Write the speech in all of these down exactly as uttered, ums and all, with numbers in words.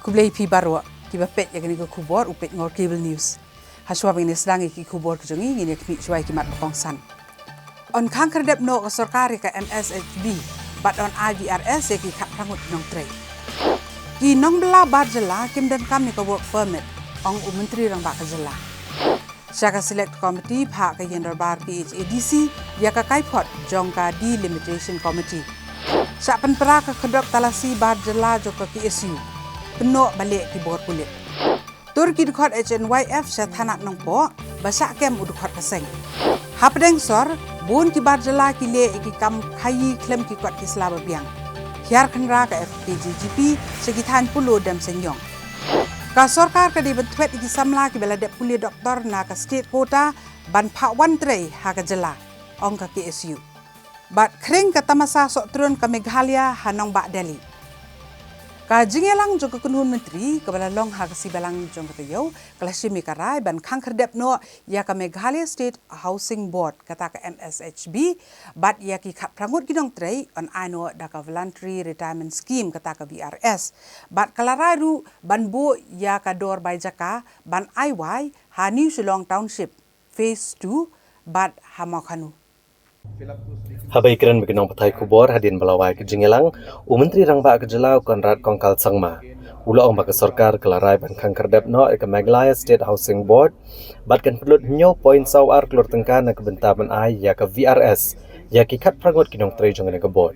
Khublei phi baroh kiba peit ïa kane ka khubor u peit Ngor Cable News. Hashwa ban ïa sdang ïa ki khubor ka jong ngi, ngin ïa khmih shuwa ïa ki mat ba kongsan. Yn khang khyrdep noh ka sorkar ïa ka M S H B bad yn ai V R S ïa ki khatphra ngut nongtrei. Ki nongbylla bar jylla kim donkam ïa ka work permit, ong u Myntri Rangbah ka jylla. Sha ka Select Committee phah ka Ïing Dorbar K H A D C ïa ka kaiphod jong ka Delimitation Committee. Shah pynpra ka khyrdop talasi bar jylla jong ka K S U. Pynnoh ba leh ki bor pulit. Tur ki dkhot H N Y F sha thana Nongpoh ba shah kem u dkhot ka seng. Hapdeng sor, bun ki bar jylla ki leh ïa ki kam khaïi khlem ki kot ki sla ba biang. Hiar khynra ka F K J G P sha ki thaiñ Polo Dem Seiñiong. Ka sorkar ka dei ban thwet ïa ki samla kiba la dep pule doktor na ka state quota ban phah wan trei ha ka jylla, ong ka K S U. Bad khring ka tamasa sohtrun ka Meghalaya ha nongbah Delhi. Ka jingïalang jong ka kynhun myntri kaba la long ha ka sngi Balang jong ka taïew ka la shim ïa ka rai ban khang khyrdep noh ïa ka Meghalaya State Housing Board, kata ka M S H B, bad ïa ki khatphra ngut ki nongtrei yn ai noh da ka Voluntary Retirement Scheme, kata ka V R S. Bad ka la rai ruh ban buh ïa ka dor bai jaka ban ai wai ha New Shillong Township Phase two bad ha Mawkhanu. Haba ïakren bad ki nongpathai khubor hadien ba la wai ka jingïalang, u Myntri Rangbah ka jylla u Conrad Kongkal Sangma u la ong ba ka sorkar ka la rai ban khang khyrdep noh ïa ka Meghalaya State Housing Board bad kan pynlut hynñiew point saw ar klur tyngka na ka bynta ban ai ïa ka V R S ïa ki khatphra ngut ki nongtrei jong kane ka board.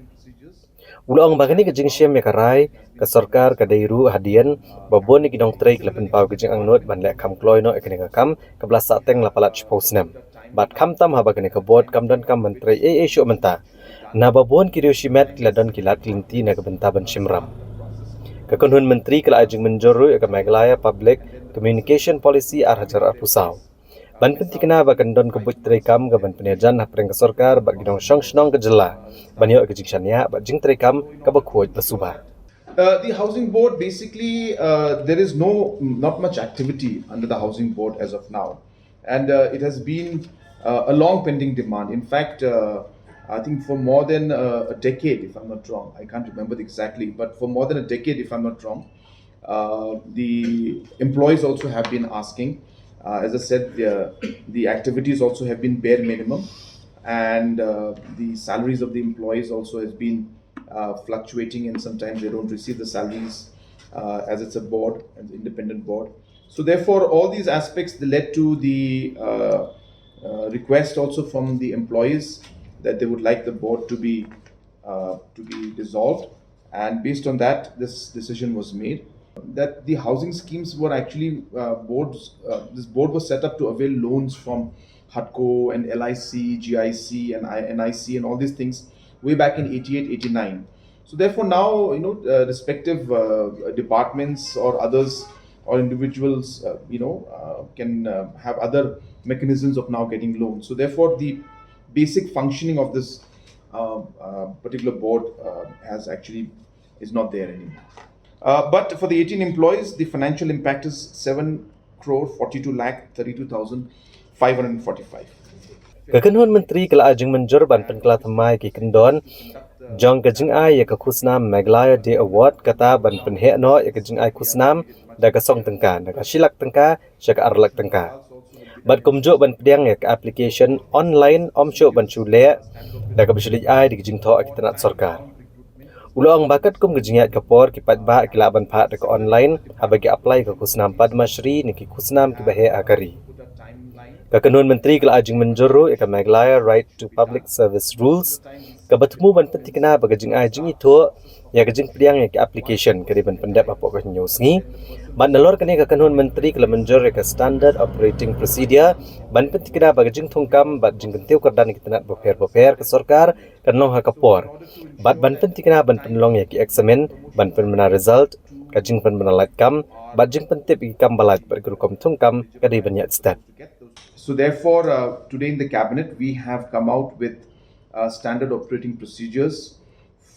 U la ong ba kane ka jingshim ïa ka rai ka sorkar ka dei ruh hadien ba bun ïa ki nongtrei ki la pynpaw ka jingangnud ban leh kham kloi noh ïa kane ka kam kaba la sahteng la palat shiphew snem. Bad khamtam haba kane ka board kam donkam ban trei ei ei shuh mynta, naba bun ki riew shimet ki la don ki lad ki lynti na ka bynta ban shim ram. Ka kynhun myntri ka la ai jingmynjur ruh ïa ka Meghalaya Public Communication Policy ar hajar arphew saw ban pynthikna ba kan don ka buit treikam kaban pynïajan hapdeng ka sorkar bad ki nongshong shnong ka jylla ban ïoh ïa ka jingshaniah bad jingtreikam kaba khuid ba suba. Uh, the housing board, basically, uh, there is no, not much activity under the housing board as of now, and uh, it has been uh, a long pending demand. In fact, uh, I think for more than uh, a decade, if I'm not wrong, I can't remember exactly, but for more than a decade, if I'm not wrong, uh, the employees also have been asking. Uh, as I said, the, the activities also have been bare minimum, and uh, the salaries of the employees also has been uh, fluctuating, and sometimes they don't receive the salaries uh, as it's a board, an independent board. So therefore, all these aspects, they led to the uh, uh, request also from the employees that they would like the board to be uh, to be dissolved. And based on that, this decision was made that the housing schemes were actually uh, boards. Uh, this board was set up to avail loans from HUDCO and L I C, G I C, and I- N I C, and all these things way back in eighty-eight, eighty-nine. So therefore, now, you know, uh, respective uh, departments or others or individuals, uh, you know, uh, can uh, have other mechanisms of now getting loans. So therefore, the basic functioning of this uh, uh, particular board uh, has actually is not there anymore. Uh, but for the eighteen employees, the financial impact is seven crore forty-two lakh thirty-two thousand five hundred forty-five. Ka kynhun myntri ka la ai jingmynjur ban pynkylla thymmai ki kyndon jong ka jingai ïa ka khusnam Meghalaya Day Award, kata ban pynheh noh ïa ka jingai khusnam da ka song tyngka, da ka shi lak tyngka sha ka ar lak tyngka. Bad kumjuh ban pdiang ïa ka application online, ym shuh ban shu leh da kaba shu leit ai da ki jingthoh ïa ki tnat sorkar. U la ong ba katkum ka jingïaid ka por, ki paidbah ki lah ban phah da ka online haba ki apply ka khusnam Padma Shri ne ki khusnam kiba heh ha ka ri. Ka kynhun myntri ka la ai jingmynjur ruh ïa ka Meghalaya Right to Public Service Rules, kaba thmu ban pynthikna ba ka jingai jingithuh ïa ka jingpdiang ïa ka application ka dei ban pyndep hapoh ka hynñiew sngi. Bad nalor kane, ka kynhun myntri ka la mynjur ïa ka Standard Operating Procedure ban pynthikna ba ka jingthungkam bad jingkyntiew kyrdan ïa ki tnat bapher bapher ka sorkar kan long ha ka por, bad ban pynthikna ban pynlong ïa ki eksamin, ban pynbna result, ka jingpynbna lad kam bad jingpyntip ïa ki kam ba lait bad ka rukom thungkam ka dei ban ïaid stet. So therefore, uh, today in the cabinet, we have come out with uh, standard operating procedures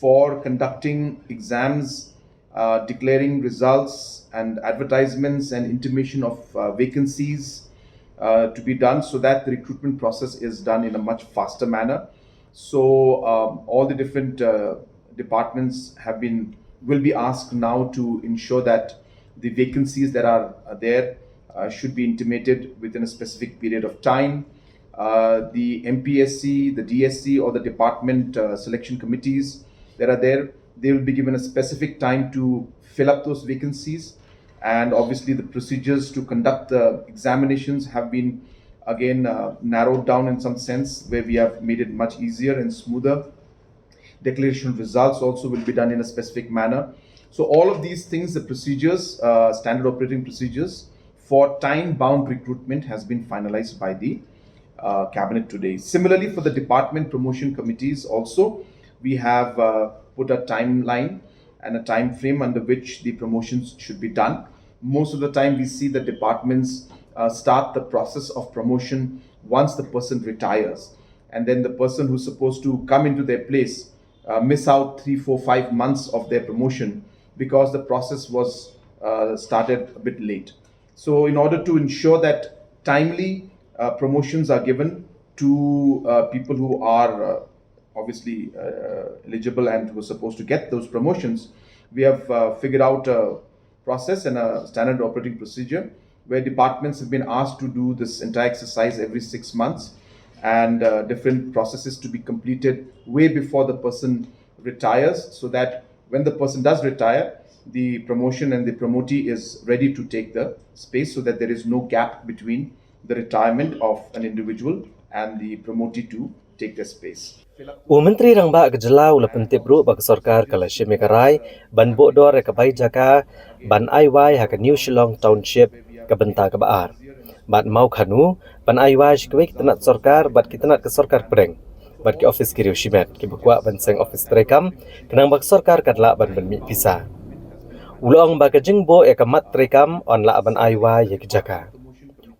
for conducting exams, uh, declaring results and advertisements and intimation of uh, vacancies uh, to be done, so that the recruitment process is done in a much faster manner. So um, all the different uh, departments have been will be asked now to ensure that The vacancies that are, are there uh, should be intimated within a specific period of time. Uh, the M P S C, the D S C, or the department uh, selection committees that are there, they will be given a specific time to fill up those vacancies. And obviously, the procedures to conduct the examinations have been again uh, narrowed down in some sense, where we have made it much easier and smoother. Declaration of results also will be done in a specific manner. So all of these things, the procedures, uh, standard operating procedures for time-bound recruitment has been finalized by the uh, cabinet today. Similarly, for the department promotion committees also, we have uh, put a timeline and a time frame under which the promotions should be done. Most of the time, we see the departments uh, start the process of promotion once the person retires, and then the person who's supposed to come into their place uh, miss out three, four, five months of their promotion because the process was uh, started a bit late. So, in order to ensure that timely uh, promotions are given to uh, people who are uh, obviously uh, eligible and who are supposed to get those promotions, we have uh, figured out a process and a standard operating procedure where departments have been asked to do this entire exercise every six months and uh, different processes to be completed way before the person retires, so that when the person does retire, the promotion and the promotee is ready to take the space, so that there is no gap between the retirement of an individual and the promotee to take their space. U Myntri Rangbah ka jylla u la pyntip ruh ba ka sorkar ka la shim ïa ka rai ban buh dor ïa ka bai jaka ban ai wai ha ka New Shillong Township ka bynta kaba ar, bad Mawkhanu ban ai wai sha kiwei ki tnat sorkar bad ki tnat ka sorkar pdeng bad ki ophis ki riew shimet kiba kwah ban seng ophis treikam, khnang ba ka sorkar kan lah ban pynmih pisa. U la ong ba ka jingbuh ïa ka mat treikam yn lah ban ai wai ïa ki jaka.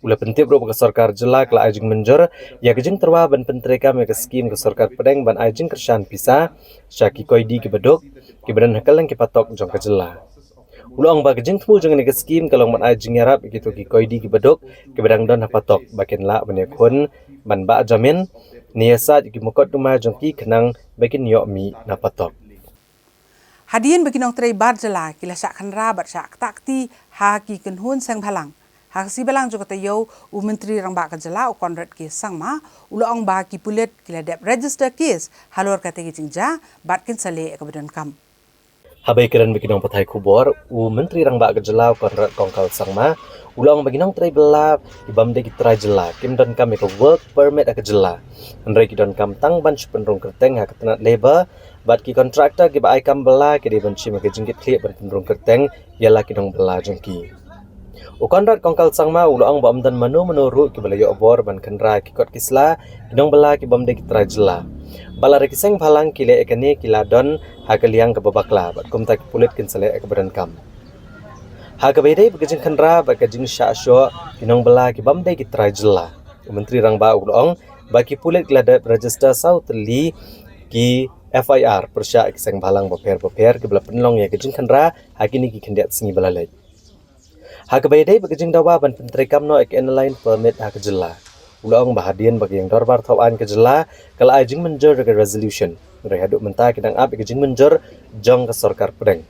U la pyntip ruh ba ka sorkar jylla ka la ai jingmynjur ïa ka jingtyrwa ban pyntreikam ïa ka skim ka sorkar pdeng ban ai jingkyrshan pisa sha ki koidi kiba duk kiba don ha kylleng ki patok jong ka jylla. U la ong ba ka jingthmu jong kane ka skim ka long ban ai jingïarap ïa kito ki koidi kiba duk kiba dang don ha patok ba kin lah ban ïakhun ban bah jamin ne ïasaid ïa ki mukotduma jong ki khnang ba kin ïoh mih na patok. Hadien ba ki nongtrei bar jylla ki la shah khynra bad shah ktah kti ha ki kynhun seng bhalang, ha ka sngi Balang jong ka taïew, u Myntri Rangbah ka jylla u Conrad K Sangma u la ong ba ki pulit ki la dep register case halor katei ka jingjia bad kin sa leh ïa kaba donkam. Haba ïakren bad ki nongpathai khubor, u Myntri Rangbah ka jylla u Conrad Kongkal Sangma u la ong ba ki nongtrei bylla ki bym dei ki trai jylla kim donkam ïa ka work permit ha ka jylla, hynrei ki donkam tang ban shu pynrung kyrteng ha ka tnat labour bad ki contractor kiba ai kam bylla ki dei ban shim ïa ka jingkitkhlieh ban pynrung kyrteng ïa la ki nongbylla jong ki. U Conrad Kongkal Sangma u la ong ba ym don mano mano ruh kiba la ïoh bor ban khynra ïa ki kot ki sla ki nongbylla ki bym dei ki trai jylla. Bad lada ki seng bhalang ki leh ïa kane ki la don ha ka liang kaba bakla bad kumta ki pulit kin sa leh ïa kaba donkam. Ha kaba ïadei bad ka jingkhynra bad ka jingshah shoh ki nongbylla ki bym dei ki trai jylla, u Myntri Rangbah u la ong ba ki pulit ki la dep register saw tylli ki F I R pyrshah ïa ki seng bhalang bapher bapher kiba la pynlong ïa ka jingkhynra ha kine ki khyndiat sngi ba la leit. Ha kaba ïadei bad ka jingdawa ban pyntreikam noh ïa ka Inner Line Permit ha ka jylla, u la ong ba hadien ba ka ïing dorbar thaw aiñ ka jylla ka la ai jingmynjur ïa ka resolution, hynrei haduh mynta ki dang ap ïa ka jingmynjur jong ka sorkar pdeng.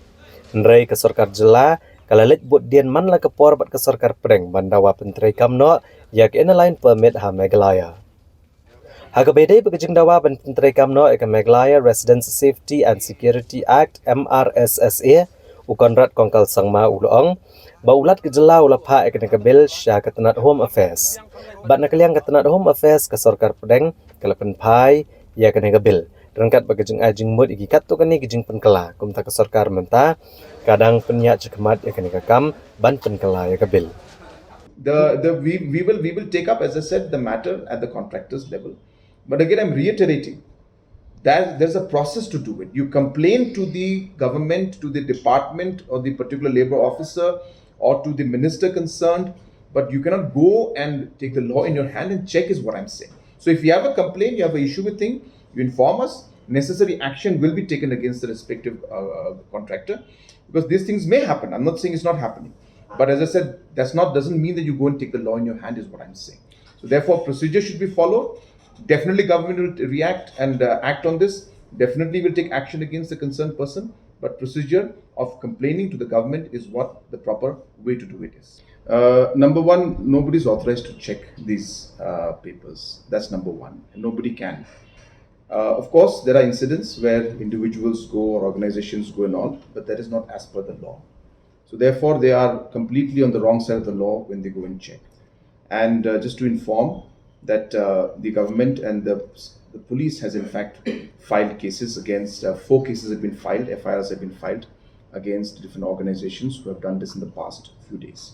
Hynrei ka sorkar jylla ka la leit bud dien man la ka por bad ka sorkar pdeng ban dawa pyntreikam noh ïa ka Inner Line Permit ha Meghalaya. Ha kaba ïadei bad ka jingdawa ban pyntreikam noh ïa ka Meghalaya Residents Safety and Security Act, M R S S A, u Conrad Kongkal Sangma u la ong ba u Lat ka jylla u la phah ïa kane ka bill sha ka tnat Home Affairs. Bad na ka liang ka tnat Home Affairs ka sorkar pdeng ka la pynphai ïa kane ka bill ryngkat bad ka jingai jingmut ïa ki katto katne ki jingpynkylla, kumta ka sorkar mynta ka dang pynïaid shakhmat ïa kane ka kam ban pynkylla ïa ka bill. The, the, we, we, will, we will take up, as I said, the matter at the contractors' level. But again, I'm reiterating that there's a process to do it. You complain to the government, to the department, or the particular labor officer, or to the minister concerned, but you cannot go and take the law in your hand and check, is what I'm saying. So if you have a complaint, you have an issue with thing, you inform us. Necessary action will be taken against the respective uh, contractor, because these things may happen. I'm not saying it's not happening. But as I said, that's not, doesn't mean that you go and take the law in your hand, is what I'm saying. So therefore, procedure should be followed. Definitely, government will react and uh, act on this. Definitely, will take action against the concerned person. But procedure of complaining to the government is what the proper way to do it is. Uh, number one, nobody is authorized to check these uh, papers. That's number one. Nobody can. Uh, of course, there are incidents where individuals go or organizations go and all, but that is not as per the law. So therefore, they are completely on the wrong side of the law when they go and check. And uh, just to inform that uh, the government and the, the police has in fact filed cases against, uh, four cases have been filed, F I Rs have been filed against different organizations who have done this in the past few days.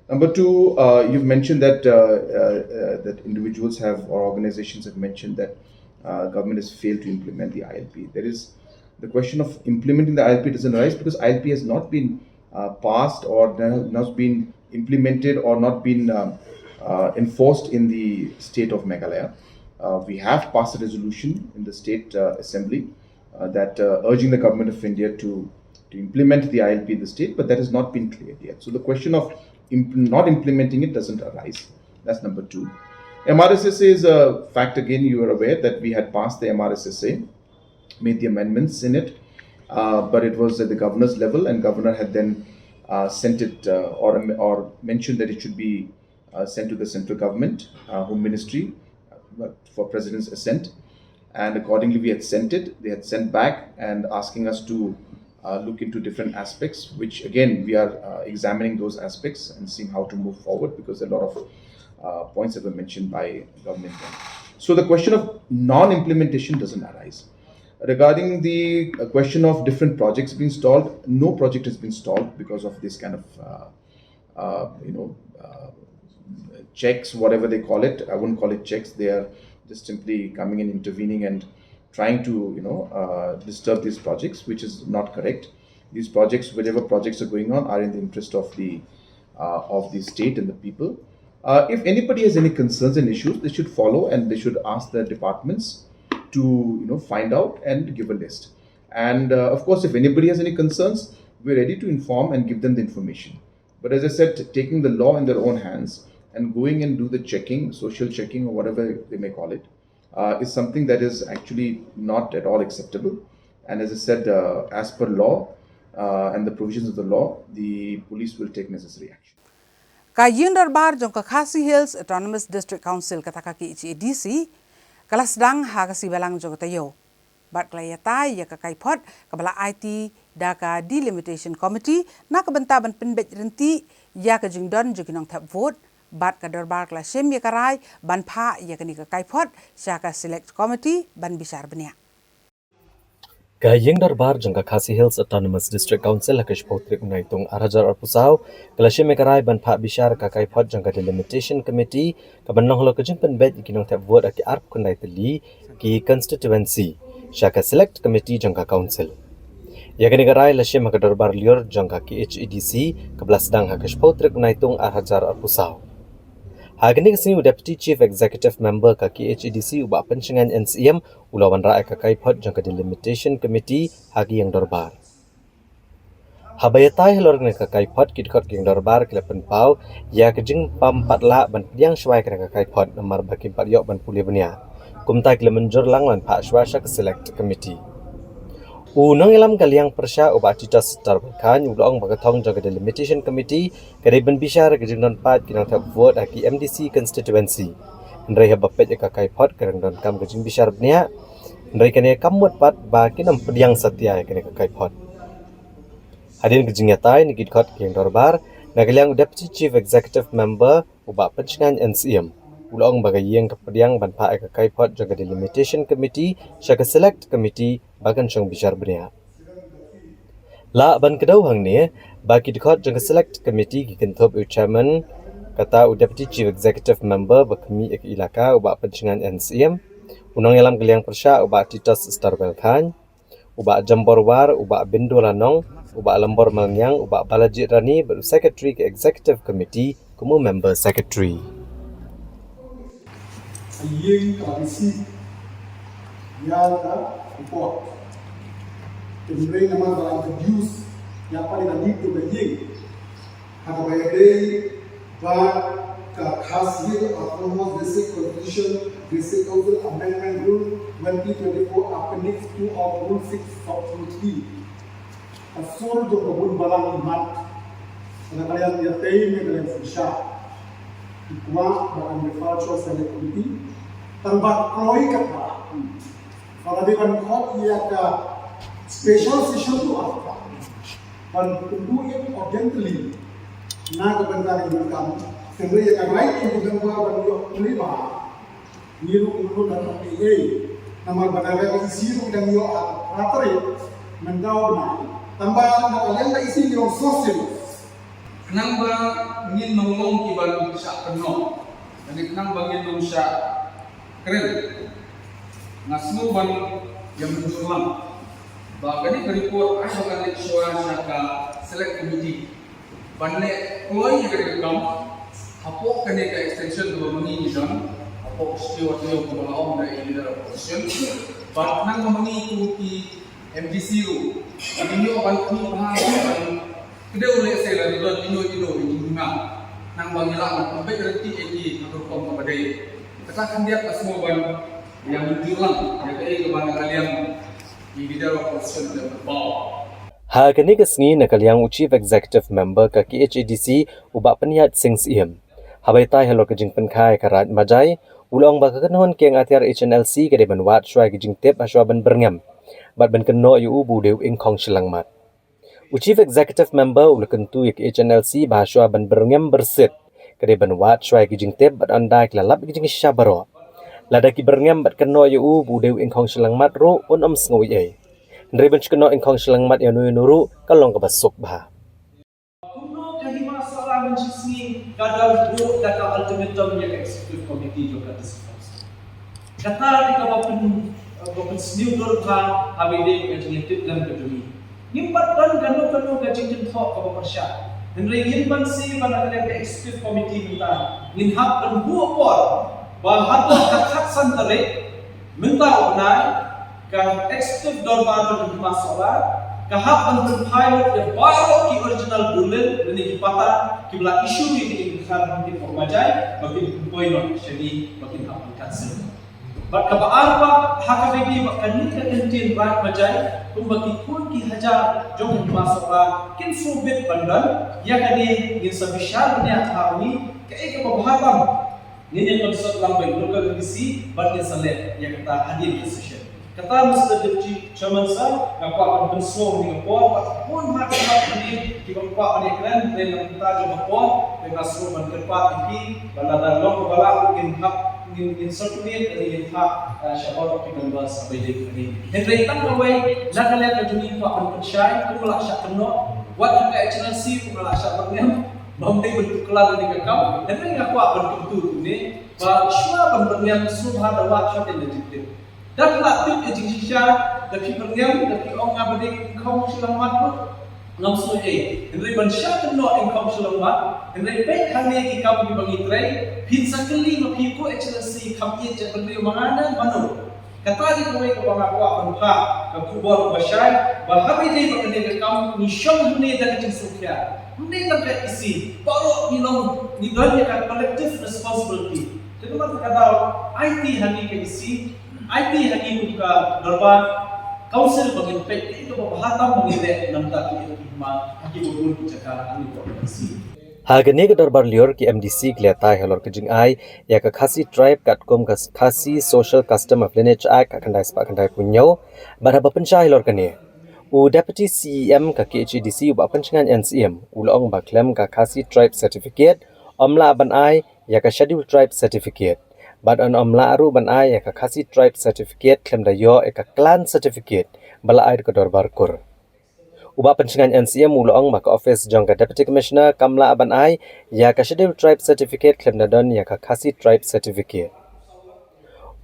Number two, uh, you've mentioned that uh, uh, uh, that individuals have or organizations have mentioned that uh, government has failed to implement the I L P. There is the question of implementing the I L P doesn't arise because I L P has not been uh, passed or has not been implemented or not been um, uh, enforced in the state of Meghalaya. Uh, we have passed a resolution in the state uh, assembly uh, that uh, urging the government of India to to implement the I L P in the state, but that has not been cleared yet. So the question of imp- not implementing it doesn't arise. That's number two. M R S S A is a fact again. You are aware that we had passed the M R S S A, made the amendments in it, uh, but it was at the governor's level, and governor had then uh, sent it uh, or or mentioned that it should be uh, sent to the central government, uh, Home Ministry, uh, for President's assent. And accordingly, we had sent it. They had sent back and asking us to uh, look into different aspects, which again, we are uh, examining those aspects and seeing how to move forward because a lot of uh, points that were mentioned by government then. So the question of non-implementation doesn't arise. Regarding the uh, question of different projects being stalled, no project has been stalled because of this kind of uh, uh, you know, uh, checks, whatever they call it. I wouldn't call it checks. They are just simply coming and intervening and trying to, you know, uh, disturb these projects, which is not correct. These projects, whatever projects are going on, are in the interest of the uh, of the state and the people. Uh, if anybody has any concerns and issues, they should follow and they should ask their departments to, you know, find out and give a list. And uh, of course, if anybody has any concerns, we're ready to inform and give them the information. But as I said, taking the law in their own hands and going and do the checking, social checking or whatever they may call it, uh, is something that is actually not at all acceptable. And as I said, uh, as per law uh, and the provisions of the law, the police will take necessary action. Ka Ïing Dorbar jong ka Khasi Hills Autonomous District Council kata ka K H A D C ka la sdang ha ka sngi Balang jong ka taïew. Bad ka la ïatai ïa ka kaiphod kaba la aiti da ka Delimitation Committee na ka bynta ban pynbeit ryntih ïa ka jingdon jong ki nongthep vote, bad ka dorbar ka la shim ïa ka rai ban phah ïa kane ka kaiphod sha ka Select Committee ban bishar bniah. Ka Ïing Dorbar jong ka Khasi Hills Autonomous District Council ha ka shiphew tarik u Naitung ar hajar arphew saw ka la shim ïa ka rai ban phah bishar ka kaiphod jong ka Delimitation Committee kaban long halor ka jingpynbeit ïa ki nongthep vote ha ki arphew khyndai tylli ki constituency sha ka Select Committee jong ka Council. Ïa kane ka rai la shim ha ka dorbar lyiur jong ka K H A D C kaba la sdang ha ka shiphew tarik u Naitung ar hajar arphew saw. Ha kane ka sngi u Deputy Chief Executive Member ka K H A D C u Bah Pynshngain N Syiem u la wanrah ïa ka kaiphod jong ka Delimitation Committee ha ka Ïing Dorbar. Haba ïatai halor kane ka kaiphod, ki dkhot ka Ïing Dorbar ki la pynpaw ïa ka jingpang pat lah ban pdiang shwa ïa kane ka kaiphod namar ba kim pat ïoh ban pule bniah, kumta ki la mynjur lang ban phah shwa sha ka Select Committee. U nongïalam ka liang pyrshah u Bah Titos Tarbakhan u la ong ba ka thong jong ka Delimitation Committee ka dei ban bishar ïa ka jingdon paid ki nongthep vote ha ki M D C constituency. Hynrei haba peit ïa ka kaiphod ka dang donkam ka jingbishar bniah, hynrei kane kam mut pat ba kin ym pdiang satia ïa kane ka kaiphod. Hadien ka jingïatai na ki dkhot ka Ïing Dorbar, na ka liang u Deputy Chief Executive Member u Bah Pynshngain N Syiem u la ong ba ka ïing ka pdiang ban phah ïa ka kaiphod jong ka Delimitation Committee sha ka Select Committee ba kan shong bishar bniah. Lah ban kdew hangne ba ki dkhot jong ka Select Committee ki kynthup ïa u Chairman, kata u Deputy Chief Executive Member ba khmih ïa ka ilaka u Bah Pynshngain N Syiem, u nongïalam ka liang pyrshah u Bah Titos Tarbakhan, u Bah Jambor War, u Bah Bindo Lanong, u Bah Lambor Malngiang, u Bah Balajied Rani bad u Secretary ka Executive Committee kum u Member Secretary. A ïing ka receive ïa ka report. Hynrei namar ba la introduce ïa ka, ka need to ka ïing. Ha kaba ïadei bad ka Khasi Hills Autonomous District Constitution, District Council Amendment Rule twenty twenty-four, Appendix two of Rule six, Subschedule three. Sur jong ka bun balang i mat. Na ka liang ïatei ne ka liang synshar, i kwah ba kan refer sha Select Committee. Tang ba kloi kata, ba la dei ban khot ïa ka special session ruh, ban pynduh ïa ka urgently na ka bynta ka jingdonkam. Hynrei ïa ka right jong u member ban ïoh pynlong ba ngi ruh ngi ruh dang ïoh ei ei. Namar ba ka E C ruh dang ïoh ha ka tarik mynta u bnai. Tang ba na ka liang ka E C ngi long so sien. Khnang ba ngin ym long kiba shah kynnoh, lane khnang ba ngin ym shah kren, nga sngew ban ïa mynjur lang ba kane ka report ai ba kan leit shuwa sha ka Select Committee ban leh kloi ïa kane ka kam hapoh kane ka extension kaba ma ngi ngi don hapoh ka shuki wat ngi kaba la ong da i leader of opposition. Bad khnang ba ma ngi kum ki M D C ruh ngin ïoh ban kynnoh bha ban kdew lehse la ngi don ïoh ïoh ïa ki jingmut khnang ba ngi lah ban pynbeit ryntih ïa ki ha ka rukom kaba dei. Kata khyndiat nga sngew ban ïa mynjur lang ïa kaei kaba na ka liang i leader of opposition ka la pynpaw. Ha kane ka sngi na ka liang u Chief Executive Member ka K H A D C u Bah Pynïaid Sing Syiem, haba ïatai halor ka jingpynkhie ka Raid Majai, u la ong ba ka kynhun kieng atiar H N L C ka dei ban wad shuwa ïa ki jingtip ha shuwa ban byrngem bad ban kynnoh ïa u ba u dei u ingkhong shilliang mat. U Chief Executive Member u la kyntu ïa ka H N L C ba ha shuwa ban byrngem byrsit ka dei ban wad shuwa ïa ki jingtip bad ynda ki la lap ïa ki jingshisha baroh, lada ki byrngem bad kynnoh ïa u ba u dei u ingkhong shilliang mat ruh un ym sngew ei ei. Hynrei ban shu kynnoh ingkhong shilliang mat ïa uno uno ruh ka long kaba suk bha. Kumno ka Hima Sohra mynshisngi ka dang buh da ka ultimatum ïa ka executive committee jong ka district council. Kata ka dei kaba pyn, ba pynsniew dur bha haba ïadei bad ka jingïatiplem ka jong ngi. Ngim pat don kano kano ka jingkynthoh kaba pyrshah. Hynrei ngin banse ba na ka liang ka executive committee mynta ngin hap ban buh por ba haduh ka khatsan tarik mynta u bnai, ka executive dorbar jong ka Hima Sohra ka hap ban pynphai lut ïa baroh ki original dulil lane ki patta kiba la issue ïa ka Hima Sohra Majai ba kin pynpoi noh sha ngi ba kin hap ban cancel. Bad kaba ar pat ha kaba ïadei bad kane ka kyntien Raid Majai, kumba ki khun ki hajar jong ka Hima Sohra kin sngewbit ban don, ïa kane ngin sa bishar bniah ha u ni, kaei kaba bha tam ngin ïa consult lang bad local M D C bad ngin sa leh ïa kata hadien ka session. Kata Mister Deputy Chairman Sir, nga kwah ban pynsngew ïa ka por bad bun ha ki mat kane kiba kwah ban ïakren, hynrei na ka bynta jong ka por te nga sngewbha ban kyrpad ïa phi ba lada long kaba lah ngin hap ngin, ngin circulate lane ngin hap, eh, sha baroh ki members ba ïadei bad kane. Hynrei tang kawei na ka liang ka jong ngi kwah ban pynshai, kumba la shah kynnoh, wat ha ka H N L C kumba la shah byrngem, ba ym dei ban tuklar ïa ka kam, hynrei nga kwah ban kyntu kumne ba shuwa ban byrngem sngewbha da wad shwa ïa ka jingtip. Da phi la tip ïa ka jingshisha, da phi byrngem, da phi ong nga ba dei ingkhong shilliang mat ruh ngam sngew ei. Hynrei ban shah kynnoh ingkhong shilliang mat, hynrei peit hangne ki kam kiba ngi trei, phin sa kylli ma phi ko H N L C kham ïeit jaitbynriew ma nga ne mano. Kata dei kawei kaba nga kwah ban phah ka khubor kaba shai ba haba ïadei bad kane ka kam ngi shong hangne da ka jingsngewkhia. Ym dei tang ka E C, baroh ngi long, ngi don ïa ka collective responsibility. Te namar kata ka daw aiti hangne ka E C, aiti hangne kum ka dorbar council ba ngin peit ïa kaba bha tam ba ngin leh na ka bynta ki hima ha kiba bun ki jaka hangne ka E C. Ha kane ka dorbar lyiur ki M D C ki la ïatai halor ka jingai ïa ka Khasi Tribe katkum ka Khasi Social Custom of Lineage Act khatkhyndai spah khyndaiphew hynñiew. Bad haba pynshai halor kane, u Deputy C E M ka K H A D C u Bah Pynshngain N Syiem u la ong ba khlem ka Khasi Tribe Certificate ym lah ban ai ïa ka Scheduled Tribe Certificate. Bad yn ym lah ruh ban ai ïa ka Khasi Tribe Certificate khlem da ïoh ïa ka Clan Certificate ba la ai da ka dorbar kur. U Bah Pynshngain N Syiem u la ong ba ka office jong ka Deputy Commissioner kam lah ban ai ïa ka Scheduled Tribe Certificate khlem da don ïa ka Khasi Tribe Certificate.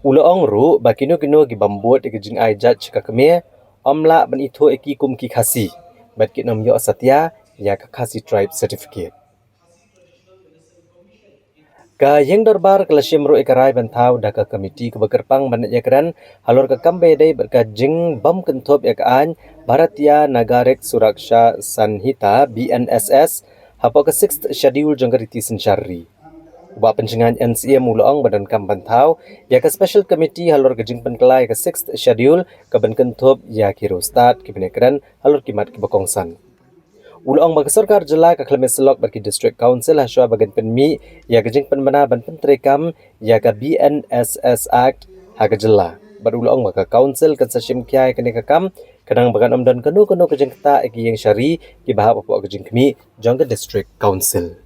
U la ong ruh ba kino kino ki bym bud ïa ka jingai jait sha ka kmie ym lah ban ithuh ïa ki kum ki Khasi bad kin ym ïoh satia ïa ka Khasi Tribe Certificate. Ka ïing dorbar ka la shim ruh ïa ka rai ban thaw da ka komiti kaba kyrpang ban ïakren halor ka kam ba ïadei bad ka jingbym kynthup ïa ka aiñ Bharatiya Nagarik Suraksha Sanhita, B N S S, hapoh ka Sixth Schedule jong ka riti synshar ri. U Bah Pynshngain N Syiem u la ong ba donkam ban thaw ïa ka special committee halor ka jingpynkylla ïa ka sixth schedule ka ban kynthup ïa ki riewstad ki ban ïakren halor ki mat kiba kongsan. U la ong ba ka sorkar jylla ka khlem ïasyllok bad ki district council hashwa ba kan pynmih ïa ka jingpynbna ban pyntreikam ïa ka B N S S Act ha ka jylla. Bad u la ong ba ka council kan sa shim khia ïa kane ka kam khnang ba kan ym don kano kano ka jingktah ïa ki ïing shari kiba hap hapoh ka jingkhmih jong ka district council.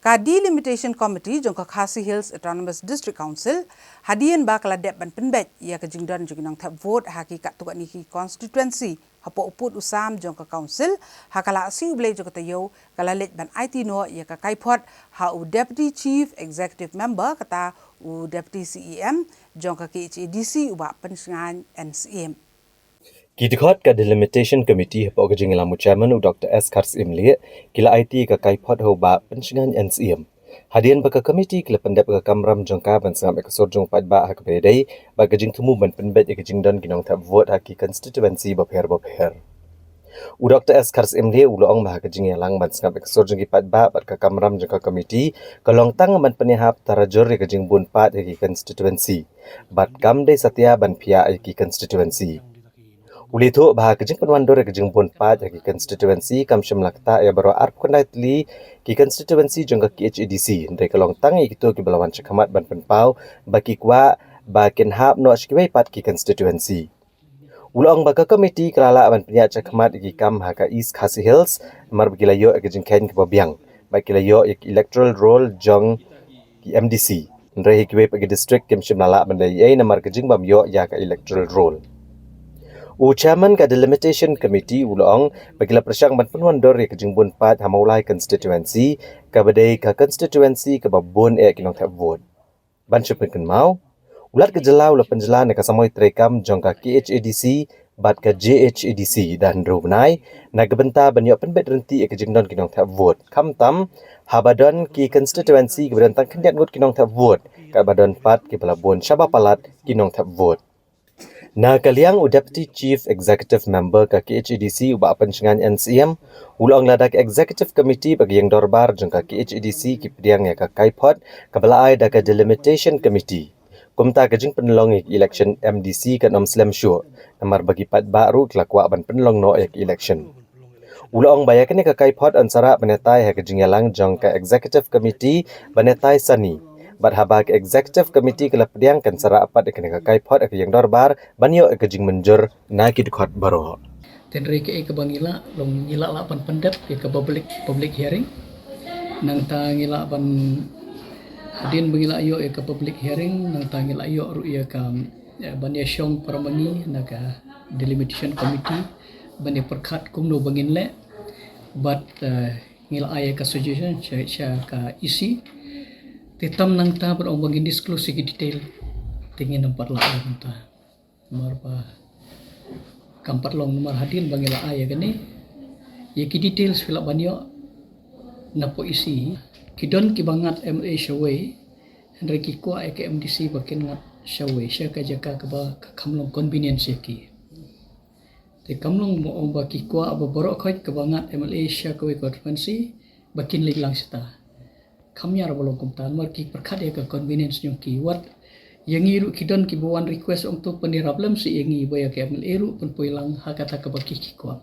Ka Delimitation Committee jong ka Khasi Hills Autonomous District Council, hadien ba ka la dep ban pynbeit ïa ka jingdon jong ki nongthep vote ha ki katto katne ki constituency hapoh u pud u sam jong ka council, ha ka Lashai u Blei jong ka taïew ka la leit ban aiti noh ïa ka kaiphod ha u Deputy Chief Executive Member, kata u Deputy C E M jong ka K H A D C, u Bah Pynshngain N Syiem. Ki dkhot ka Delimitation Committee hapoh ka jingïalam u Chairman u Doctor S Kharsyiem Lieh ki la aiti ka kaiphod ha u Bah Pynshngain N Syiem. Hadien ba ka committee ki la pyndep ka kamram jong ka ban sngap ïa ka sur jong u paidbah ha kaba ïadei bad ka jingthmu ban pynbeit ïa ka jingdon ki nongthep vote ha ki constituency bapher bapher. U Doctor S Kharsyiem Lieh u la ong ba ha ka jingïalang ban sngap ïa ka sur jong ki paidbah bad ka kamram jong ka committee ka long tang ban pynïahap tarajur ïa ka jingbun paid ha ki constituency bad kam dei satia ban phiah ïa ki constituency. U la ïathuh ba ha ka jingpynwandur ïa ka jingbun paid ha ki constituency kam shym la ktah ïa baroh arphew khyndai tylli ki constituency jong ka K H A D C, hynrei ka long tang ïa kito kiba la wan shakhmat ban pynpaw ba ki kwah ba kin hap noh sha kiwei pat ki constituency. U la ong ba ka committee ka la lah ban pynïaid shakhmat ïa ki kam ha ka East Khasi Hills namar ba ki la ïoh ïa ka jingkheiñ kaba biang bad ki la ïoh ïa ka electoral roll jong ki M D C. Hynrei ha kiwei pat ki district kim shym la lah ban leh ei ei namar ka jingbym ïoh ïa ka electoral roll. U Chairman ka Delimitation Committee u la ong ba ki la pyrshang ban pynwandur ïa ka jingbun paid ha Mawlai constituency kaba dei ka constituency kaba bun eh ki nongthep vote. Ban shu pynkynmaw, u Lat ka jylla u la pynjlan ïa ka samoi treikam jong ka K H A D C bad ka J H A D C da hynriew bnai na ka bynta ban ïoh pynbeit ryntih ïa ka jingdon ki nongthep vote, khamtam haba don ki constituency kiba don tang khyndiat ngut ki nongthep vote, katba don pat kiba la bun shaba palat ki nongthep vote. Na ka liang u Deputy Chief Executive Member ka K H A D C u Bah Pynshngain N Syiem u la ong lada ka Executive Committee bad ka ïing dorbar jong ka K H A D C ki pdiang ïa ka kaiphod kaba la ai da ka Delimitation Committee, kumta ka jingpynlong ïa ka election M D C kan ym slem shuh namar ba ki paidbah ruh ki la kwah ban pynlong noh ïa ka election. U la ong ba ïa kane ka kaiphod yn sa rah ban ïatai ha ka jingïalang jong ka Executive Committee ban ïatai sani. Bad haba ka Executive Committee ka la pdiang kan sa rah pat ïa kane ka kaiphod ha ka ïing dorbar ban ïoh ïa ka jingmynjur na ki dkhot baroh. Hynrei kaei kaba ngi lah, long ngi lah lah ban pyndep ïa ka public, public hearing. Nangta ngi lah ban, hadien ba ngi lah ïoh ïa ka public hearing, nangta ngi lah ïoh ruh ïa ka, ïa, ban ïashong para ma ngi na ka Delimitation Committee ban ïa pyrkhat kumno ba ngin leh. Bad, eh, ngi la ai ïa ka suggestion sha, sha ka E C. Te tam nangta ban ong ba ngin disclose ïa ki detail, te ngin ym pat lah ïa nangta. Namar ba kam pat long namar hadien ba ngi la ai ïa kane, ïa ki details phi lah ban ïoh napoh E C. Ki don kiba ngat M L A shawei, hynrei ki kwah ïa ka M D C ba kin ngat shawei, sha ka jaka kaba ka kham long convenience ïa ki. Te kam long mo ong ba ki kwah ba baroh khoit kaba ngat M L A sha kawei ka constituency ba kin leit lang shata. Kam ïar ba long kumta namar ki pyrkhat ïa ka convenience jong ki. Wat ïa ngi ruh ki don kiba wan request ong to pynïarap lem seh ïa ngi ba ïa ka M L A ruh pynpoi lang ha kata kaba ki ki kwah.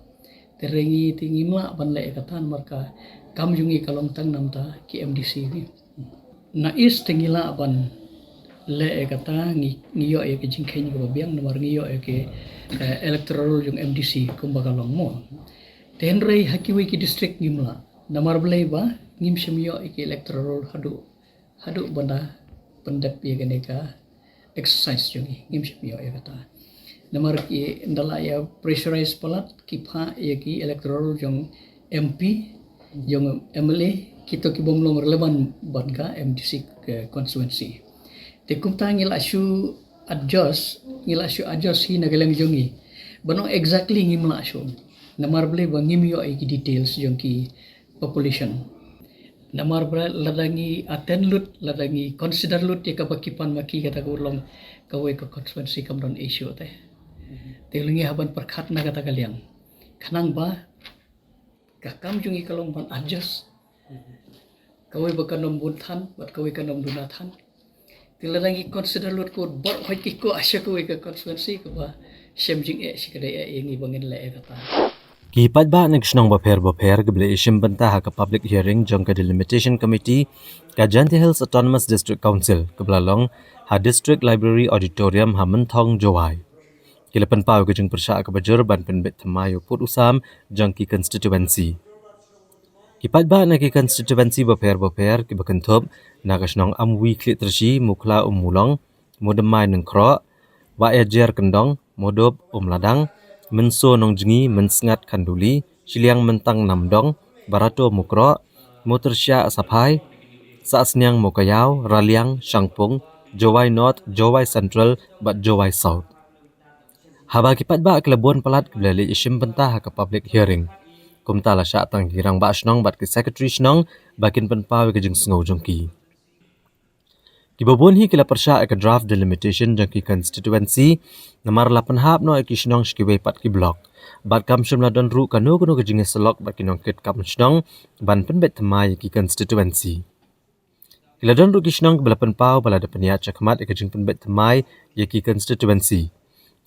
Te hynrei ngi te ngim lah ban leh ïa kata namar ka kam jong ngi ka long tang namta ki M D C ngi. Na East te ngi lah ban leh ïa kata, ngi, ngi ïoh ïa ka jingkheiñ kaba biang namar ngi ïoh ïa ka, eh, electoral jong M D C kumba ka long mo. Te hynrei ha kiwei ki district ngim lah. Namar balei ba ngim shym ïoh ïa ka electoral roll haduh, haduh ban da pyndep ïa kane ka exercise jong ngi, ngim shym ïoh ïa kata. Namar ki ynda la ïa pressurize palat ki phah ïa ki electoral jong M P, jong M L A, kito ki bym long relevant ban ka M D C ka constituency. Te kumta ngi la shu adjust, ngi la shu adjust hi na ka liang jong ngi. Ban ong exactly ngim lah shuh. Namar balei ba ngim ïoh ïa ki details jong ki population. Namar ba lada ngi attend lut, lada ngi consider lut ïa kaba ki pan ma ki kata ka long kawei ka constituency kam don issue te. Te ngi hap ban pyrkhat na kata ka liang. Khnang ba ka kam jong ngi ka long ban adjust Kawei ba kan ym bun than, bad kawei kan ym duna than. Te lada ngi consider lut ko bor hoi ki ko asha kawei ka constituency kaba shem jingeh shi ka dei eh ïa ngi ba ngin leh ïa kata. Ki paidbah na ki shnong bapher bapher kiba la ïashim bynta ha ka public hearing jong ka Delimitation Committee ka Jaintia Hills Autonomous District Council kaba la long ha District Library Auditorium ha Mynthong, Jowai. Ki la pynpaw ka jingpyrshah kaba jur ban pynbeit thymmai ïa u pud u sam jong ki constituency. Ki paidbah na ki constituency bapher bapher kiba kynthup na ka shnong Amwi Khliehtyrshi, Mukhla Ummulong, Mudemmai Nongkhroh, Wahiajer Kyndong, Muduk Umladang, Mynso Nongjngi, Mynsngat Khanduli, Shiliang Myntang Namdong, Barato Mukroh, Mutyrshah Saphai, Sahsniang Mowkaiaw, Raliang, Shangpung, Jowai North, Jowai Central bad Jowai South. Haba ki paidbah ki la bun palat kiba la leit ïashim bynta ha ka public hearing, kumta la shah tang ki rangbah shnong bad ki secretary shnong ba kin pynpaw ïa ka jingsngew jong ki. Kiba bun hi ki la pyrshah ïa ka draft delimitation jong ki constituency, namar la pynhap noh ïa ki shnong sha kiwei pat ki block. Bad kam shym la don ruh kano kano ka jingïasyllok bad ki nongkitkam shnong ban pynbeit thymmai ïa ki constituency. Ki la don ruh ki shnong kiba la pynpaw ba lada pynïaid shakhmat ïa ka jingpynbeit thymmai ïa ki constituency,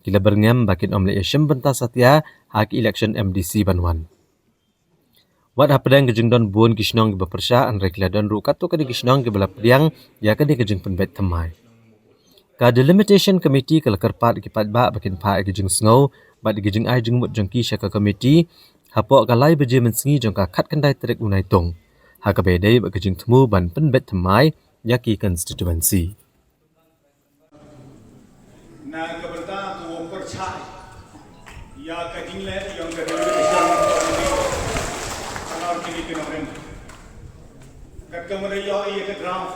ki la byrngem ba kin ym leit ïashim bynta satia ha ki election M D C ban wan. Wat hapdeng ka jingdon bun ki shnong kiba pyrshah, hynrei ki la don ruh katto katne ki shnong kiba la pdiang ïa kane ka jingpynbeit thymmai. Ka Delimitation Committee ka la kyrpad ïa ki paidbah ba kin phah ïa ki jingsngew bad ïa ki jingai jingmut jong ki sha ka committee hapoh ka lai baje mynsngi jong ka khatkhyndai tarik u Naitung, ha kaba ïadei bad ka jingthmu ban pynbeit thymmai ïa ki constituency. Na ka bynta ka pyrshah ïa ka jingleh jong ka Delimitation Committee, ka la kini ki nongrim. Kat ka mara ïa ka draft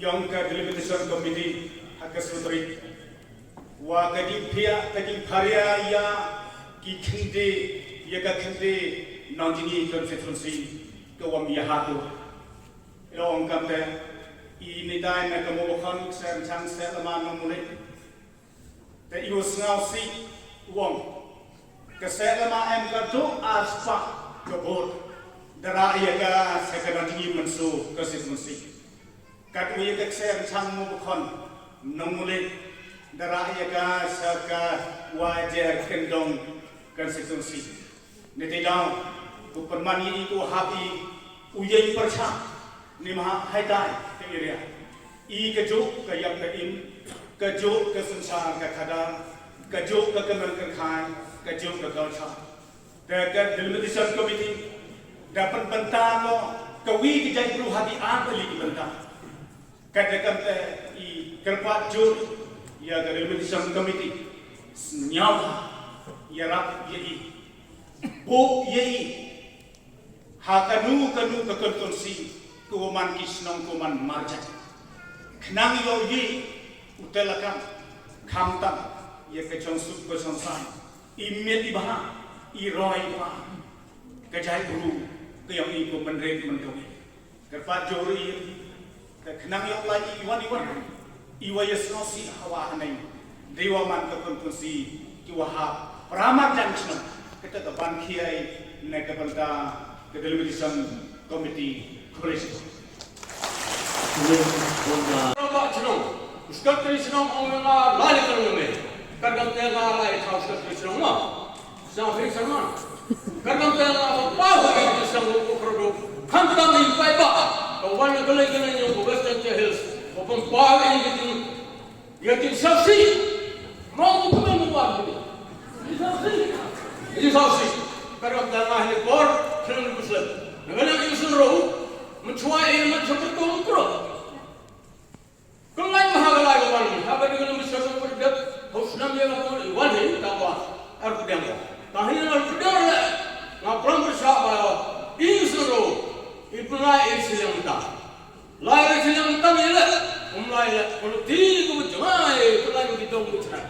jong ka Delimitation Committee ha ka sutri, wa ka jingphiah, ka jingpharia ïa ki khyndai, ïa ka khyndai Nongjngi constituency ka wan ïa hato. Ïa ong kamte, i nitai na ka Mobakhon, Kseh Rynchang, Kseh Lama, Nongmulek. Te i u sngewsih u ong, ka Kseh Lama em ka duk arspah ka vote. Dara ïa ka sa ka Nongjngi Mynso constituency. Kat u ïa ka Kseh Rynchang, Mobakhon, Nongmulek. Dara ïa ka sa ka Wahiajer Kyndong constituency. Niti daw, u pynman ïa i u hap i u ïeng pyrshah, ni ma ha haitai ka area. I ka juk ka ïap ka im, ka juk ka synshar ka khadar, ka juk ka kynrad kynrad, ka juk ka culture. Te ka Delimitation Committee da pynbynta ko ka wi ka jaitbynriew ha ki ar tylli ki bynta. Kata kamte i kyrpad jur ïa ka Delimitation Committee, sngewbha ïarap ïa i, buh ïa i ha kano kano ka constituency, ko man ki shnong, ko man marjan. Khnang ïoh ïa u telakam, khamtam ïa ka jongsuk ka jongsai, i miet i bha, i roi i par, ka jaitbru ka ïong i ko mynrit myntoi. Kyrpad jur ïa i, te khnang ïoh lai i wan i wan, i wa ïa sngewsih hawa haneng. Dei wa man ka constituency ki wa hap para marjan shnong, kata ka ban khia i na ka bynta ka Delimitation Committee. Khublei shibun. Rangbah shnong, u secretary shnong ong nga lai ka name. Kyrdan te nga lai ka secretary shnong ma. Sa phi sa ma. Kyrdan te nga ba pa ba ki shnong ko kyrdu. Khamtam i paidbah. Ka wan ka lai ka name ko West Jaintia Hills. Ko pynpaw i ki Ïa ki sawsi. Mo mo mo mo wa. Ki sawsi. Ki sawsi. Ka dok da nga ni por, khlem ni buslet. Na ka liang i sun ro. Mynchwa i mynchwa ka tong kro. Ka ngai ma ha ka lai ka wan. Ha ka ding ni buslet ka por dep. Ho snam ïa ka por i wan hi ta wa. Ar pdiang ko. Ta hi na pdiang le. Nga pram pyrshah ba. I sun ro. I pngai i siliang ta. Lai ka siliang tang ïa leh, kum lai leh, kum ti kum jngai, kum lai kum ti dong kum jngai.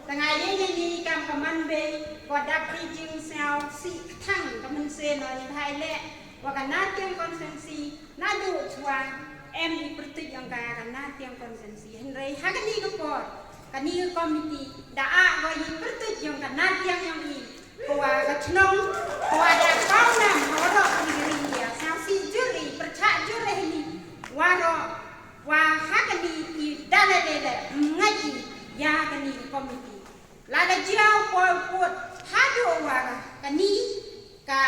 Tang ïa ïa ni kam ka man bei, ko dap ri jing sngewsih kthang ka mynsiem noh ni bhai leh, wa ka Nartiang constituency, naduh chwa, em i pyrtuit ïong ka ka Nartiang constituency. Hynrei ha kani ka por, kani ka committee, da ah wa i pyrtuit ïong ka Nartiang ïong i, Kwah ka chnong, kwah da kong nam, ha waroh ka ri ka ri India. Sngewsih jur i, pyrchah jur Waroh, wa ha kani i dalele le mngaji ya kani i komiti. Lada jiaw poi put hadu wa kani ka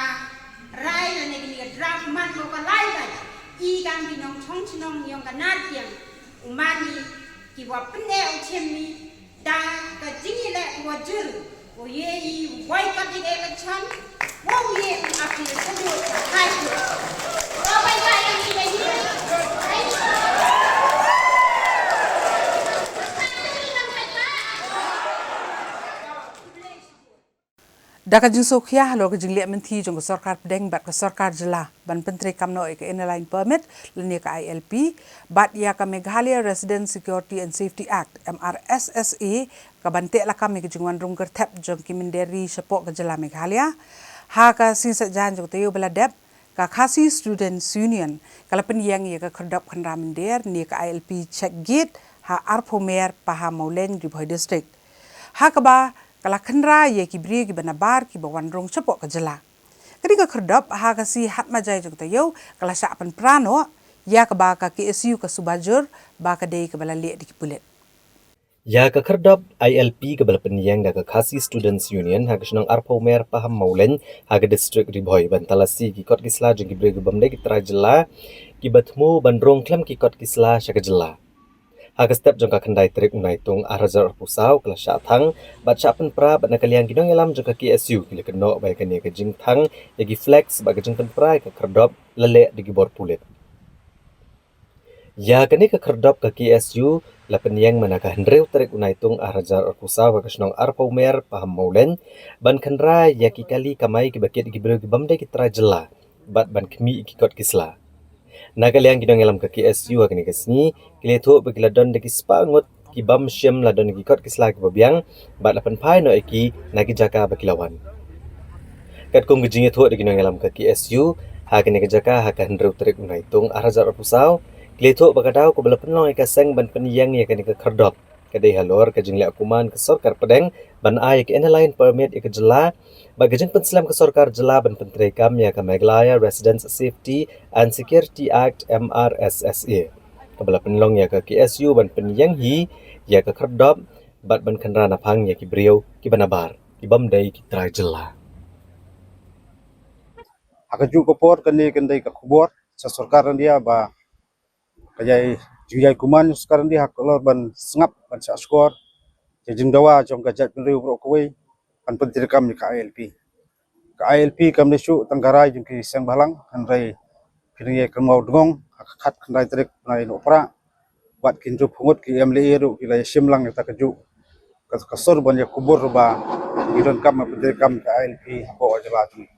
rai lane kani ka draft man ko ka lai bai. I kam ki nongchong chnong yong ka nar tiang. Umani ki wa pne u chimni da ka jingi le wa jur. Wa ye i boycott the election. Wa ye i api sedu hai. Wa bai bai yang i bai. Da ka jingsngewkhia halor ka jingleh mynthi jong ka sorkar pdeng bad ka sorkar jylla ban pyntreikam noh ïa ka Inner Line Permit lane ka I L P bad ïa ka Meghalaya Residents Security and Safety Act, M R S S A, ka ban teh lakam ïa ka jingwan rung kyrthep jong ki mynder ri shapoh ka jylla Meghalaya. Ha ka sngi Saitjaiñ jong ka taïew ba la dep, ka Khasi Students Union ka la pynïeng ïa ka khyrdop khynra mynder ne ka I L P check gate ha Arphew Mer, Pahammawlein, Ri Bhoi District. Ha kaba ka la khynra ïa ki briew kiba nabar kiba wan rung shapoh ka jylla. Kane ka khyrdop ha ka sngi Hatmajai jong ka taïew ka la shah pynpra noh ïa kaba ka K S U ka shu bajur ba ka dei kaba la leh da ki pulit. Ïa ka khyrdop I L P kaba la pynïeng da ka Khasi Students Union ha ka shnong Arphew Mer, Pahammawlein, ha ka district Ri Bhoi ban talasi ki kot ki sla jong ki briew kibym dei ki trai jylla kiba thmu ban rung khlem ki kot ki sla sha ka jylla. Ha ka step jong ka khyndai tarik u Naitung ar hajar arphew saw ka la shah thang bad shah pynpra bad na ka liang ki nongïalam jong ka K S U ki la kynnoh ba ïa kane ka jingthang ïa ki flex bad ka jingpynpra ïa ka khyrdop la leh da ki bor pulit. Ïa kane ka khyrdop ka K S U la pynïeng mynta ka hynriew tarik u Naitung ar hajar arphew saw ha ka shnong Arphew Mer, Pahammawlein, ban khynra ïa ki kali kamai kiba kit ïa ki briew kibym dei ki trai jylla bad ban khmih ïa ki kot ki sla. Na ka liang ki nongïalam ka K S U ha kane ka sngi ki la ïathuh ba ki la don da ki spah ngut kibym shym la don ki kot ki sla kiba biang bad la pynphai noh ïa ki na ki jaka ba ki la wan. Katkum ka jingïathuh da ki nongïalam ka K S U ha kane ka jaka ha ka hynriew tarik u Naitung ar hajar arphew saw, ki la ïathuh ba ka daw kaba la pynlong ïa ka seng ban pynïeng ïa kane ka khyrdop ka dei halor ka jingleh kuman ka sorkar pdeng ban ai ïa ka Inner Line Permit ïa ka jylla bad ka jingpynslem ka sorkar jylla ban pyntreikam ïa ka Meghalaya Residents Safety and Security Act, M R S S A, kaba la pynlong ïa ka K S U ban pynïeng hi ïa ka khyrdop bad ban khynra naphang ïa ki briew kiba nabar kibym dei ki trai jylla. Ha kajuh ka por kane kan dei ka khubor sha sorkar India ba ka jai jingïai kuman sorkar India halor ban sngap ban shah shkor ïa ka jingdawa jong ka jaitbynriew baroh kawei ban pyntreikam ïa ka I L P. Ka I L P kam dei shuh tang ka rai jong ki seng bhalang, hynrei phi dang ïai kynmaw dngong ha ka khat khyndai tarik bnai Nohprah bad ki hynriewphew ngut ki M L A ruh ki la ïashim lang ïa kata kajuh ka, ka sur ban ïakubur ba ki donkam ban pyntreikam ïa ka I L P hapoh ka jylla jong ngi.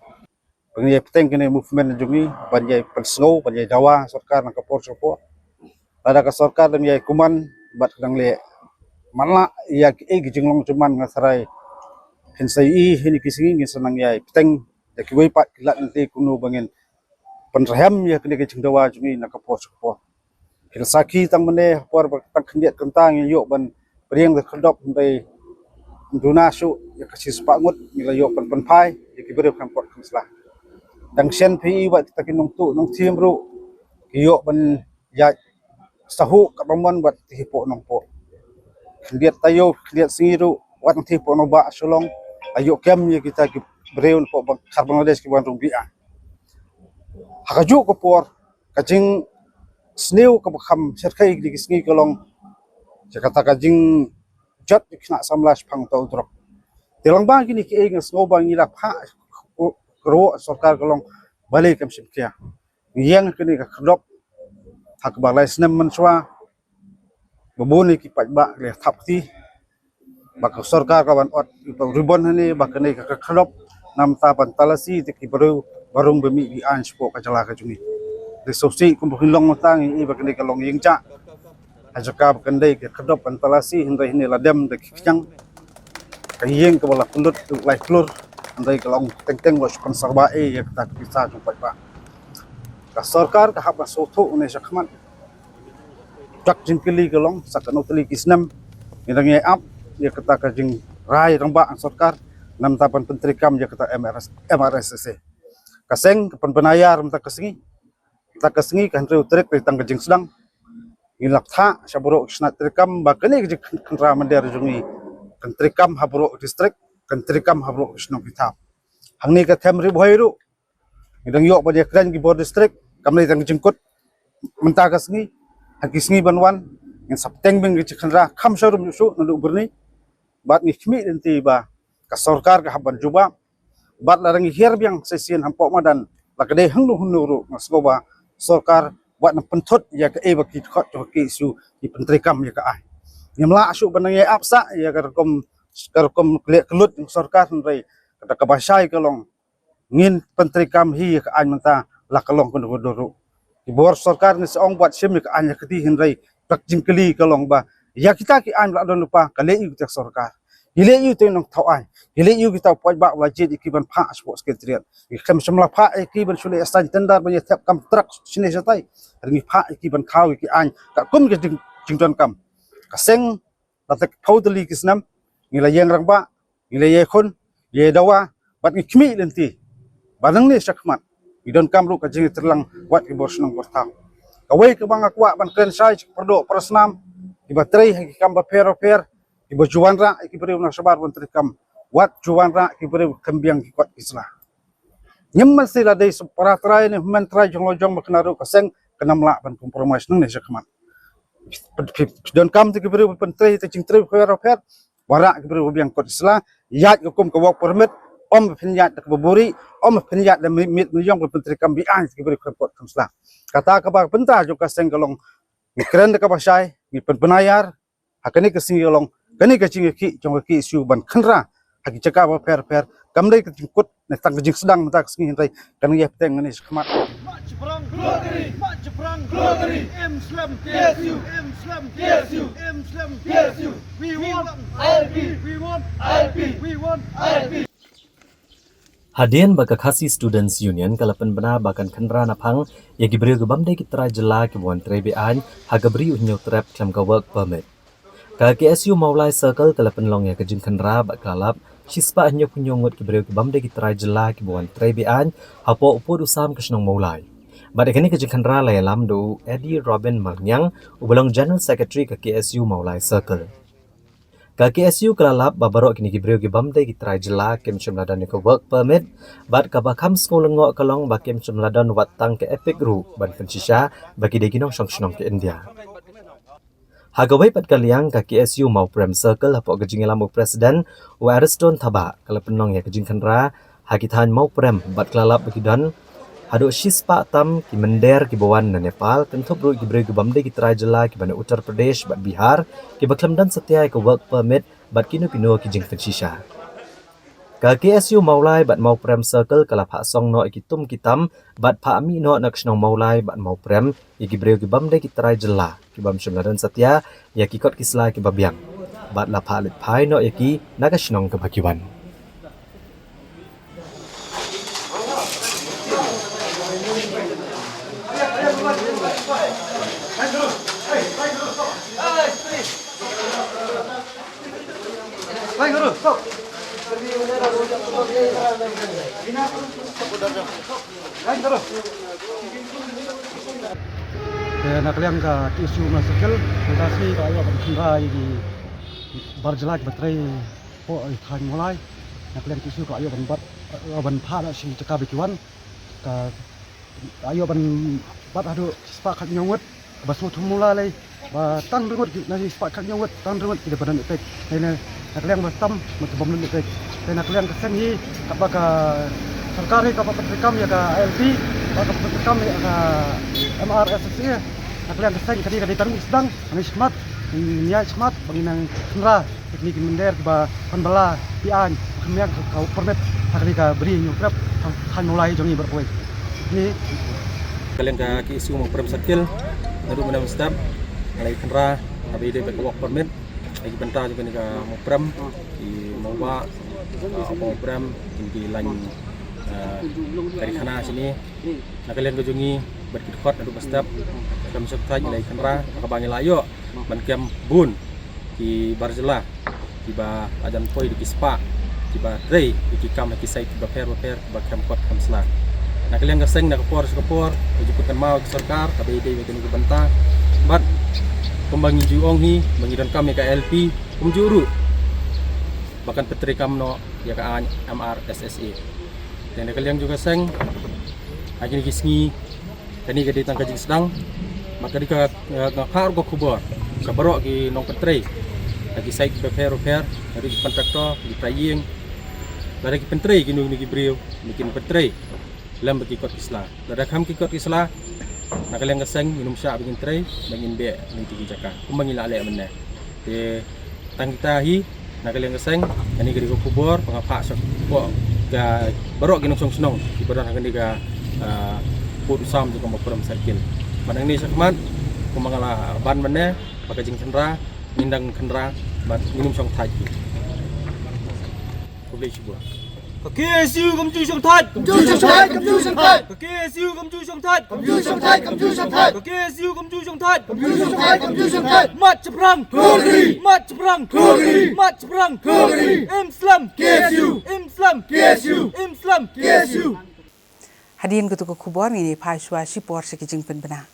Ba ngin ïai bteng kane movement jong ngi ban ïai pynsngew ban ïai dawa sorkar na ka por sha ka por. Lada ka sorkar dang ïai kuman bad ka dang leh matlah ïa kiei ki jinglong jingman, nga tharai phin sa ïohi ha kine ki sngi ngin sa nang ïai bteng ïa kiwei pat ki lad lynti kumno ba ngin pynrhem ïa kane ka jingdawa jong ngi na ka por sha ka por. Ki la sakhi tang mynne ha por ba tang khyndiat kynta ngi ïoh ban pdiang da khyrdop, hynrei duna shuh ïa ka shispah ngut ngi la ïoh ban pynphai ïa ki briew khlem kot khlem sla. Dang shen phi i wat kita ki nongtuh nongthiem ruh ki ïoh ban ïaid sahuh katba mon bad ti hapoh nongpoh. Khyndiat taïew khyndiat sngi ruh wat ti hapoh nongbah Shillong la ïoh kem ïa kita ki briew napoh Bang-, khar Bangladesh ki wan rung biang. Ha kajuh ka por ka jingsniew kaba kham shyrkhei kine ki sngi ka long ïa kata ka jingjot ki khynnah samla shaphang uta u drok. Te lyngba kine kiei nga sngew ba ngi la phah kyrwoh sorkar ka long balei kam shim khia. Ngi ïeng kane ka khyrdop ha kaba lai snem mynshuwa ba bun ki paidbah ki la thap kti ba ka sorkar ka ban ot uta u ribbon hangne ba kane ka khyrdop namar ban talasi ïa ki briew ba rung ba mih biang shapoh ka jylla ka jong ngi. Te sngewsih kumba phin long mynta ngi i ba kane ka long ïing jah ha jaka ba kan dei ka khyrdop ban talasi, hynrei hangne la dem da ki khñiang. Ka ïing kaba la pynlut lai klur, hynrei ka long teng teng ba shu conserve ïa kata ka pisa jong paidbah. Ka sorkar ka hap ban sngewthuh ne shakhmat. Dak jingkylli ka long sa katno tylli ki snem ngi dang ïai ap ïa kata ka jingrai rangbah sorkar namar ban pyntreikam ïa kata M R S, M R S S A. Ka seng ka pynbna ïa mynta ka sngi. Mynta ka sngi ka hynriew tarik dei tang ka jingsdang. Ngi la thah sha baroh ki shnat treikam ba kane ka jingkhynra mynder jong ngi kan treikam ha baroh ki district, kan treikam ha baroh ki shnong ki thaw. Hangne ka them Ri Bhoi ruh ngi dang ïoh ban ïakren ki bor district, kam dei tang ka jingkut mynta ka sngi, ha ki sngi ban wan ngin sa bteng biang ka jingkhynra kham sharum shuh naduh byrni. Bad ngi khmih lynti ba ka sorkar ka hap ban jubab. Bad lada ngi hiar biang shisien hapoh madan, la ka dei hangno hangno ruh, nga sngew ba sorkar wat nang pynthut ïa kaei ba ki dkhot jong ka K S U ki pyntreikam ïa ka aiñ. Ngim lah shuh ban nang ïa ap sah ïa ka rukom, ka rukom kylliah kyllut jong ka sorkar, hynrei kata kaba shai ka long ngin pyntreikam hi ïa ka aiñ mynta, la ka long kano kano ruh. Ki bor sorkar ngi sa ong bad shim ïa ka aiñ ha kti, hynrei ka jingkylli ka long ba ïa kita ki aiñ ba la don lypa ka leh aïu kita sorkar? Ki leh aïu kita nongthaw aiñ? Ki leh aïu kita paidbah ba la jied ïa ki ban phah shapoh Secretariat? Ki khlem shym la phah ïa ki ban shu leh assign tender ban ïa thep kam truck shane shatai. Hynrei ngi phah ïa ki ban thaw ïa ki aiñ katkum ka jing, jingdonkam. Ka seng la teh phew tylli ki snem ngi la ïeng rangbah, ngi la ïeng khun, ïeng dawa, bad ngi khmih lynti ba nangne shakhmat ngi donkam ruh ka jingïatreilang wat ki bor shnong bor thaw. Kawei kaba nga kwah ban kren shai sha ki para doh para snam kiba trei ha ki kam bapher bapher, kiba ju wanrah ïa ki briew na shabar ban treikam, wat ju wanrah ïa ki briew khlem biang ki kot ki sla. Ngim mesti la dei sa para trai ne hynmen trai jong lajong ba kane ruh ka seng kan ym lah ban compromise nangne shakhmat. Phi, phi, phi donkam te ki briew ba pyntrei te jingtrei bapher bapher, wanrah ki briew ba biang kot sla, ïaid ka kum ka work permit, ym phin ïaid da kaba buhrieh, ym phin ïaid da miet miet miet ïong ba pyntreikam, biang te ki briew kham kot kham sla. Kata kaba bynta jong ka seng ka long ngi kren da kaba shai, ngi pynbna ïar ha kane ka sngi ka long kane ka jingïakhih jong ka K S U ban khynra ha ki jaka bapher bapher. Kam dei ka jingkut ne tang ka jingsdang mynta ka sngi, hynrei kan ïa bteng nangne shakhmat. Hadien ba ka Khasi Students Union ka la pynbna ba kan khynra naphang ïa ki briew ki bym dei ki trai jylla kiba wan trei be-aiñ ha ka Bri u Hynñiewtrep khlem ka work permit, ka K S U Mawlai Circle ka la pynlong ïa ka jingkhynra bad ka la lap shispah hynñiewphew hynñiew ngut ki briew ki bym dei ki trai jylla kiba wan trei be-aiñ hapoh u pud u sam ka shnong Mawlai. Bad ïa kane ka jingkhynra la ïalam da u Eddie Robin Malngiang uba long General Secretary ka K S U Mawlai Circle. Ka K S U ka la lap ba baroh kine ki briew ki bym dei ki trai jylla kim shym la don ïa ka work permit, bad kaba kham sngew lyngngoh ka long ba kim shym la don wat tang ka EPIC ruh ban pynshisha ba ki dei ki nongshong shnong ka India. Ha kawei pat ka liang, ka K S U Mawprem Circle hapoh ka jingïalam u President u Ariston Thabah ka la pynlong ïa ka jingkhynra ha ki thaiñ Mawprem bad ka la lap ba ki don haduh shispah tam ki mynder kiba wan na Nepal, kynthup ruh ki briew ki bym dei ki trai jylla kiba na Uttar Pradesh bad Bihar kiba khlem don satia ïa ka work permit bad kino kino ki jingpynshisha. Ka K S U Mawlai bad Mawprem Circle ka la phah song noh ïa ki tum ki tam bad phah mih noh na ka shnong Mawlai bad Mawprem ïa ki briew ki bym dei ki trai jylla ki bym shym la don satia ïa ki kot ki sla kiba biang, bad la phah leit phai noh ïa ki na ka shnong kaba ki wan. Te na ka liang ka K S U Mawlai Circle, mynta shi ka ïoh ban khynra ïa ki bar jylla kiba trei hapoh thaiñ Mawlai. Na ka liang K S U ka ïoh ban bat, ïoh ban phah da shi jaka ba ki wan. Ka ïoh ban bat haduh shispah khathynñiew ngut ba sngewthuh mula lei ba tang hynriew ngut, na shispah khathynñiew ngut tang hynriew ngut ki dei ba don EPIC. Te na ka liang ba tam ba ki bym don EPIC. Te na ka liang ka seng hi kaba ka sorkar hi kaba pyntreikam ïa ka I L P, kaba ka pyntreikam ïa ka M R S S A. Na ka liang ka seng ka dei, ka dei ka ruh sdang, ka dei shakhmat, ïa shakhmat ba ngin nang khynra. Kine ki mynder kiba pynbna be-aiñ, kham biang ka permit ha kane ka Bri Hynñiewtrep ha thaiñ Mawlai jong ngi baroh kawei. Kine ka liang ka K S U Mawprem Circle, naduh mynne mynstep nga la ïa khynra haba ïadei bad ka work permit ha ki bynta jong kane ka Mawprem, ki Mawbah, ah, Mawprem, kin ki lain, ah, karkhana shane. Na ka liang ka jong ngi bad ki dkhot naduh mynstep, khlem shyrkhei ngi la ïa khynra, ha kaba ngi la ïoh ban kem bun ki bar jylla kiba la jan poi da ki spah kiba trei ïa ki kam ha ki sait kiba pher bapher, kiba khlem kot khlem sla. Na ka liang ka seng, na ka por sha ka por, ka ju pynkynmaw ïa ka sorkar kaba ïadei bad kane ka bynta. Bad kumba ngi ju ong hi ba ngi donkam ïa ka I L P, kumjuh ruh ba kan pyntreikam noh ïa ka aiñ M R S S A. Te na ka liang jong ka seng, ha kine ki sngi, kane ka dei tang ka jingsdang, bad ka dei ka, ka, ka khubor sha baroh ki nongpyntrei ha ki site bapher bapher, ha ki kontraktor, ki trai ïing, lada ki pyntrei kino kino ki briew, ba kin pyntrei lem bad ki kot ki sla. Lada kham ki kot ki sla, na ka liang ka seng, ngin ym shah ba ngin trei, ba ngin beh na kito ki jaka kumba ngi la leh mynne. Te tang kita hi, na ka liang ka seng, kane ka dei ka khubor ba nga phah sha baroh ki nongshong shnong kiba don ha kane ka, ah, pud u sam jong ka Mawkyrwat Circle. Bad nangne shakhmat, kumba nga la ban mynne, ba ka jingkhynra ngin dang khynra bad ngin ym shong thait hi. Khublei shibun. Ka K S U kam ju shong thait. Kam ju shong thait, kam ju shong thait. Ka K S U kam ju shong thait. Kam ju shong thait, kam ju shong thait. Ka K S U kam ju shong thait. Kam ju shong thait, kam ju shong thait. Mat shaphrang. Thugri. Mat shaphrang. Thugri. Mat shaphrang. Thugri. Im slem. K S U. Im slem. K S U. Im slem. K S U. Hadien katu ka khubor ngin ïa phai shuwa shipor sha ki jingpynbna.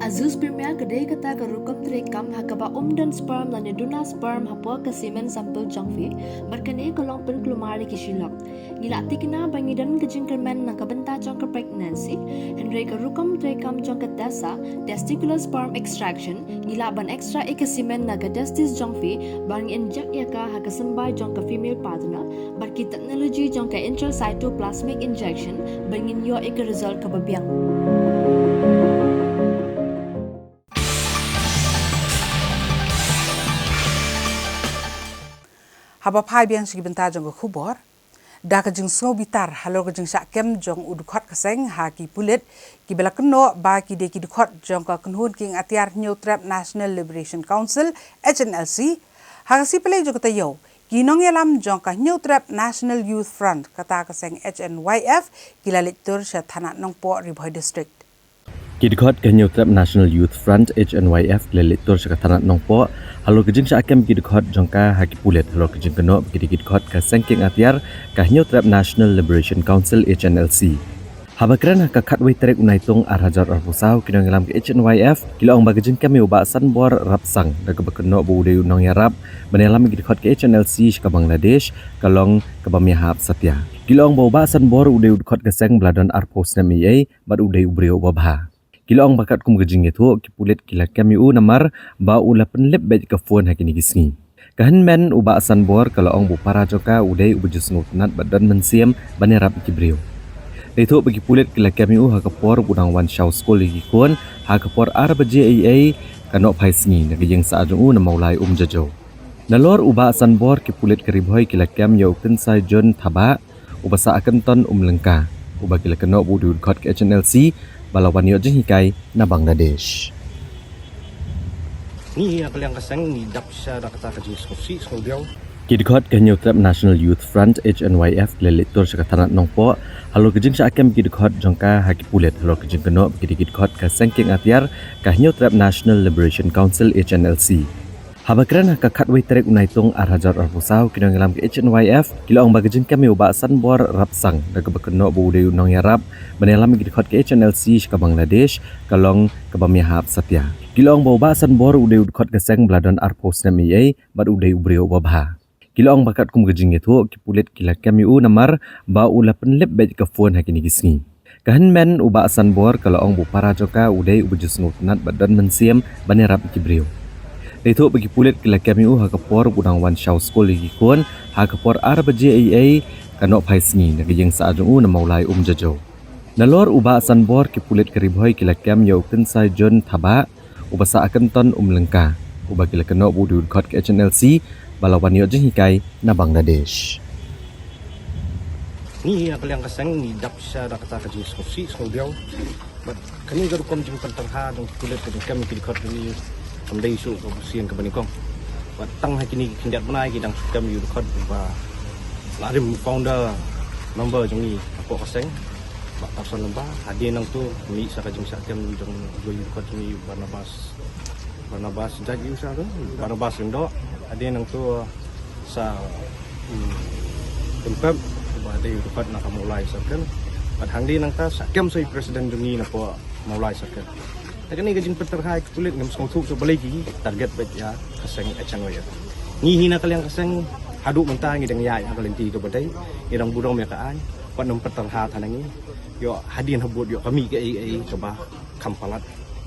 Azoospermia ka dei kata ka rukom treikam ha kaba ym don sperm lane duna sperm hapoh ka semen sample jong phi, bad kane ka long pynkulmar ïa ki shilok. Ngi la thikna ba ngi don ka jingkyrmen na ka bynta jong ka pregnancy, hynrei ka rukom treikam jong ka TESA, testicular sperm extraction, ngi lah ban extract ïa ka semen na ka testis jong phi, bad ngi inject ïa ka ha ka symbai jong ka female partner, bad ki technology jong ka intracytoplasmic injection, bad ngin ïoh ïa ka result kaba biang. Haba phai biang sha ki bynta jong ka khubor, da ka jingsngewbitar halor ka jingshah kem jong u dkhot ka seng ha ki pulit, kiba la kynnoh ba ki dei ki dkhot jong ka kynhun kieng atiar Hynñiewtrep National Liberation Council, H N L C, ha ka sngi Palei jong ka taïew, ki nongïalam jong ka Hynñiewtrep National Youth Front, kata ka seng H N Y F, ki la leit tur sha thana Nongpoh, Ri Bhoi District. Ki dkhot ka Hynñiewtrep National Youth Front, H N Y F, ki la leit tur sha ka thana Nongpoh halor ka jingshah kem ki dkhot jong ka ha ki pulit halor ka jingkynnoh ba ki dei ki dkhot ka seng kieng atiar ka Hynñiewtrep National Liberation Council, H N L C. Haba kren ha ka khatwei tarik u Naitung ar hajar arphew saw, ki nongïalam ka H N Y F ki la ong ba ka jingkem ïa u Bah Sanbor Rapsang da kaba kynnoh ba u dei u nongïarap ban ïalam ïa ki dkhot ka H N L C sha ka Bangladesh ka long kaba mih hap satia. Ki la ong ba u Bah Sanbor u dei u dkhot ka seng ba la don arphew snem eiei bad u dei u briew uba bha. Ki la ong ba katkum ka jingïathuh, ki pulit ki la kem ïa u namar ba u la pynlip beit ka phone ha kine ki sngi. Ka hynmen u Bah Sanbor ka la ong ba u para jong ka u dei uba ju sngewtynnat bad don mynsiem ban ïarap ïa ki briew. La ïathuh ba ki pulit ki la kem ïa u ha ka por ba u dang wan shaw skul ïa ki khun ha ka por ar baje eiei, ka nohphai sngi na ka ïing sah jong u na Mawlai Umjajaw. Nalor u Bah Sanbor, ki pulit ka Ri Bhoi ki la kem ïa u Kynsaijun Thabah, uba sah ha Kynton Umlyngka, uba ki la kynnoh ba u dei u dkhot ka H N L C ba la wan ïoh jinghikai na Bangladesh. Ngi ha ka liang ka seng ngi dap shisha da kata ka jingsngewsih sngewdiaw. Ki dkhot ka Hynñiewtrep National Youth Front, H N Y F, ki la leit tur sha ka thana Nongpoh halor ka jingshah kem ki dkhot jong ka ha ki pulit halor ka jingkynnoh ba ki dei ki dkhot ka seng kieng atiar ka Hynñiewtrep National Liberation Council, H N L C. Haba kren ha ka khatwei tarik u Naitung ar hajar arphew saw, ki nongïalam ka H N Y F ki la ong ba ka jingkem ïa u Bah Sanbor Rapsang da kaba kynnoh ba u dei u nongïarap ban ïalam ïa ki dkhot ka H N L C sha ka Bangladesh ka long kaba mih hap satia. Ki la ong ba u Bah Sanbor u dei u dkhot ka seng ba la don arphew snem eiei bad u dei u briew uba bha. Ki la ong ba katkum ka jingïathuh, ki pulit ki la kem ïa u namar ba u la pynlip beit ka phone ha kine ki sngi. Ka hynmen u Bah Sanbor ka la ong ba u para jong ka u dei uba ju sngewtynnat bad don mynsiem ban ïarap ïa ki briew. La ïathuh ba ki pulit ki la kem ïa u ha ka por ba u dang wan shaw skul ïa ki khun ha ka por ar baje eiei, ka nohphai sngi na ka ïing sah jong u na Mawlai Umjajaw. Nalor u Bah Sanbor, ki pulit ka Ri Bhoi ki la kem ïa u Kynsaijun Thabah, uba sah ha Kynton Umlyngka, uba ki la kynnoh ba u dei u dkhot ka H N L C ba la wan ïoh jinghikai na Bangladesh. Ngi ha ka liang ka seng ngi dap shisha da kata ka jingsngewsih sngewdiaw. Bad kane ka rukom jingpynthangha jong ki pulit ka jingkem ïa ki dkhot jong ngi kam dei shuh kaba shisien kaba nyngkong. Bad tang ha kine ki khyndiat bnai ki dang shu kem ïa u dkhot ba la rim founder member jong ngi hapoh ka seng, Bah Tarson Lyngba. Hadien nangto mih sa ka jingshah kem jong u dkhot jong ngi, Barnabas Barnabas Jait, ïa u sa tu, Barnabas Lyngdoh. Hadien nangto sa Tympep ba dei u dkhot na ka Mawlai Circle. Bad hangne nangta sa kem sa i president jong ngi na ka Mawlai Circle. Te kane ka jingpynterha ïa ki pulit ngam sngewthuh shuh balei ki target beit ïa ka seng H N Y F. Ngi hi na ka liang ka seng haduh mynta ngi dang ïaid ha ka lynti kaba dei, ngi dang burom ïa ka aiñ, wat nym pynterha than ngi. Ïoh hadien habud ïoh ka mih kaei kaei kaba kham palat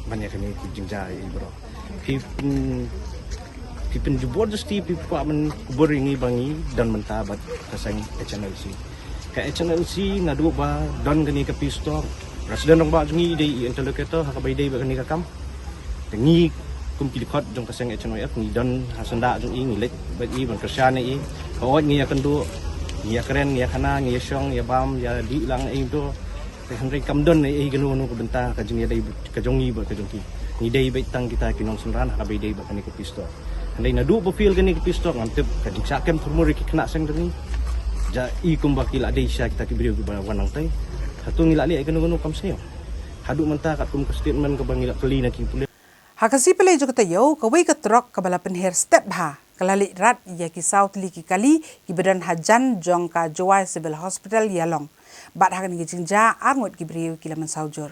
ban ïa kane ki jingjia ïa i baroh. Phi pyn, phi pynjubor justi phi kwah ban kubur ïa ngi ba ngi don mynta bad ka seng H N L C. Ka H N L C naduh ba don kane ka peace talk, president rangbah jong ngi dei i interlocutor ha kaba ïadei bad kane ka kam. Te ngi kum ki dkhot jong ka seng H N Y F ngi don ha syndah jong i, ngi leit bad i ban kyrshan ïa i. Ka ot ngi ïakynduh, ngi ïakren, ngi ïakhana, ngi ïashong, ïabam, ïadih lang ei to. Te hynrei kam don ei ei kano kano ka bynta ka jingïadei ka jong ngi bad ka jong ki. Ngi dei beit tang kita ki nongsynran ha kaba ïadei bad kane ka peace talk. Hynrei naduh ba fail kane ka peace talk ngam tip ka jingshah kem thurmur ïa ki khynnah seng jong ngi. Ïa i kumba ki la dei sha kita ki briew kiba wan nangtai. Hato ngi la leh ïa kano kano kam sniew. Haduh mynta katkum ka statement kaba ngi la kylli na ki pulit. Ha ka sngi Pynlei jong ka taïew, kawei ka trok kaba la pynher stet bha ka la leit rat ïa ki saw tylli ki kali kiba don hajan jong ka Jowai Civil Hospital ïalong. Bad ha kane ka jingjia arngut ki briew ki la mynsaw jur.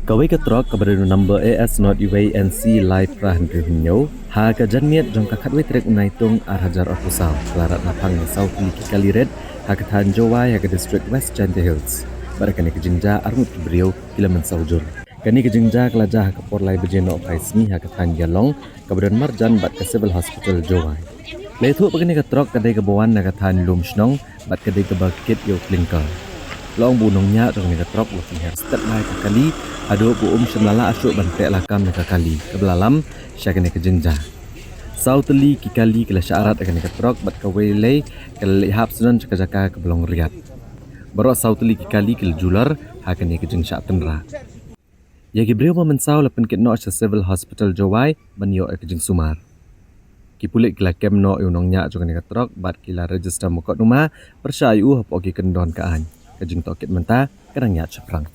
Kawei ka trok kaba don number A S not uwei N C lai phra hynriew hynñiew ha ka janmiet jong ka khatwei tarik u Naitung ar hajar arphew saw ka la rat na phang ïa saw tylli ki kali rit ha ka thaiñ Jowai ha ka district West Jaintia Hills. Bad ha kane ka jingjia arngut ki briew ki la mynsaw jur. Kane ka jingjia ka la jia ha ka por lai baje noh phai sngi ha ka thaiñ ïalong kaba don marjan bad ka Civil Hospital Jowai. La ïathuh ba kane ka trok ka dei kaba wan na ka thaiñ Lumshnong bad ka dei kaba kit ïa u clinker. La ong ba u nongñiah jong kane ka trok u la pynher stet bha ïa ka kali haduh ba um shym la lah shuh ban teh lakam ïa ka kali kaba la lam sha kane ka jingjia. Saw tylli ki kali ki la shah rat ha kane ka trok bad kawei lei ka la leit hap sdang sha ka jaka kaba long riat. Baroh saw tylli ki kali ki la julor ha kane ka jingshah tynrah. Ïa ki briew ba mynsaw la pynkit noh sha Civil Hospital Jowai ban ïoh ïa ka jingsumar. Ki pulit ki la kem noh ïa u nongñiah jong kane ka trok bad ki la register mukotduma pyrshah ïa u hapoh ki kyndon ka aiñ. Ka jingtohkit mynta ka dang ïaid shaphrang.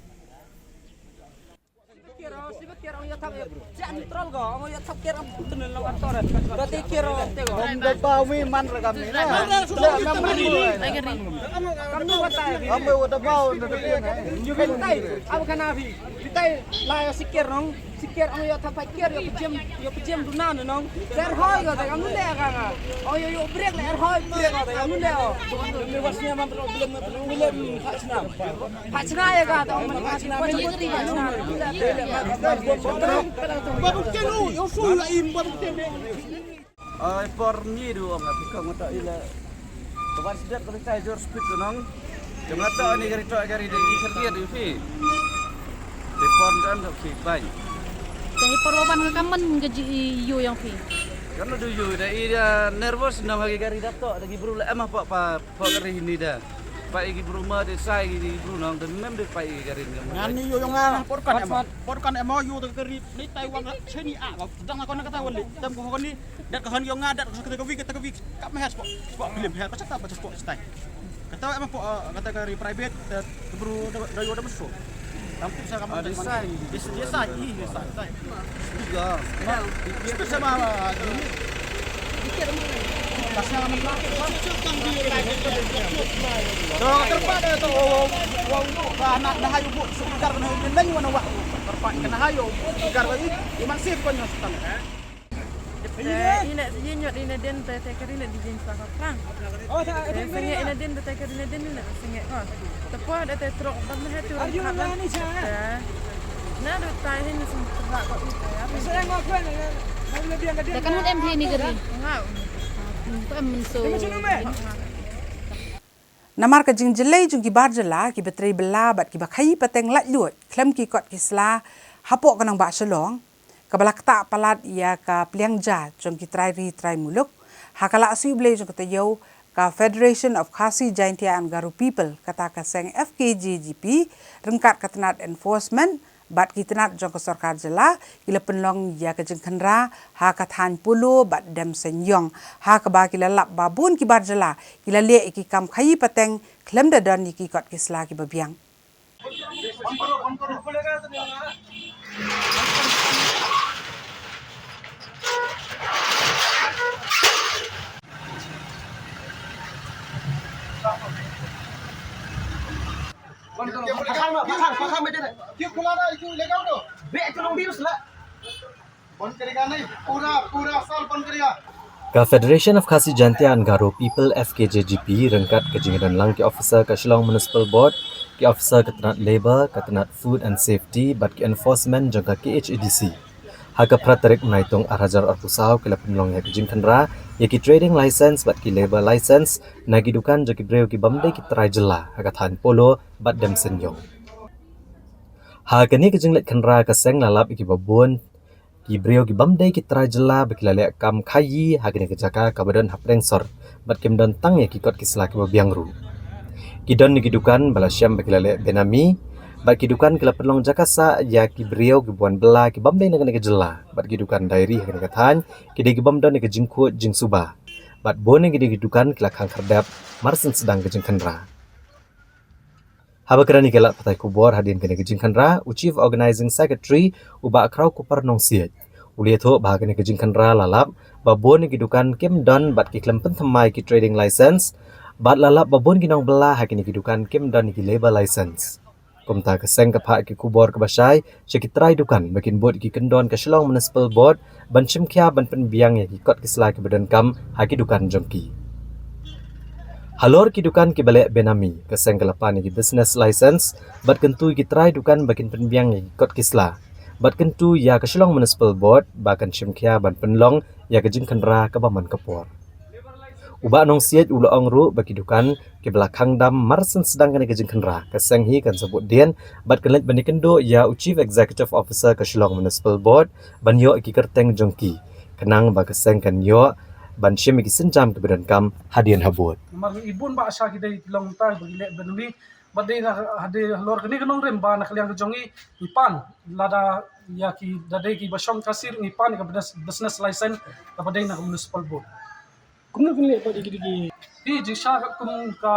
Bitai la ïa siker nong, siker ong ïa thap kiar ïa pjem, ïa pjem duna nong. Ter hoi ko te kam le ka nga. Ong ïa ïa brek le er hoi brek ko te kam le o. Ni was ni man ro bilem na bilem phachna. Phachna ïa ka ta ong man phachna. Babu kenu yo su la im babu kenu. Ai por ni du ong ati ka ngota ila. Kawan sidat ko tai jor speed ko nong. Jong ata ni gari to gari de ni sergi de fi. Di por dan do fi bai. Dei por wan ka kaman ga ji yu yang fi. Kan do yu da i da nervous nong agi gari da to da gi bru la emah pa pa pa gari ni da. Pa igi bru ma de sai igi bru nong da mem de pa igi gari ni. Ngan ni yu yang ah por kan emah. Por kan emah yu da gari ni tai wan cheni a. Dang ko na kata wali. Tem ko ni. Dat ka hon yong nga dat ka ka wi ka ka wi ka me has ko. Ko film her ka chata ba ko stai. Kata em ko kata ka ri private da bru da yo da so. Tam tu sa ka ma desa desa i desa. Juga. Itu sama ini. Pasal mana? So terpaksa tu. Wah, nak dah ayu bu sebentar kena nanya mana wah. Terpaksa kena ayu sebentar lagi. Iman sih kau nyos. Te i leh sa ïa ñiot ïa na den te te ka ri leh di jing sa ka prang. Te sengek ïa na den te te ka ri na den leh sengek ko. Te poi da te trok ban meh tu ri ka ban. Te na da tai hin sum tra ko i te ya. Te kan mut em phi ni ka ri. Nga. Ko em min so. Namar ka jingjyllei jong ki bar jylla kiba trei bylla bad kiba khaïi pateng laitluid khlem ki kot ki sla hapoh ka nongbah Shillong, kaba la ktah palat ïa ka pliang ja jong ki trai ri trai muluk, ha ka la sui blei jong ka taïew ka Federation of Khasi Jaintia and Garo People, kata ka seng F K J G P, ryngkat ka tnat enforcement bad ki tnat jong ka sorkar jylla, ki la pynlong ïa ka jingkhynra ha ka thaiñ Polo bad Demseñiong, ha kaba ki la lap ba bun ki bar jylla ki la leh ïa ki kam khaïi pateng khlem da don ïa ki kot ki sla kiba biang. Beh, ka long virus lah. बंद करेगा नहीं, पूरा पूरा साल बंद करेगा। Ka Federation of Khasi Jaintia and Garo People, F K J G P, ryngkat ka jingdon lang ki officer ka Shillong Municipal Board, ki officer ka tnat Labour, ka tnat Food and Safety bad ki enforcement jong ka K H A D C, ha ka phra tarik Naitung ar hajar arphew saw ki la pynlong ïa ka jingkhynra ïa ki trading license bad ki labour license na ki dukan jong ki briew ki bym dei ki trai jylla ha ka thaiñ Polo bad Demsenïong. Ha kane ka jingleit khynra ka seng la lap ïa ki babun ki briew ki bym dei ki trai jylla ba ki la leh kam khaïi ha kane ka jaka kaba don ha pdeng sor bad kim don tang ïa ki kot ki sla kiba biang ruh. Ki don ïa ki dukan ba la shem ba ki la leh benami bad ki dukan ki la pynlong jaka sah ïa ki briew kiba wan bylla ki bym dei na kane ka jylla bad ki dukan diary ha kane ka thaiñ ki dei ki bym don ïa ka jingkhuid jingsuba bad bun ïa ki dei ki dukan ki la khang khyrdep mar syn sdang ka jingkhynra. Haba kren ïa ki lad pathai khubor hadien kane ka jingkhynra, u Chief Organising Secretary u Bah Khraw Kupar Nongsiej u la ïathuh ba ha kane ka jingkhynra la lap ba bun ïa ki dukan kim don bad ki khlem pynthymmai ki trading license bad la lap ba bun ki nongbylla ha kine ki dukan kim don ïa ki labour license. Kumta ka seng ka phah ïa ki khubor kaba shai sha ki trai dukan ba kin bud ïa ki kyndon ka Shillong Municipal Board ban shim khia ban pynbiang ïa ki kot ki sla kiba donkam ha ki dukan jong ki. Halor ki dukan kiba leh benami, ka seng ka la pan ïa ki business license bad kyntu ïa ki trai dukan ba kin pynbiang ïa ki kot ki sla bad kyntu ïa ka Shillong Municipal Board ba kan shim khia ban pynlong ïa ka jingkhynra kaba man ka por. U Bah Nongsiej u la ong ruh ba ki dukan kiba la khang dam mar syn sdang kane ka jingkhynra ka seng hi kan sa bud dien bad kan leit ban ïakynduh ïa u Chief Executive Officer ka Shillong Municipal Board ban ïoh ïa ki kyrteng jong ki, khnang ba ka seng kan ïoh ban shim ïa ki sienjam kiba donkam hadien habud. Namar ngi i bun bah sha ki dei ki long tai ba ki leh benami, bad dei na, dei halor kane ka nongrim ba na ka liang ka jong ngi ngi pan, lada ïa ki da dei kiba shong Khasi ruh ngi pan ïa ka business, business license kaba dei na ka Municipal Board. Kumno kin leh pat ïa ki dei ki? Hi, jingshisha katkum ka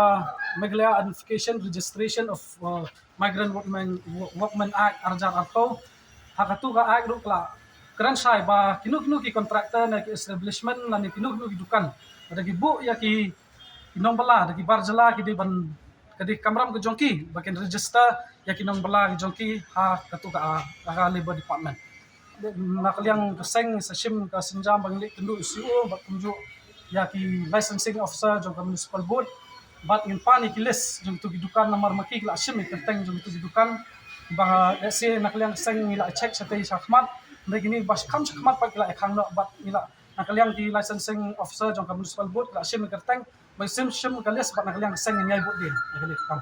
Meghalaya Identification Registration of, uh, Migrant Workmen, Wo-, Workmen Act ar hajar arphew. Ha katu ka Act ruh ka la kren shai ba kino kino ki contractor ne ki establishment lane kino kino ki dukan, lada ki buh ïa ki, ki nongbylla da ki bar jylla, ki dei ban, ka dei kamram ka jong ki ba kin register ïa ki nongbylla ki jong ki ha katu ka, ha ka Labour Department. Na ka liang ka seng sa shim ka sienjam ba ngin leit kynduh ïa u C O bad kumjuh ïa ki licensing officer jong ka Municipal Board. Bad ngin pan ïa ki list jong kitu ki dukan namar ma ki ki la shim ïa ki kyrteng jong kitu ki dukan. Ba lehse na ka liang ka seng ngi la check shatei shakhmat, hynrei kine ba kham shakhmat pat ki la ïa khang noh bad ngi la, na ka liang ki licensing officer jong ka Municipal Board ki la shim ïa ki kyrteng. Ba shim, shim ka list bad na ka liang ka seng ngin ïai bud dien ïa kane ka kam.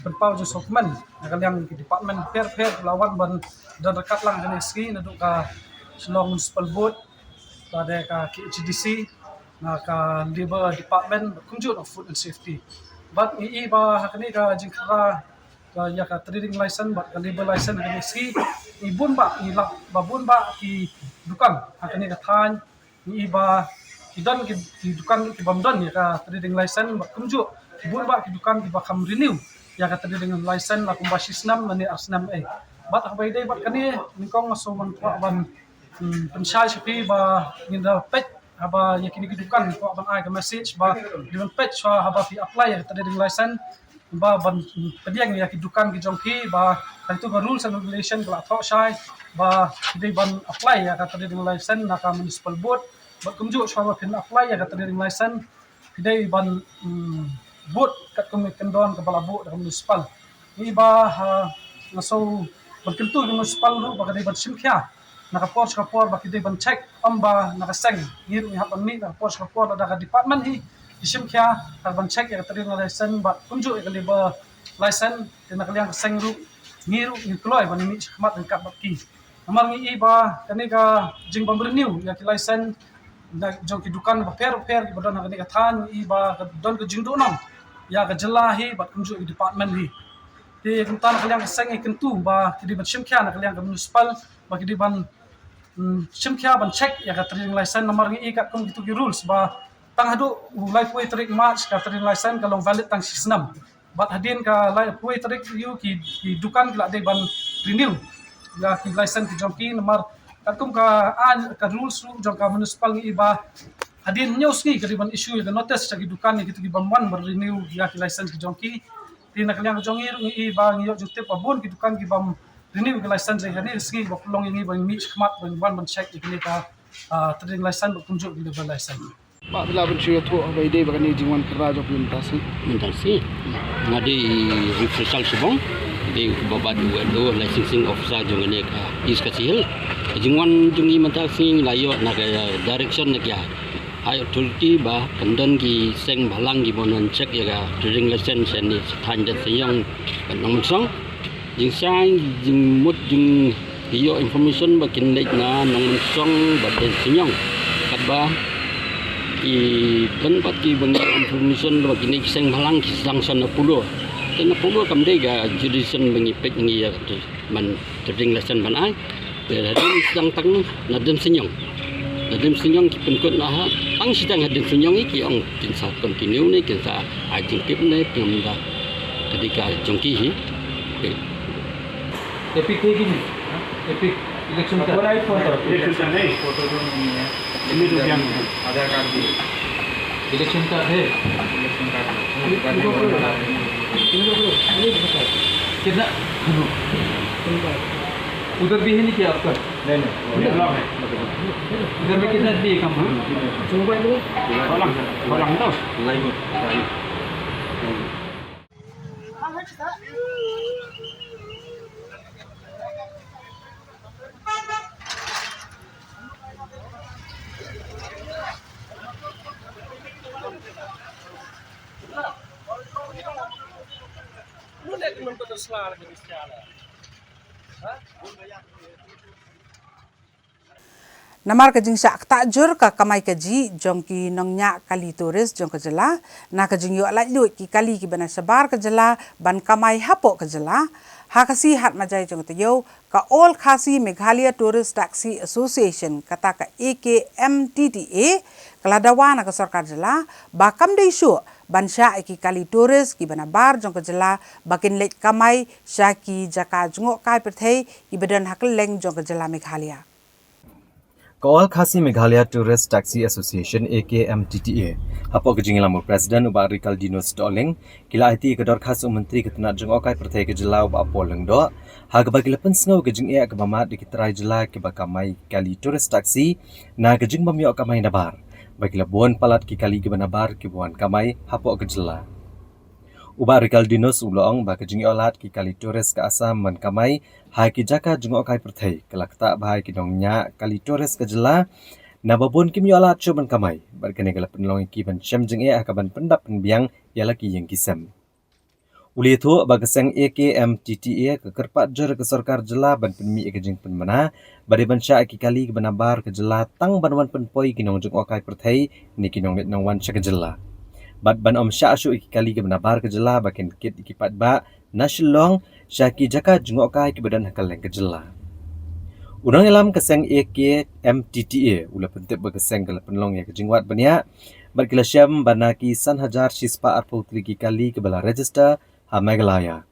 Pynpaw jingsngewkmen na ka liang ki department pher pher la wan ban don ryngkat lang kane ka sngi, naduh ka Shillong Municipal Board, lada ka K H A D C, na ka Labour Department, kumjuh na Food and Safety. Bad ngi i ba ha kane ka jingkhynra ka, ïa ka trading license bad ka labour license ha kane ka sngi, ngi bun bah, ngi lap ba bun bah ki dukan ha kane ka thaiñ, ngi i ba ki don ki, ki dukan ki bym don ïa ka trading license bad kumjuh ki bun bah ki dukan kiba kham renew ïa ka trading license la kumba shi snem lane ar snem ei. Bad haba ïadei bad kane, nyngkong nga sngewbha ban kwah ban, hmm, pynshai sha phi ba ngin da peit haba ïa kine ki dukan, kwah ban ai ka message ba ngin da peit shuwa haba phi apply ïa ka trading license, ba ban pdiang ïa ki dukan ki jong ki, ba katu ka rules and regulation ka la thoh shai ba ki dei ban apply ïa ka trading license na ka Municipal Board. Bad kumjuh shuwa ba phin apply ïa ka trading license, ki dei ban, mm, bud katkum ka kyndon kaba la buh da ka Municipal. Ngi ba, ha, nga sngew ban kyntu ïa ka Municipal ruh ba ka dei ban shim khia na ka por sha ka por ba ki dei ban check, ym ba na ka seng. Ngi ruh ngi hap ban mih na ka por sha ka por, lada ka department hi ki shim khia, ka ban check ïa ka trading license bad kumjuh ïa ka labour license. Te na ka liang ka seng ruh, ngi ruh ngi kloi ban mih shakhmat ryngkat bad ki. Namar ngi i ba kane ka jingbym renew ïa ki license na jong ki dukan bapher bapher kiba don ha kane ka thaiñ, ngi i ba ka don ka jingduhnong ïa ka jylla hi bad kumjuh ïa ki department hi. Te kumta na ka liang ka seng ngi kyntu ba ki dei ban shim khia na ka liang ka Municipal, ba ki dei ban, mm, shim khia ban check ïa ka trading license, namar ngi i katkum kitu ki rules ba tang haduh u laiphew tarik March ka trading license ka long valid tang shi snem. Bad hadien ka laiphew tarik ïa ki, ki dukan ki la dei ban renew ïa ki license ki jong ki, namar katkum ka aiñ, ka rules ruh jong ka Municipal, ngi i ba hadien hynñiew sngi ka dei ban issue ïa ka notice sha ki dukan ïa kitu ki bym wan ban renew ïa ki license ki jong ki. Te na ka liang ka jong ngi ruh ngi i ba ngi ïoh jingtip ba bun ki dukan ki bym renew ïa ka license ïa kane ka sngi, ba pynlong ïa ngi ban mih shakhmat ban wan ban check ïa kane ka, ah, trading license bad kumjuh ïa ka labour license. Bah, phi lah ban shu ïathuh ba ïadei bad kane ka jingwan kyrpad jong phi mynta shi? Mynta shi. Nga dei Reverend Shalshibong, dei uba bat u, u licensing officer jong kane ka East Khasi Hills. Ka jingwan jong ngi mynta shi la ïoh na ka direction na ka High Authority ba kan don ki seng bhalang kiban wan check ïa ka trading license ne sha thaiñ Diensñiawng bad Nongmynsong. Jingshai jingmut jingïoh information ba kin leit na Nongmynsong bad Diensñiawng. Katba ki don pat kiban ïoh information ba kine ki seng bhalang ki sdang shong na Polo. Te na Polo kam dei ka jurisdiction ba ngi peit ngi ïa ka man trading license ban ai. Te hadien sdang tang na Diensñiawng. Na Diensñiawng ki pynkut na ha, tang shi tang ha Diensñiawng ki ong kin sa continue ne kin sa ai jingtip ne pynda. Ka dei ka jong ki hi. Epic है कि नहीं? Epic election का? Election का नहीं। फोटो तो नहीं है। आधार कार्ड भी। Election card है? Election card है। कितना? उधर भी है नहीं क्या आपका? नहीं, नहीं। इधर में कितना भी काम है? Namar ka jingshah ktah jur ka kamai kajih jong ki nongñiah kali tourist jong ka jylla, na ka jingïoh laitluid ki kali kiba na shabar ka jylla ban kamai hapoh ka jylla, ha ka sngi Hat Majai jong ka taïew, ka All Khasi Meghalaya Tourist Taxi Association, kata ka A K M T T A, ka la dawa na ka sorkar jylla ba kam dei shuh ban shah ïa ki kali tourist kiba na bar jong ka jylla ba kin leit kamai sha ki jaka jngohkai pyrthei kiba don ha kylleng jong ka jylla Meghalaya. Ka All Khasi Meghalaya Tourist Taxi Association, A K M T T A, hapoh ka jingïalam u President u Bah Rikaldinus Dohling, ki la aiti ïa ka dorkhas u Myntri ka tnat jngohkai pyrthei ka jylla u Bah Paul Lyngdoh, ha kaba ki la pynsngew ka jingeh kaba mad ïa ki trai jylla kiba kamai kali tourist taxi na ka jingbym ïoh kamai nabar, ba ki la bun palat ki kali kiba nabar kiba wan kamai hapoh ka jylla. U Bah Rikaldinus u la ong ba ka jingïoh lad ki kali tourist ka Assam ban kamai ha ki jaka jngohkai pyrthei ka la ktah bha ïa ki nongñiah kali tourist ka jylla, naba bun kim ïoh lad shuh ban kamai, bad kane ka la pynlong ïa ki ban shem jingeh ha kaban pyndap pynbiang ïa la ki ïing ki sem. U la ïathuh ba ka seng A K M T T A ka kyrpad jur ïa ka sorkar jylla ban pynmih ïa ka jingpynmana ba dei ban shah ïa ki kali kiba nabar ka jylla tang ban wan pynpoi ïa ki nongjngohkai pyrthei ne ki nongleit nongwan sha ka jylla, bad ban ym shah shuh ïa ki kali kiba nabar ka jylla ba kin kit ïa ki paidbah na Shillong sha ki jaka jngohkai kiba don ha kylleng ka jylla. U nongïalam ka seng A K M T T A u la pyntip ba ka seng ka la pynlong ïa ka jingwad bniah, bad ki la shem ba na ki san hajar shispah arphew tylli ki kali kiba la register ha Meghalaya,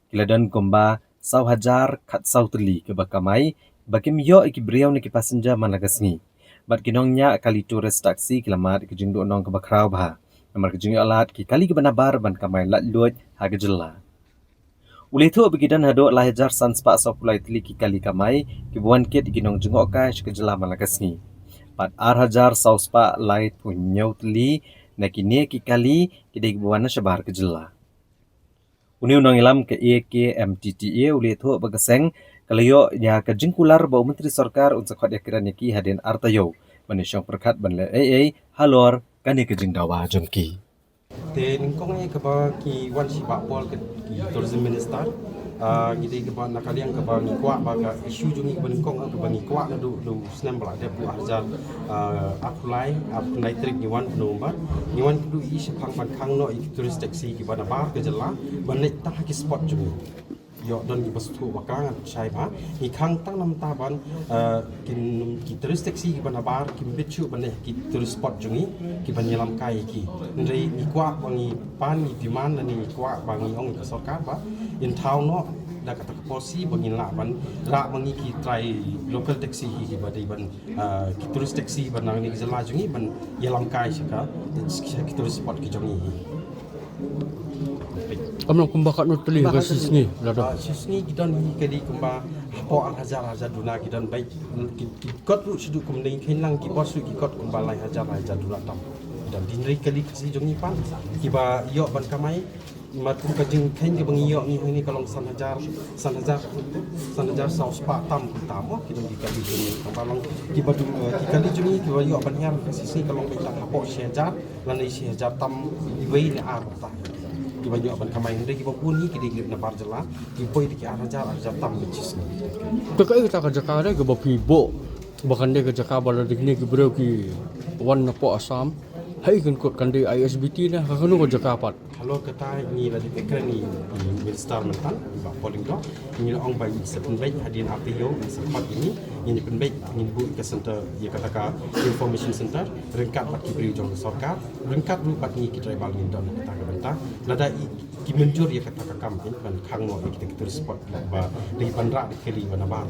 ki la don kumba saw hajar khatsaw tylli kiba kamai ba kim ïoh ïa ki briew ne ki passenger man la ka sngi. Bad ki nongñiah kali tourist taxi ki la mad ïa ka jingduhnong kaba khraw bha namar ka jingïoh lad ki kali kiba nabar ban kamai laitluid ha ka jylla. U la ïathuh ba ki don haduh lai hajar san spah sawphew lai tylli ki kali kamai kiba wan kit ïa ki nongjngohkai sha ka jylla man la ka sngi. Bad ar hajar saw spah laiphew hynñiew tylli na kine ki kali ki dei kiba wan na shabar ka jylla. Une u nongïalam ka A K M T T A u la ïathuh ba ka seng ka la ïoh ïa ka jingkular ba u Myntri Sorkar un sa khot ïakren ïa ki hadien ar taïew ban ïashong pyrkhat ban leh ei ei halor kane ka jingdawa jong ki. Te nyngkong eh kaba ngi wan sha Bah Paul ka ki Tourism Minister, ah, ngi dei kaba na ka liang kaba ngi kwah ba ka issue jong ngi kaba nyngkong eh kaba ngi kwah naduh u snem ba la dep, u ar hajar, ah, arphew lai, arphew lai tarik ngi wan November. Ngi wan kynduh ïa i shaphang ban khang noh ïa ki tourist taxi kiba nabar ka jylla ban leit tang ha ki spot jong ngi. Ïoh don kiba sngewthuh ba ka ngan shai bha. Ngi khang tang namar ba, eh, kin ki tourist taxi kiba nabar kim bit shuh ban leit ki tourist spot jong ngi kiban ïalam kai ïa ki. Hynrei ngi kwah ba ngi pan, ngi demand lane ngi kwah ba ngi ong ïa ka sorkar ba in thaw noh da kata ka policy ba ngin lah ban rah ba ngi ki trai local taxi hi kiba dei ban, eh, ki tourist taxi ba na kane ka jylla jong ngi ban ïalam kai sha ka, sha ki tourist spot ki jong ngi hi. Kumba ka nut teli ka shisngi lada. Shisngi ki don hi kali kumba hapoh ar hajar hajar duna ki don bai ki kot ruh shudu kumne khin lang ki bos ruh ki kot kumba lai hajar lai hajar duna tam. Dan din ri kali kasi jong i pan kiba yok ban kamai. Mat kum ka jingkhein kiba ngi yok ngi hini ka long san hajar, san hajar, san hajar saw spah tam tam mo ki don ki kali jong ngi ka ba long kiba du ki kali jong ngi kiba yok ban hiar ka shisngi ka long bai tam hapoh shi hajar. Lane shi hajar tam iwei ne ar ta. Kiba yok ban kamai hynrei kiba bun hi ki dei na bar jylla ki poi dei ki ar hajar ar hajar tam ban shisngi. Te kaei kata ka jaka re kiba phi buh ba kan dei ka jaka ba la dei kine ki briew ki wan na poh Assam. Hai kan kot kan dei I S B T ne ha kano ka jaka pat. Halor kata ngi la dep kren ngi minister mynta ba polling do ngi la ong ba ngi sa pynbeit hadien ar taïew ngi sa pat ini ngi pynbeit ngi buh ka center ïa kata ka information center ryngkat bad ki briew jong sorkar ryngkat ruh bad ngi ki tribal ngi don kata ka bynta lada i ki mynjur ïa kata ka kam ban khang mo ïa kita ki tourist spot ba dei ban rah dei kali ba nabar.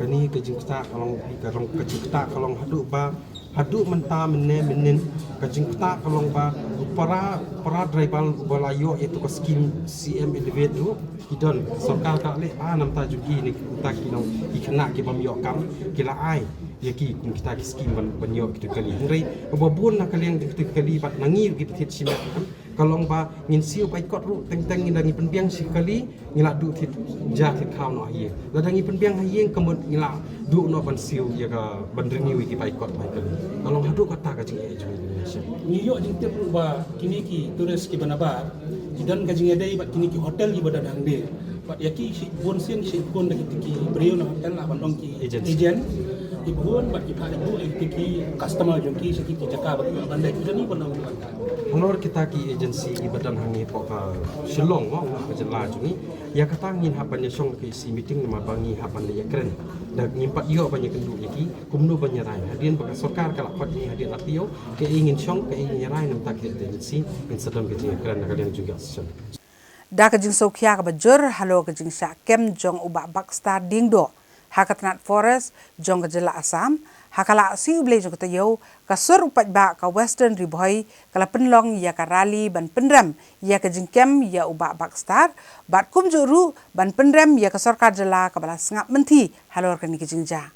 Kane ka jingktah ka long ka long ka jingktah ka long haduh ba haduh mynta mynne mynnin ka jingktah ka long ba u para para driver uba la ïoh ïa tu ka skim C M Elevate ruh ki don sorkar ka leh ba namta jong ki ne uta ki nong ki khynnah ki bym ïoh kam ki la ai ïa ki kum kita ki skim ban ban ïoh kita kali hynrei uba bun na ka liang jong kita kali bad na ngi ruh ki thied shimet kan ka long ba ngin siew bai kot ruh teng teng ngi da ngi pynbiang shi kali ngi la duh thied ja thied khaw noh ha ïing lada ngi pynbiang ha ïing ka mut ngi la duh noh ban siew ïa ka ban renew ïa ki bai kot bai kali ka long haduh kata ka jingeh jong ngi nation. Ngi ïoh jingtip ruh ba kine ki tourist kiba nabar ki don ka jingïadei bad kine ki hotel kiba don hangne bad ïa ki shi bun sien shi bun da ki ki briew na hotel la ban long ki agent. Agent ki bun bad ki phah ïa ki customer jong ki shi ki jaka ba ki ban dei ki jani ban long. Halor kita ki agency kiba don hangne hapoh ka Shillong mo ka jylla jong ngi ïa kata ngin hap ban ïa shong ka isi meeting namar ba ngi hap ban ïa kren da ngim pat ïoh ban ïa kynduh ïa ki kumno ban ïa rai hadien ba ka sorkar ka la khot ngi hadien ar taïew ka i ngin shong ka i ngin ïa rai namta ki agency ngin sa don ka jingïakren na ka liang jong ka session. Da ka jingsngewkhia kaba jur halor ka jingshah kem jong u Bah Baxter Diengdoh ha ka tnat Forest jong ka jylla Assam ha ka Lashio Blei jong ka taïew ka sur u paidbah ka Western Ri Bhoi ka la pynlong ïa ka rally ban pynrem ïa ka jingkem ïa u Bah Baxter bad kumjuh ruh ban pynrem ïa ka sorkar jylla kaba la sngap mynthi halor kane ka jingjia.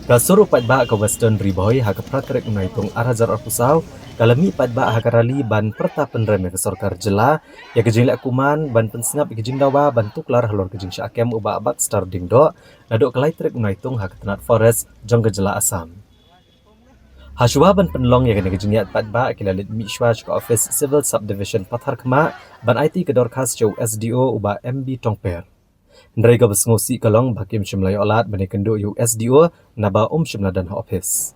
Ka sur u paidbah ka Western Ri Bhoi ha ka phra tarik u Naitung ar hajar arphew saw ka la mih paidbah ha ka rally ban pyrta pynrem ïa ka sorkar jylla ïa ka jingleh kuman ban pynsngap ïa ka jingdawa ban tuklar halor ka jingshah kem u Bah Baxter Diengdoh naduh ka lai tarik u Naitung ha ka tnat Forest jong ka jylla Assam. Hashwa ban pynlong ïa kane ka jingïaid paidbah ki la leit mih shwa sha ka office Civil Subdivision Patharkhmah ban aiti ka dorkhas sha u S D O u Bah M B Tongper. Hynrei kaba sngewsih ka long ba kim shym la ïoh lad ban ïakynduh ïa u S D O naba um shym la don ha office.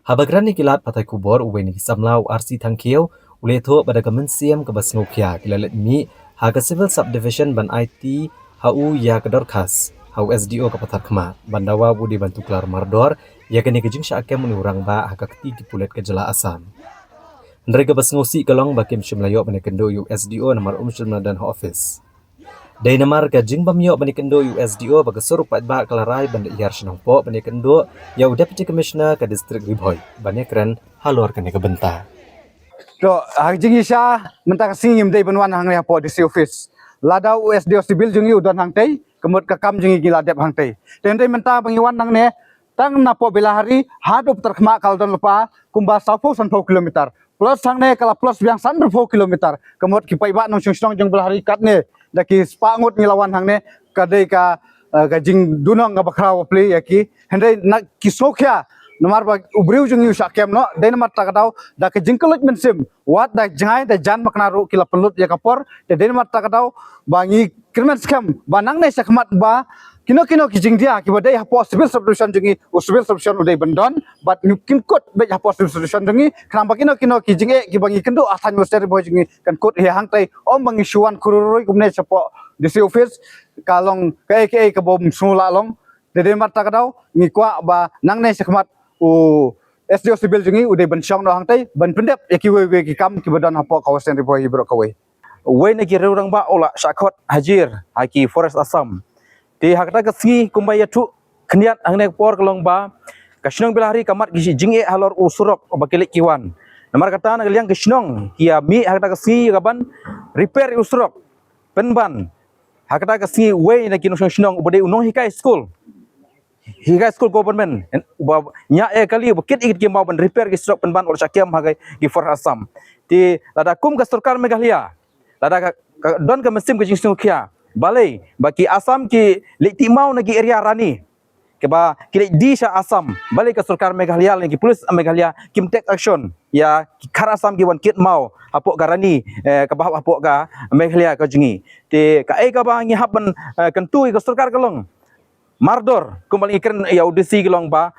Haba kren ïa ki lad pathai khubor uwei na ki samla u R C Thangkhiew u la ïathuh ba da ka mynsiem kaba sngewkhia ki la leit mih ha ka Civil Subdivision ban aiti ha u ïa ka dorkhas ha u S D O ka Patharkhmah ban dawa ba u dei ban tuklar mardor ïa kane ka jingshah kem u rangbah ha ka kti ki pulit ka jylla Assam. Hynrei kaba sngewsih ka long ba kim shym la ïoh ban ïakynduh ïa u S D O namar um shym la don ha office. Dei namar ka jingbym ïoh ban ïakynduh ïa u S D O ba ka sur u paidbah ka la rai ban da hiar shnong poh ban ïakynduh ïa u Deputy Commissioner ka District Ri Bhoi ban ïakren halor kane ka bynta. To ha ka jingïasha mynta ka sngi ngim dei ban wan hangne hapoh D C office. Lada u S D O civil jong ngi u don hangtei ka mut ka kam jong ngi ngi la dep hangtei. Te hynrei mynta ba ngi wan hangne tang napoh Belahari haduh Patharkhmah ka la don lypa kumba sawphew sanphew kilometer. Plus hangne ka la plus biang sanphew kilometer. Ka mut ki paidbah nongshong shnong jong Belahari katne da ki spah ngut ngi la wan hangne ka dei ka eh, ka jingdunong kaba khraw bapli ïa ki. Hynrei na ki sngewkhia namar ba u briew jong ngi u shah kem noh dei namar ta ka daw da ka jingkylluid mynsiem wat da jngai da jan makna ruh ki la pynlut ïa ka por te dei namar ta ka daw ba ngi kyrmen skhem ba nangne shakhmat ba kino kino ki jingdia kiba dei hapoh civil subdivision jong ngi u civil subdivision u dei ban don bad ngi kin kut bad hapoh civil subdivision jong ngi khnang ba kino kino ki jingeh kiba ngi kynduh ha thaiñ Western Ri Bhoi jong ngi kan kut hi hangtei ym ba ngi shu wan khur roi kumne shapoh D C office ka long kaei kaei kaba ym sngewlah long. Te dei namar ta ka daw ngi kwah ba nangne shakhmat u S D O civil jong ngi u dei ban shong noh hangtei ban pyndep ïa kiwei wei ki kam kiba don hapoh ka Western Ri Bhoi hi baroh kawei. uwei na ki riew rangbah u la shah khot hajir ha ki Forest Assam. Te ha kata ka sngi kumba ïathuh khyndiat hangne ka por ka long ba ka shnong Bilahari ka mad ki jingeh halor u surok uba ki leit ki wan. Namar kata na ka liang ka shnong ki ïa mih ha kata ka sngi ka ban repair u surok pynban ha kata ka sngi uwei na ki nongshong shnong uba dei u nonghikai skul, hikai skul government, uba ñiah ïa kali, uba kit ïa ki maw ban repair ki surok pynban u la shah kem ha ki Forest Assam. Te lada kum ka sorkar Meghalaya lada ka, ka don ka mynsiem ka jingsngewkhia, balei ba ki Assam ki leit tih maw na ki area Rani, kiba ki leit die sha Assam, balei ka sorkar Meghalaya lane ki police Meghalaya kim take action ïa ki khar Assam ki wan kit maw hapoh ka Rani, eh, kaba hap hapoh ka Meghalaya ka jong ngi. Te kaei kaba ngi hap ban, eh, kyntu ïa ka sorkar ka long, mardor kumba ngi kren ïa u D C ka long ba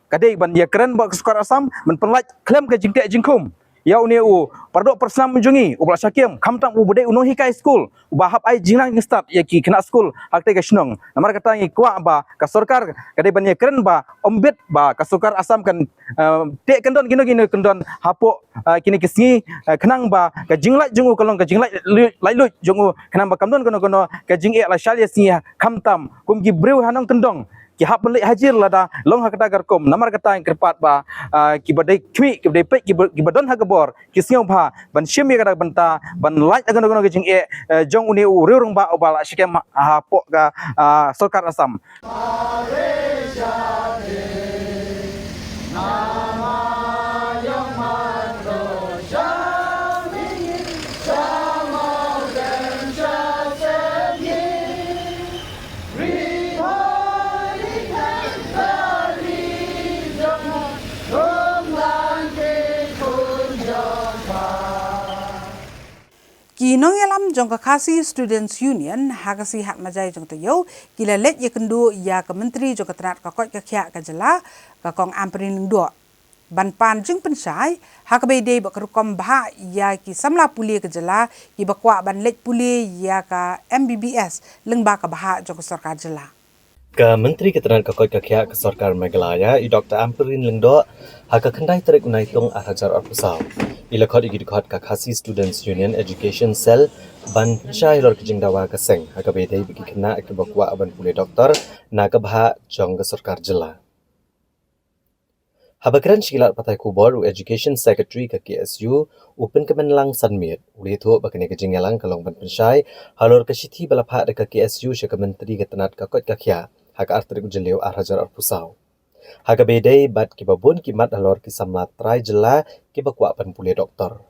ka dei ban ïakren bad ka sorkar Assam ban pynlait khlem ka jingteh jingkhum ïa une u paradoh parasnam jong ngi uba la shah kem, khamtam uba dei u nonghikai skul uba hap ai jingnang jingstad ïa ki khynnah skul ha katei ka shnong. Namar kata ngi kwah ba ka sorkar ka dei ban ïakren ba ym bit ba ka sorkar Assam kan, eh, teh kyndon kino kino kyndon hapoh, eh, kine ki sngi, eh, khnang ba ka jinglait jong u ka long ka jinglait lu-, laitluid jong u, khnang ba kam don kano kano ka jingeh la shai ïa sngi, khamtam kum ki briew ha nongkyndong ki hap ban leit hajir lada long ha kata ka rukom. Namar kata ngi kyrpad ba, ah, kiba dei khmih, kiba dei peit, kiba, kiba don ha ka bor ki sngewbha ban shim ïa kata ka bynta ban lait ïa kano kano ka jingeh, eh, jong une u riew rangbah uba la shah kem hapoh ka, ah, sorkar Assam. Ki nongïalam jong ka Khasi Students Union ha ka sngi Hatmaijai jong ka taïew ki la leit ïakynduh ïa ka Myntri jong ka tnat ka koit ka khiah ka jylla, ka Kong Ampareen Lyngdoh, ban pan jingpynshai ha kaba ïadei bad ka rukom bhah ïa ki samla pule ka jylla kiba kwah ban leit pule ïa ka M B B S lyngba ka bhah jong ka sorkar jylla. Ka Myntri ka tnat ka koit ka khiah ka sorkar Meghalaya, i Doctor Ampareen Lyngdoh, ha ka khyndai tarik u Naitung ar hajar arphew saw, i la khot ïa ki dkhot ka Khasi Students Union Education Cell ban pynshai halor ka jingdawa ka seng ha kaba ïadei bad ki khynnah kiba kwah ban pule doktor na ka bhah jong ka sorkar jylla. Haba kren sha ki lad pathai khubor, u Education Secretary ka K S U, u Pynkmenlang Sunmead, u la ïathuh ba kane ka jingïalang ka long ban pynshai halor ka shithi ba la phah da ka K S U sha ka Myntri ka tnat ka koit ka khiah ha ka ar tarik u Jylliew ar hajar arphew saw, ha kaba ïadei bad kiba bun ki mat halor ki samla trai jylla kiba kwah ban pule doktor.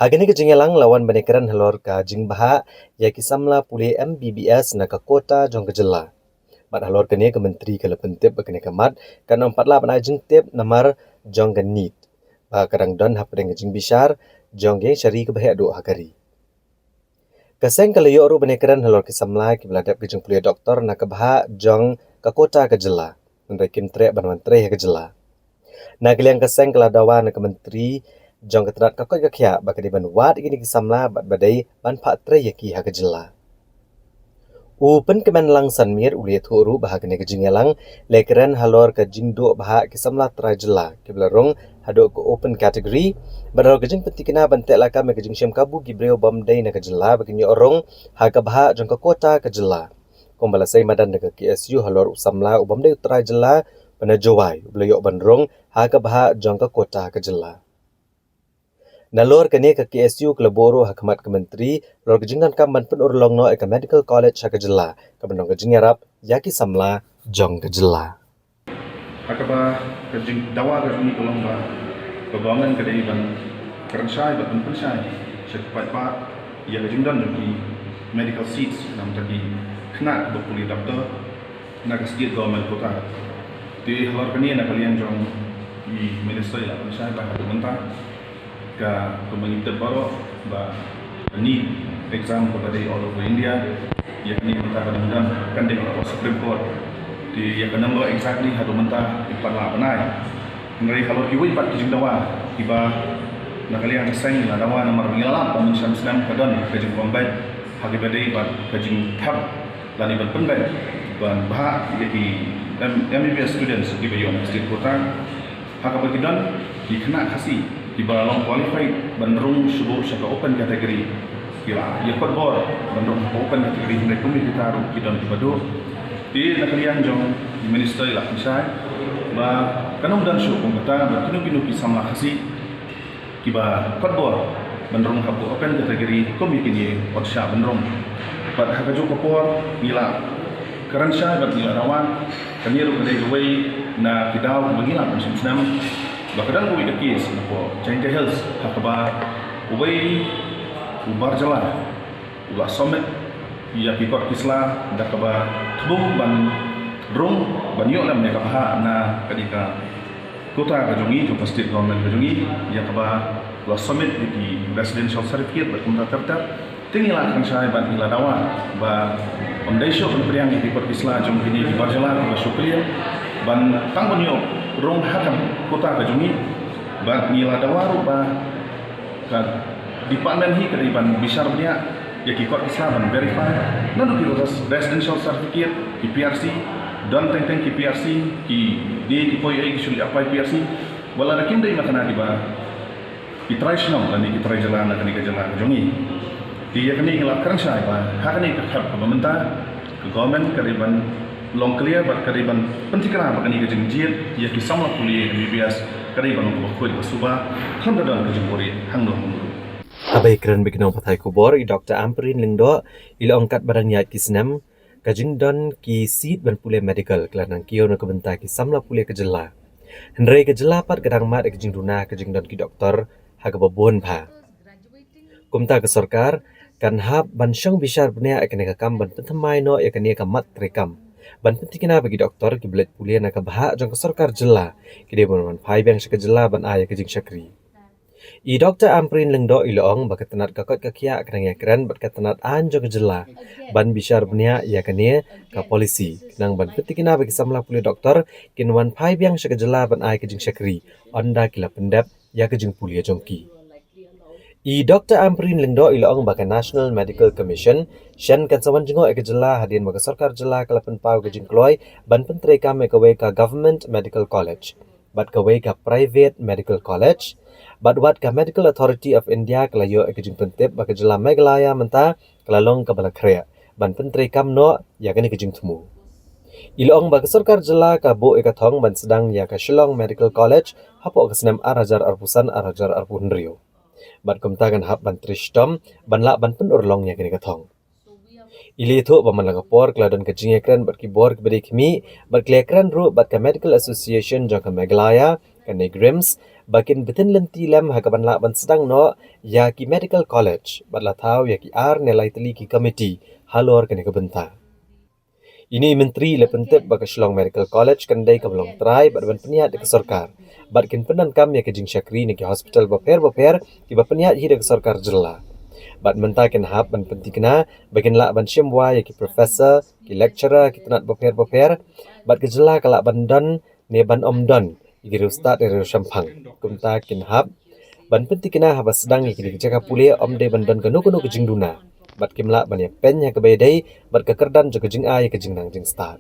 Ha kane ka jingïalang la wan ban ïakren halor ka jingbhah ïa ki samla pule M B B S na ka quota jong ka jylla. Bad halor kane ka Myntri ka la pyntip ba kane ka mat kan ym pat lah ban ai jingtip namar jong ka NEET, ba ka dang don hapdeng ka jingbishar jong ka ïingshari kaba heh duh ha ka ri. Ka seng ka la ïoh ruh ban ïakren halor ki samla kiba la dep ka jingpule doktor na ka bhah jong ka quota ka jylla, hynrei kim treh ban wan trei ha ka jylla. Na ka liang ka seng ka la dawa na ka Myntri jong ka tnat ka koit ka khiah ba ka dei ban wad ïa kine ki samla bad ba dei ban phah trei ïa ki ha ka jylla. U Pynkmenlang Sunmead u la ïathuh ruh ba ha kane ka jingïalang la ïakren halor ka jingduh bhah ki samla trai jylla kiba la rung haduh ka open category, bad halor ka jingpynthikna ban teh lakam ïa ka jingshim kabu ki briew bym dei na ka jylla ba kin ïoh rung ha ka bhah jong ka quota ka jylla, kumba la sei madan da ka K S U halor u samla u bym dei u trai jylla ba na Jowai uba la ïoh ban rung ha ka bhah jong ka quota ka jylla. Nalor kane ka K S U ka la buh ruh ha khmat ka Myntri halor ka jingdonkam ban pynurlong noh ïa ka Medical College ha ka jylla, kaba long ka jingïarap ïa ki samla jong ka jylla. Ha kaba ka jingdawa ka jong ngi ka long ba ka government ka dei ban kren shai bad ban pynshai sha ki paidbah ïa ka jingdon jong ki medical seats, namar ki khynnah kiba pule doctor na ka state government quota. Te halor kane na ka liang jong i minister i la pynshai ba haduh mynta ka, kumba ngi tip baroh ba NEET exam kaba dei all over India, ïa kane mynta ka dang dang pending hapoh Supreme Court. Te ïa ka number exactly haduh mynta ngim pat lah ban ai. Hynrei halor kiwei pat ki jingdawa kiba na ka liang ka seng la dawa namar ba ngi la lap ba mynshem snem ka don ka jingpynbeit ha kaba dei bad ka jingthep lane ban pynbeit ban bhah ïa ki M-, M B B S students kiba ïoh na ka state quota. Ha kaba ki don ki khynnah Khasi kiba long qualified ban rung shuh sha ka open category, Ïa kot bor ban rung hapoh open category hynrei kum ïa kita ruh ki don kiba duh. Te na ka liang jong i minister i la pynshai ba kan ym don shuh kum kata ba kino kino ki samla Khasi kiba kot bor ban rung hapoh open category kum ïa kine ki kot shah ban rung. Bad ha kajuh ka por ngi la kren shai bad ngi la dawa, kane ruh ka dei kawei na ki daw ba ngi la pynshim snem ba ka don kawei ka case napoh Jaiñtia Hills ha kaba uwei u bar jylla u la submit ïa ki kot ki sla da kaba thmu ban rung ban ïoh lem ïa ka bhah na kane ka quota ka jong ngi, jong ka state government ka jong ngi, ïa kaba la submit ïa ki residential certificate bad kumta ter ter. Te ngi la kren shai bad ngi la dawa ba ym dei shuh ban pdiang ïa ki kot ki sla jong kine ki bar jylla kiba shu clear ban tang ban ïoh rung ha ka quota ka jong ngi. Bad ngi la dawa ruh ba ka department hi ka dei ban bishar bniah ïa ki kot ki sla ban verify naduh ki res-, residential certificate, ki P R C, don teng teng ki P R C ki dei ki poi ei ki shu apply P R C. Wat la da kim dei ma kane kiba ki trai shnong lane ki trai jylla na kane ka jylla ka jong ngi. Te ïa kane ngi la kren shai ba ha kane ka khep kaba mynta ka government ka dei ban long clear bad ka dei ban pynthikna ba kane ka jingjied ïa ki samla pule M B B S ka dei ban long kaba khuid ba suba khlem da don ka jingbuhrieh hangno hangno. Haba ïakren bad ki nongpathai khubor, i Doctor Ampareen Lyngdoh i la ong katba dang ïaid ki snem ka jingdon ki seat ban pule medical ka la nang kiew na ka bynta ki samla pule ka jylla. Hynrei ka jylla pat ka dang mad ïa ka jingduna ka jingdon ki doktor ha kaba bun bha. Kumta ka sorkar kan hap ban shong bishar bniah ïa kane ka kam ban pynthymmai noh ïa kane ka mat treikam ban pynthikna ba ki doktor kiba leit pule na ka bhah jong ka sorkar jylla ki dei ban wan phai biang sha ka jylla ban ai ïa ka jingshakri. I Doctor Ampareen Lyngdoh i la ong ba ka tnat ka koit ka khiah ka dang ïakren bad ka tnat aiñ jong ka jylla ban bishar bniah ïa kane ka policy khnang ban pynthikna ba ki samla pule doktor kin wan phai biang sha ka jylla ban ai ka jingshakri ynda ki la pyndep ïa ka jingpule jong ki. I Doctor Ampareen Lyngdoh i la ong ba ka National Medical Commission shen kan sa wan jngoh ïa ka jylla hadien ba ka sorkar jylla ka la pynpaw ka jingkloi ban pyntreikam ïa kawei ka Government Medical College bad kawei ka Private Medical College bad wat ka Medical Authority of India ka la ïoh ïa ka jingpyntip ba ka jylla Meghalaya mynta ka la long kaba la khreh ban pyntreikam noh ïa kane ka jingthmu. I la ong ba ka sorkar jylla ka buh ïa ka thong ban sdang ïa ka Shillong Medical College hapoh ka snem ar hajar arphew san ar hajar arphew hynriew. Bad kumta kan hap ban trei shitom ban lah ban pynurlong ïa kane ka thong. I la ïathuh ba man la ka por ka la don ka jingïakren bad ki bor kiba dei khmih bad ka la ïakren ruh bad ka Medical Association jong ka Meghalaya, ka NEIGRIHMS, ba kin bthin lynti lem ha kaban lah ban sdang noh ïa ki medical college bad la thaw ïa ki ar ne lai tylli ki komiti halor kane ka bynta. Ine i myntri i la pyntip ba ka Shillong Medical College kan dei kaba long trai bad ban pynïaid da ka sorkar bad kin pyndonkam ïa ka jingshakri na ki hospital bapher bapher kiba pynïaid hi da ka sorkar jylla. Bad mynta kin hap ban pynthikna ba kin lah ban shim wai ïa ki professor, ki lecturer, ki tnat bapher bapher bad ka jylla ka lah ban don ne ban ym don ïa ki riewstad ne riewshemphang. Kumta kin hap ban pynthikna haba sdang ïa kine ki jaka pule ym dei ban don kano kano ka jingduna bad kim lah ban ïapeiñ ha kaba ïadei bad ka kyrdan jong ka jingai ïa ka jingnang jingstad.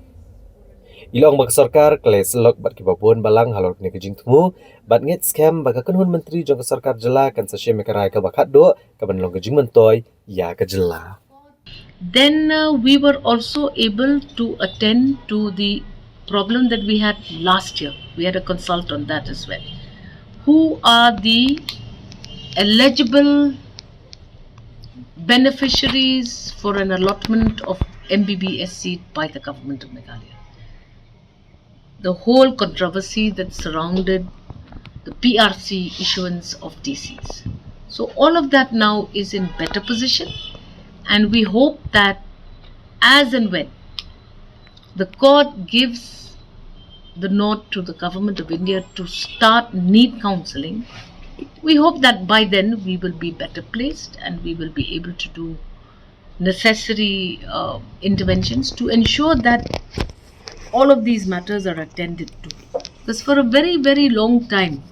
I la ong ba ka sorkar ka la ïasyllok bad kiba bun balang halor kane ka jingthmu bad ngeit skhem ba ka kynhun myntri jong ka sorkar jylla kan sa shim ïa ka rai kaba khatduh kaban long ka jingmyntoi ïa ka jylla. Then uh, we were also able to attend to the problem that we had last year. We had a consult on that as well. Who are the eligible beneficiaries for an allotment of M B B S seat by the government of Meghalaya? The whole controversy that surrounded the P R C issuance of D Cs. So all of that now is in better position, and we hope that as and when the court gives the nod to the Government of India to start need counselling, we hope that by then we will be better placed and we will be able to do necessary uh, interventions to ensure that all of these matters are attended to. Because for a very, very long time,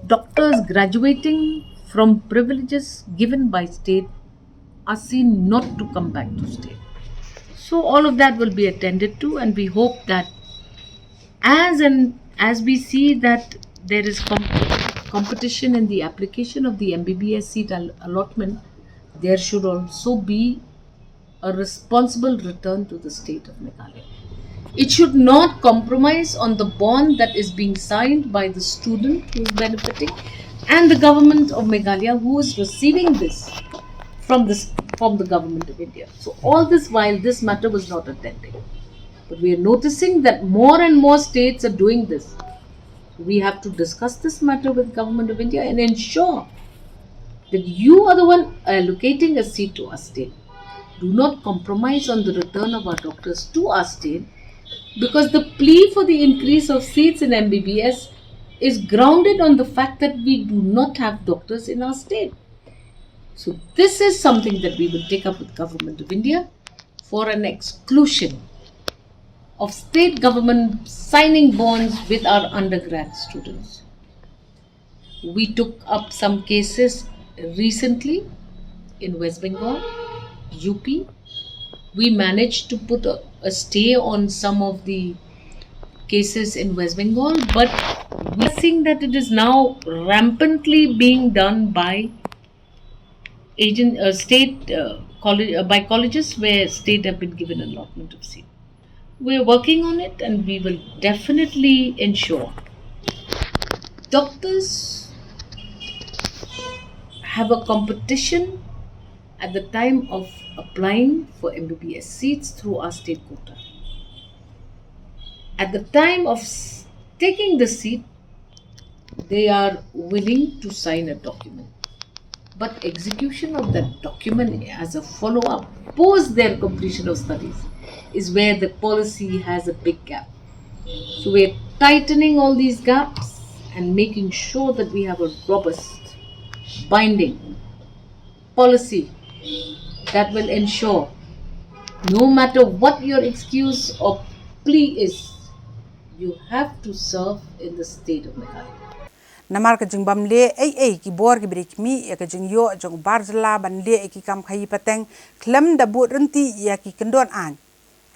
doctors graduating from privileges given by state are seen not to come back to state. So all of that will be attended to, and we hope that as and as we see that there is comp- competition in the application of the M B B S seat al- allotment, There should also be a responsible return to the state of Meghalaya. It should not compromise on the bond that is being signed by the student who is benefiting and the government of Meghalaya who is receiving this from this from the government of India. So all this while this matter was not attended. But we are noticing that more and more states are doing this. We have to discuss this matter with Government of India and ensure that you are the one allocating a seat to our state. Do not compromise on the return of our doctors to our state, because the plea for the increase of seats in M B B S is grounded on the fact that we do not have doctors in our state. So this is something that we will take up with Government of India for an exclusion of state government signing bonds with our undergrad students. We took up some cases recently in West Bengal, U P. We managed to put a, a stay on some of the cases in West Bengal, but we're seeing that it is now rampantly being done by agent, uh, state, uh, college, uh, by colleges where state have been given allotment of seat. We're working on it and we will definitely ensure doctors have a competition at the time of applying for M B B S seats through our state quota. At the time of s- taking the seat, they are willing to sign a document. But execution of that document as a follow-up post their completion of studies is where the policy has a big gap. So we're tightening all these gaps and making sure that we have a robust, binding policy that will ensure, no matter what your excuse or plea is, you have to serve in the state of Meghalaya. Namar ka jingbym leh ei ei ki bor kiba dei ki mih ïa ka jingïoh jong u bar jylla ban leh ïa ki kam khaïi pateng khlem da bud ryntih ïa ki kyndon aiñ.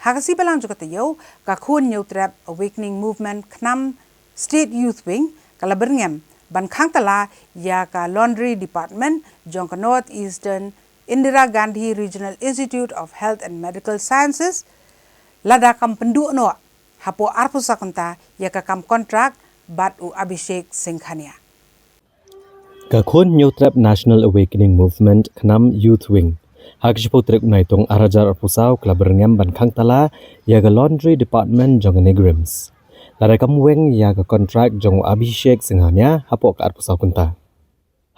Ha ka sngi Balang jong ka taïew, ka Khun Hynñiewtrep Awakening Movement KHNAM State Youth Wing ka la byrngem ban khang tala ïa ka Laundry Department jong ka North Eastern Indira Gandhi Regional Institute of Health and Medical Sciences, lada kam pynduh noh hapoh arphew saw kynta ïa ka kam kontrak bad u Abhishek Singhania. Ka Khun Hynñiewtrep National Awakening Movement KHNAM Youth Wing ha ka shiphew tarik u Naitung ar hajar arphew saw ka la byrngem ban khang tala ïa ka Laundry Department jong ka NEIGRIHMS. Lada kam weng ïa ka kontrak jong u Abhishek Singhania hapoh ka arphew saw kynta.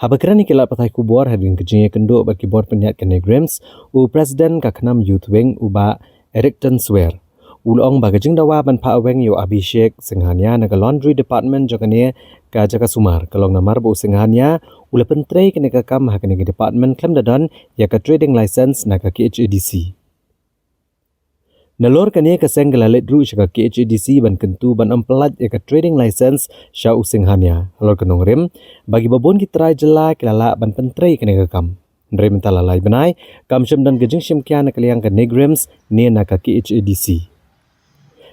Haba kren ïa ki lad pathai khubor hadien ka jingïakynduh bad ki bor pynïaid ka NEIGRIHMS, u President ka KHNAM Youth Wing u Bah Erickton Swer u la ong ba ka jingdawa ban phah weng ïa u Abhishek Singhania na ka Laundry Department jong kane ka jaka sumar ka long namar ba u Singhania u la pyntrei kane ka kam ha kane ka department khlem da don ïa ka trading license na ka KHADC. Nalor kane ka seng ka la leit ruh sha ka KHADC ban kyntu ban ym pyllait ïa ka trading license sha u Singhania halor ka nongrim ba kiba bun ki trai jylla ki la lah ban pyntrei kane ka kam. Hynrei mynta la lai bnai kam shym don ka jingshim khia na ka liang ka NEIGRIHMS ne na ka KHADC.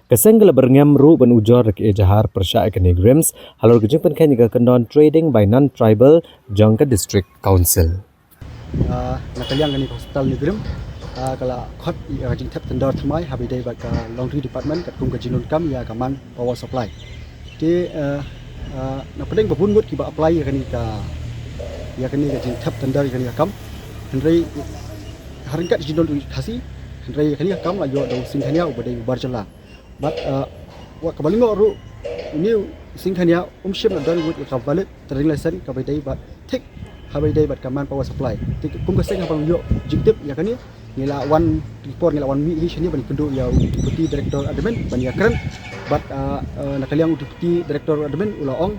Ka seng ka la byrngem ruh ban ujor da ka ejahar pyrshah ïa ka NEIGRIHMS halor ka jingpynkheiñ ïa ka kyndon trading by non-tribal jong ka District Council. Ah, na ka liang kane ka hospital NEIGRIHMS, ah, ka la khot ïa ka jingthep tender thymmai haba ïadei bad ka laundry department katkum ka jingdonkam ïa ka manpower supply. Te, ah, ah, nga pdeng ba bun ngut kiba apply ïa kane ka, ïa kane ka jingthep tender ïa kane ka kam. Hynrei ha ryngkat ka jingdon u Khasi, hynrei ïa kane ka kam la ïoh da u Singhania uba dei u bar jylla. Bad, uh, wat kaba lyngngoh ruh, une u Singhania um shym la don wut ïa ka valid trading license kaba ïadei bad thik haba ïadei bad ka manpower supply. Te kum ka seng haba ngi ïoh jingtip ïa kane, ngi la wan, ki por ngi la wan mih hi shane ban ïakynduh ïa u Deputy Director Admin ban ïakren. Bad, uh, uh, na ka liang u Deputy Director Admin u la ong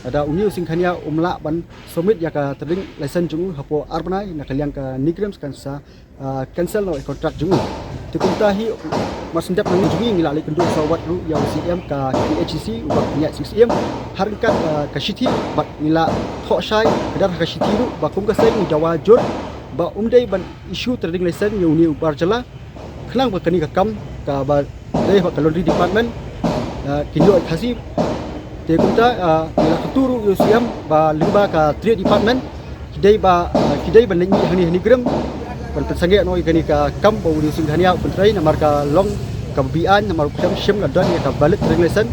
lada une u Singhania um lah ban submit ïa ka trading license jong u hapoh ar bnai na ka liang ka NEIGRIHMS kan sa ah, cancel noh ïa ka contract jong u. Te kumta hi, mar shu dep na ngi jong ngi, ngi la leit kynduh sa wat ruh ïa u CEM ka KHADC, u Bah Pynïaid Sing Syiem, ha ryngkat, ah, ka shithi, bad ngi la thoh shai ka dei ha ka shithi ruh ba kum ka seng ngi dawa jur ba um dei ban issue trading license ïa une u bar jylla. Khnang ba kane ka kam kaba dei ha ka laundry department, ah, kin ïoh ïa ka Khasi. Te kumta, ah, ngi la kyntu ruh ïa u CEM ba lyngba ka trade department ki Dei ba, uh, ki dei ban leit hangne ha NEIGRIHMS ban pynsangeh noh ïa kane ka kam ba u Singhania u pyntrei, namar ka long kaba beaiñ, namar u khlem shim la don ïa ka valid trading license.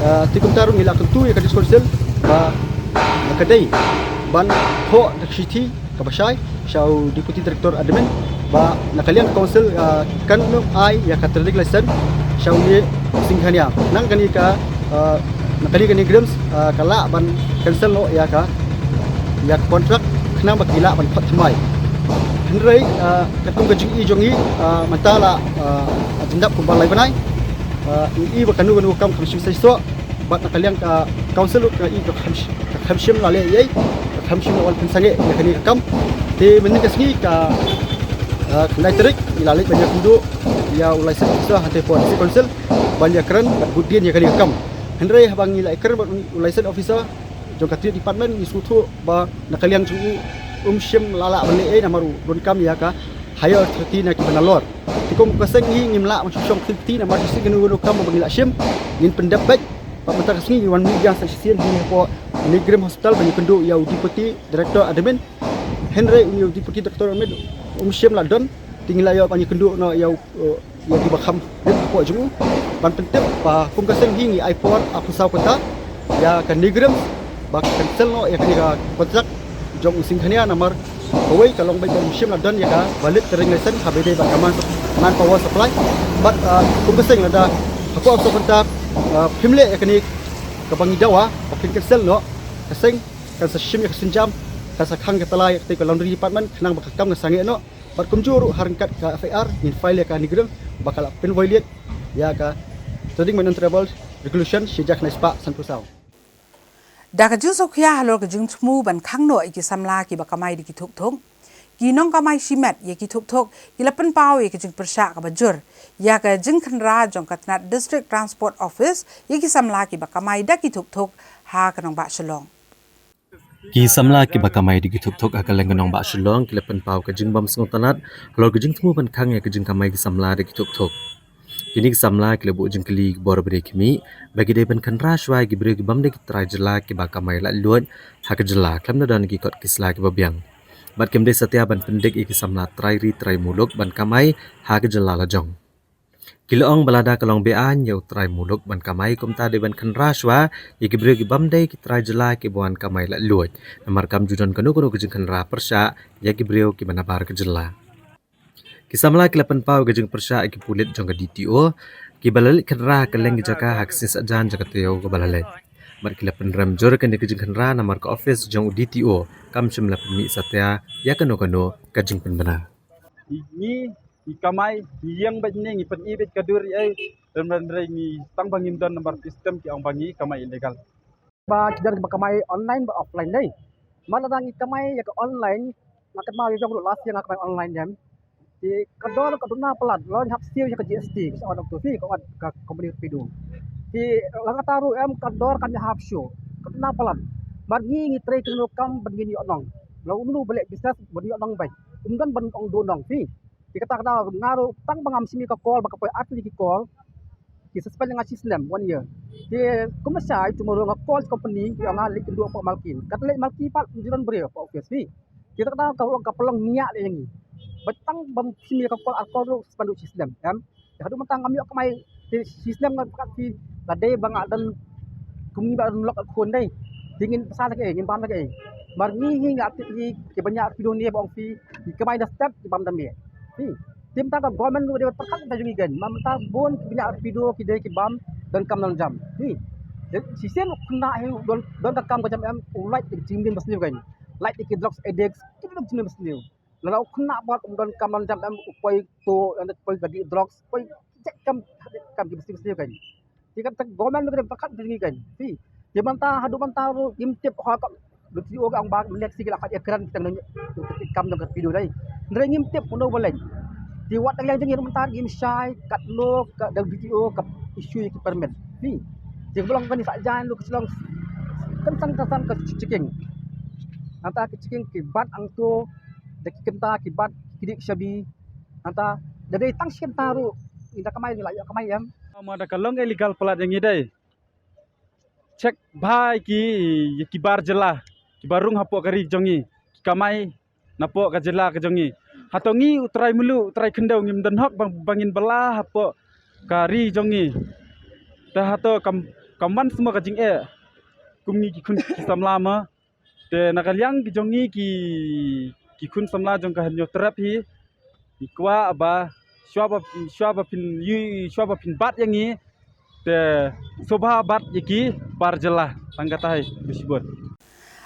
Uh, te kumta ruh ngi la kyntu ïa ka District Council ba ka dei ban thoh da ka shithi kaba shai sha u Deputy Director Admin ba na ka liang ka Council, uh, kan ym ai ïa ka trading license sha une u Singhania. Nang kane ka, uh, na kane ka NEIGRIHMS, uh, ka lah ban cancel noh ïa ka, ïa ka contract khnang ba ki lah ban khot thymmai. Hynrei, uh, katkum ka jingïohi jong ngi, uh, mynta la, uh, jingdap kumba lai bnai, uh, ngi i ba kano kano kam kam shim shisha, bad na ka liang ka Council ruh ka i ka kham sh-, ka kham shim la leh ei ei, ka kham shim la wan pynsangeh ïa kane ka kam. Te mynne ka sngi ka, uh, khyndai tarik ngi la leit ban ïakynduh ïa u license officer hangtei hapoh District Council ban ïakren bad bud dien ïa kane ka kam. Hynrei haba ngi la ïakren bad u license officer jong ka Trade Department, ngi sngewthuh ba na ka liang jong u um shim la lah ban leh ei namar u donkam ïa ka higher authority na kiba nalor. Te kum ka seng hi ngim lah ban shu shong kti kti namar shisien kano kano kam ba ngi la shim ngin pyndep beit. Bad mynta ka sngi ngi wan mih biang sa shisien hi hapoh NEIGRIHMS Hospital ban ïakynduh ïa u Deputy Director Admin. Hynrei une u Deputy Director Admin um shim la don. Te ngi la ïoh ban ïakynduh noh ïa u, uh, ïa kiba kham dep hapoh jong u ban pyntip ba kum ka seng hi ngi ai por arphew saw kynta ïa ka NEIGRIHMS ba ka cancel noh ïa kane ka contract jong u Singhania namar kawei ka long beit ba um shim la don ïa ka valid trading license haba ïadei bad ka man, manpower supply. Bad, uh, kum ka seng lada hapoh arphew saw kynta, uh, phim leh ïa kane kaba ngi dawa ba kin cancel noh, ka seng kan sa shim ïa ka sienjam, kan sa khang ïa ka tala ïa katei ka Laundry Department khnang ba ka kam kan sangeh noh. Bad kumjuh ruh ha ryngkat ka F I R ngin file ïa ka NEIGRIHMS ba ka la pynviolate ïa ka Trading Maintenance Tribunal Regulation shi hajar khyndai spah sanphew saw. Da ka jingsngewkhia halor ka jingthmu ban khang noh ïa ki samla kiba kamai da ki thukthuk, ki nongkamai shimet ïa ki thukthuk ki la pynpaw ïa ka jingpyrshah kaba jur ïa ka jingkhynra jong ka tnat District Transport Office ïa ki samla kiba kamai da ki thukthuk ha ka nongbah Shillong. Ki samla kiba kamai da ki thukthuk ha kylleng ka nongbah Shillong ki la pynpaw ka jingbym sngewtynnat halor ka jingthmu ban khang ïa ka jingkamai ki samla da ki thukthuk. Kine ki samla ki la buh jingkylli ki bor ba dei ki mih ba ki dei ban khynra shuwa ïa ki briew ki bym dei ki trai jylla kiba kamai laitluid ha ka jylla khlem da don ki kot ki sla kiba biang. Bad kim dei satia ban pyndik ïa ki samla trai ri trai muluk ban kamai ha ka jylla la jong. Ki la ong ba lada ka long beaiñ ïa u trai muluk ban kamai kumta dei ban khynra shuwa ïa ki briew ki bym dei ki trai jylla kiba wan kamai laitluid. Namar kam ju don kano kano ka jingkhynra pyrshah ïa ki briew kiba nabar ka jylla. Ki samla ki la pynpaw ka jingpyrshah ïa ki pulit jong ka D T O kiba la leit khynra ha kylleng ki jaka ha ka sngi saitjaiñ jong ka taïew kaba la leit. Bad ki la pynrem jur kane ka jingkhynra namar ka office jong u D T O kam shym la pynmih satia ïa kano kano ka jingpynbna. Ngi, ngi kamai, ngi ïeng bad ngi, ngi pyni bad ka dur ei, dan ban rei ngi tang ba ngim don namar system ki ong ba ngi kamai illegal. Ba ki don ba kamai online ba offline dei. Mar lada ngi kamai ïa ka online, nga kynmaw ïa jong ruh last year nga kamai online dem. Te ka dor ka duna palat, lada hap siew ïa ka G S T, ka sa ong tu fi, ka ong ka company Rapido. Te lada kata ruh em ka dor kam ïa hap shuh, ka duna palat. Mar ngi ngi trei kano kam ban ngin ïoh nong. Lada um nu ba leh business ban ïoh nong bai. Um don ban ong du nong fi. Te kata kata nga ruh tang ba ngam shim ïa ka call ba ka poi artylli ki call. Ki suspend ïa nga shi snem, one year. Te kumno shai, tomorrow nga call company, ki ong nga leit kynduh hapoh Malki. Kata leit Malki pat, ym ju don briew hapoh office fi. Te kata kata ka ruh ka pynlong niah leh ïa ngi. Ba tang bym shim ïa ka call ar call ruh suspend ruh shi snem, em. Te haduh mynta ngam ïoh kamai, te shi snem nga kat fi, la dei ba nga don kum ngi ba don lok khun dei. Te ngin pasal lagi, ngin bam lagi. Mar ngi hi nga tip hi, ki bniah Rapido ne ba ong fi, ki kamai da step, ki bam da miet. Hi. Te mynta ka government ruh dei pyrkhat da jong ngi kein. Mar mynta bun ki bniah Rapido ki dei ki bam donkam doljam. Hi. Shisien u khynnah hi don, don ka kam ka jam em u lait da ki jingmlien basniew kein. Lait da ki drugs addicts, ki don jingmlien basniew. Lada u khynnah pat um donkam doljam em u poi to, em poi ka dih drugs, poi jait kam, kam ki basniew basniew kein. Te kata government ruh ka dei pyrkhat da jong ngi kein. Hi. Te mynta haduh mynta ruh ngim tip ha ka D T O ka ong ba mynne ka sngi ki la khot ïakren kita ngi kam jong ka Rapido dei. Hynrei ngim tip kumno ba leit. Te wat tang ïa jong ngi mynta ngim shai katno ka D T O ka issue ïa ki permit. Hi. Te ka long kane sa jan ruh ka shlong kynsan kynsan ka checking. Nangta ka checking ki bat hangto da ki kynta ki bat ki dih ki shabi. Nangta da dei tang shi kynta ruh ngi da kamai ngi la ïoh kamai em. Ma da ka long illegal palat ïa ngi dei. Check bha ïa ki, ïa ki bar jylla kiba rung hapoh ka ri jong ngi. kamai napoh ka jylla ka jong ngi. Hato ngi u trai mulu, u trai khyndew, ngim don hok ba, ba ngin bylla hapoh ka ri jong ngi. Te hato kam, kam wan sma ka jingeh kum ngi ki khun ki samla ma. Te na ka liang ki jong ngi ki, ki khun samla jong ka Hynñiewtrep hi, ngi kwah ba shuwa ba, shuwa ba phin ïoh, shuwa ba phin bat ïa ngi, te sngewbha bat ïa ki par jylla. Tang kata hi, khublei shibun.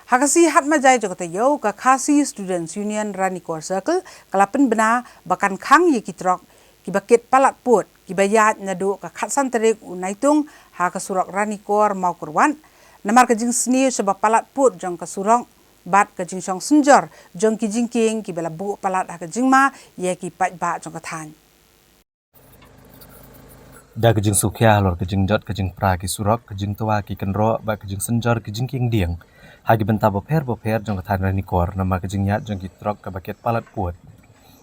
Ha ka sngi Hatmajai jong ka taïew, ka Khasi Students Union Ranikor Circle ka la pynbna ba kan khang ïa ki trok kiba kit palat pud kiba ïaid naduh ka khatsan tarik u Naitung ha ka surok Ranikor Mawkyrwat, namar ka jingsniew shaba palat pud jong ka surok bad ka jingshong synjor jong ki jingkieng kiba la buh palat ha ka jingma ïa ki paidbah jong ka thaiñ. Da ka jingsngewkhia halor ka jingjot ka jingpra ki surok, ka jingtwa ki kynroh bad ka jingsynjor ki jingkieng dieng ha ki bynta bapher bapher jong ka thaiñ Ranikor namar ka jingïaid jong ki trok kaba kit palat pud,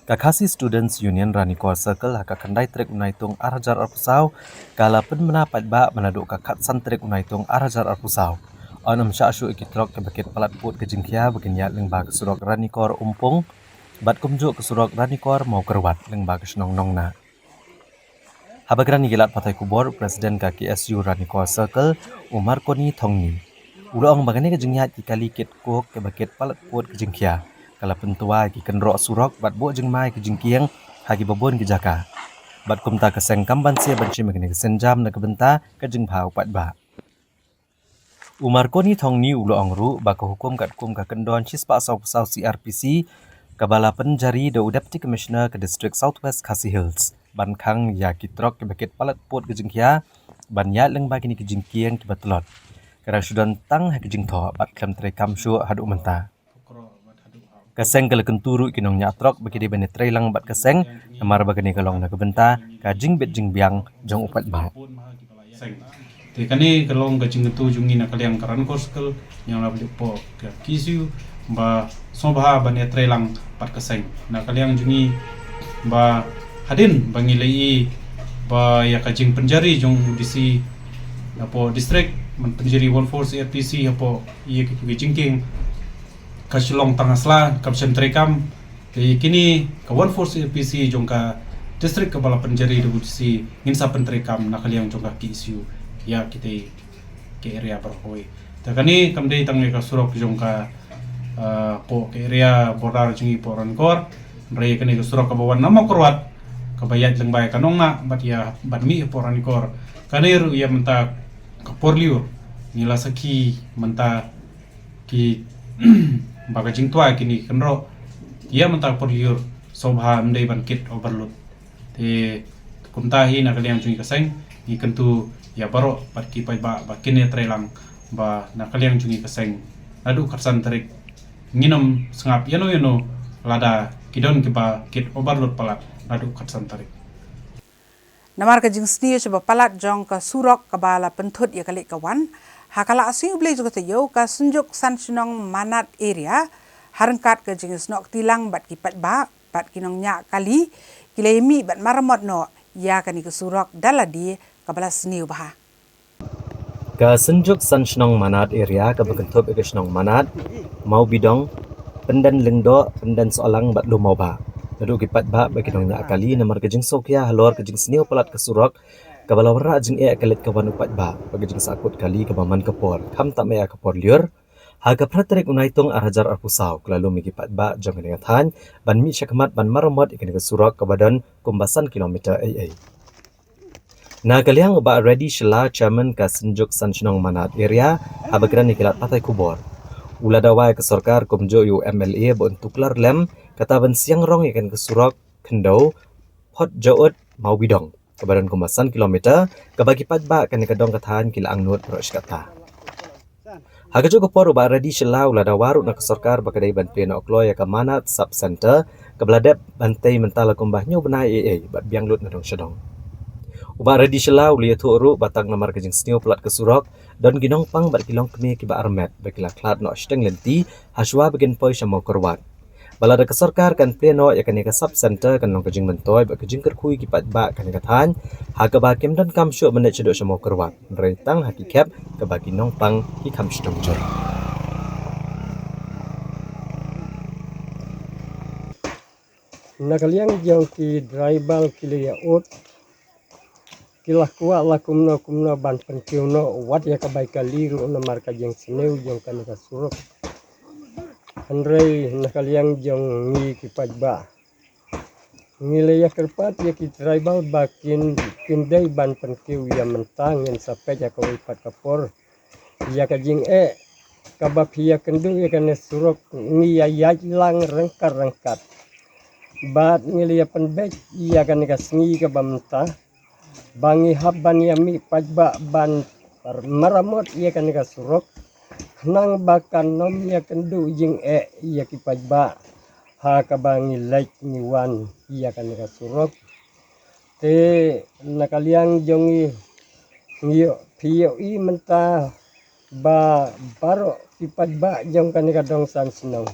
ka Khasi Students Union Ranikor Circle ha ka khyndai tarik u Naitung ar hajar arphew saw ka la pynbna paidbah ba naduh ka khatsan tarik u Naitung ar hajar arphew saw yn ym shah shuh ïa ki trok kiba kit palat pud ka jingkhia ba kin ïaid lyngba ka surok Ranikor Umpung bad kumjuh ka surok Ranikor Mawkyrwat lyngba ka shnong Nongnah. Haba kren ïa ki lad pathai khubor, President ka K S U Ranikor Circle, u Marconi Thongni, u la ong ba kane ka jingïaid ki kali kit coke kaba kit palat pud ka jingkhia ka la pyntwa ïa ki kynroh surok bad buh jingma ïa ki jingkieng ha kiba bun ki jaka. Bad kumta ka seng kam banse ban shim ïa kane ka sienjam na ka bynta ka jingbha u paidbah. U Marconi Thongni u la ong ruh ba ka hukum katkum ka kyndon shispah sawphew saw C R P C kaba la pynjari da u Deputy Commissioner ka District South West Khasi Hills ban khang ïa ki trok kiba kit palat pud ka jingkhia ban ïaid lyngba kine ki jingkieng kiba tlot ka dang shu don tang ha ki jingthoh bad khlem treikam shuh haduh mynta. Ka seng ka la kyntu ruh ïa ki nongñiah trok ba ki dei ban ïatreilang bad ka seng namar ba kane ka long na ka bynta ka jingbit jingbiang jong u paidbah. Te kane ka long ka jingkyntu jong ngi na ka liang ka Ranikor Circle, ngi la pynpaw ïa ka K S U ba sngewbha ban ïatreilang bad ka seng na ka liang jong ngi ba hadien ba ngi la ïohi ba ïa ka jingpynjari jong u D C hapoh district ban pynjari one four C R P C hapoh ïa ka jingkieng ka shu long tang ha sla kam shym treikam. Te kine ka one four C R P C jong ka district kaba la pynjari da u D C ngin sa pyntreikam na ka liang jong ka K S U ïa kitei ki area baroh kawei. Te kane kam dei tang ïa ka surok jong ka, ah, hapoh ka area border jong ngi hapoh Ranikor, hynrei kane ka surok kaba wan na Mawkyrwat kaba ïaid lyngba ïa ka Nongnah bad ïa bad mih hapoh Ranikor. Kane ruh ïa mynta ka por lyiur ngi la sakhi mynta ki ba ka jingtwa kine ki kynroh ïa mynta ka por lyiur sngewbha ym dei ban kit overload. Te kumta hi na ka liang jong ngi ka seng ngi kyntu ïa baroh bad ki paidbah ba kin ïatreilang ba na ka liang jong ngi ka seng naduh khatsan tarik ngin ym sngap ïano ïano lada ki don kiba kit overload palat naduh khatsan tarik. Namar ka jingsniew shaba palat jong ka surok kaba la pynthut ïa ka leit ka wan, ha ka Laisñiawblei jong ka taïew, ka Synjuk San Shnong Manad Area ha ryngkat ka jingsnoh kti lang bad ki paidbah bad ki nongñiah kali ki la ïa mih bad maramot noh ïa kane ka surok da lade kaba la sniew bha. Ka Synjuk San Shnong Manad Area kaba kynthup ïa ka shnong Manad, Mawbidong, Pyndenlyngdoh, Pyndensohlang bad Lum Mawbah, naduh ki paidbah bad ki nongñiah kali namar ka jingsngewkhia halor ka jingsniew palat ka surok kaba la wanrah jingeh ka leit ka wan u paidbah bad ka jingsahkut kali kaba man ka por khamtam eh ha ka por lyiur. Ha ka phra tarik u Naitung ar hajar arphew saw ka la lum ïa ki paidbah jong kane ka thaiñ ban mih shakhmat ban maramot ïa kane ka surok kaba don kumba san kilometer ei ei. Na ka liang u Bah Reddy Shylla, Chairman ka Synjuk San Shnong Manad Area, haba kren ïa ki lad pathai khubor, u la dawa ïa ka sorkar kumjuh ïa u M L A ba un tuklar lem kata ban siang rong ïa kane ka surok khyndew Phot Jaud Mawbidong kaba don kumba san kilometer, kaba ki paidbah kane ka dong ka thaiñ ki la angnud baroh shi katta. Ha kajuh ka por u Bah Reddy Shylla u la dawa ruh na ka sorkar ba ka dei ban plie noh kloi ïa ka Manad Sub Centre kaba la dep ban tei mynta la kumba hynñiew bnai ei ei bad biang lut na dong sha dong. U Bah Reddy Shylla u la ïathuh ruh ba tang namar ka jingsniew palat ka surok, don ki nongpang bad ki longkmie kiba armet ba ki la khlad noh shiteng lynti ha shuwa ba kin poi sha Mawkyrwat. Ba lada ka sorkar kan plie noh ïa kane ka Sub Centre kan long ka jingmyntoi bad ka jingkyrkhu ïa ki paidbah kane ka thaiñ, ha kaba kim donkam shuh ban leit shaduh sha Mawkyrwat, hynrei tang ha ki khep kaba ki nongpang ki kham sdang jur. Na ka liang jong ki driver ki la ïa ud, ki la kwah la kumno kumno ban pynkiew noh wat ïa ka bai kali ruh namar ka jingsniew jong kane ka surok. Hynrei na ka liang jong ngi ki paidbah, ngi la ïa kyrpad ïa ki driver ba kin, kin dei ban pynkiew ïa mynta, ngin sa peit ha kawei pat ka por. Ïa ka jingeh kaba phi ïa kynduh ïa kane surok ngi ïa ïaid lang ryngkat ryngkat. Bad ngi la ïa pynbeit ïa kane ka sngi kaba mynta ba ngi hap ban ïa mih paidbah ban maramot ïa kane ka surok, khnang ba kan ym ïa kynduh jingeh ïa ki paidbah ha kaba ngi leit ngi wan ïa kane ka surok. Te na ka liang jong ngi, ngi ïoh, phi ïohi mynta ba baroh ki paidbah jong kane ka dong San Shnong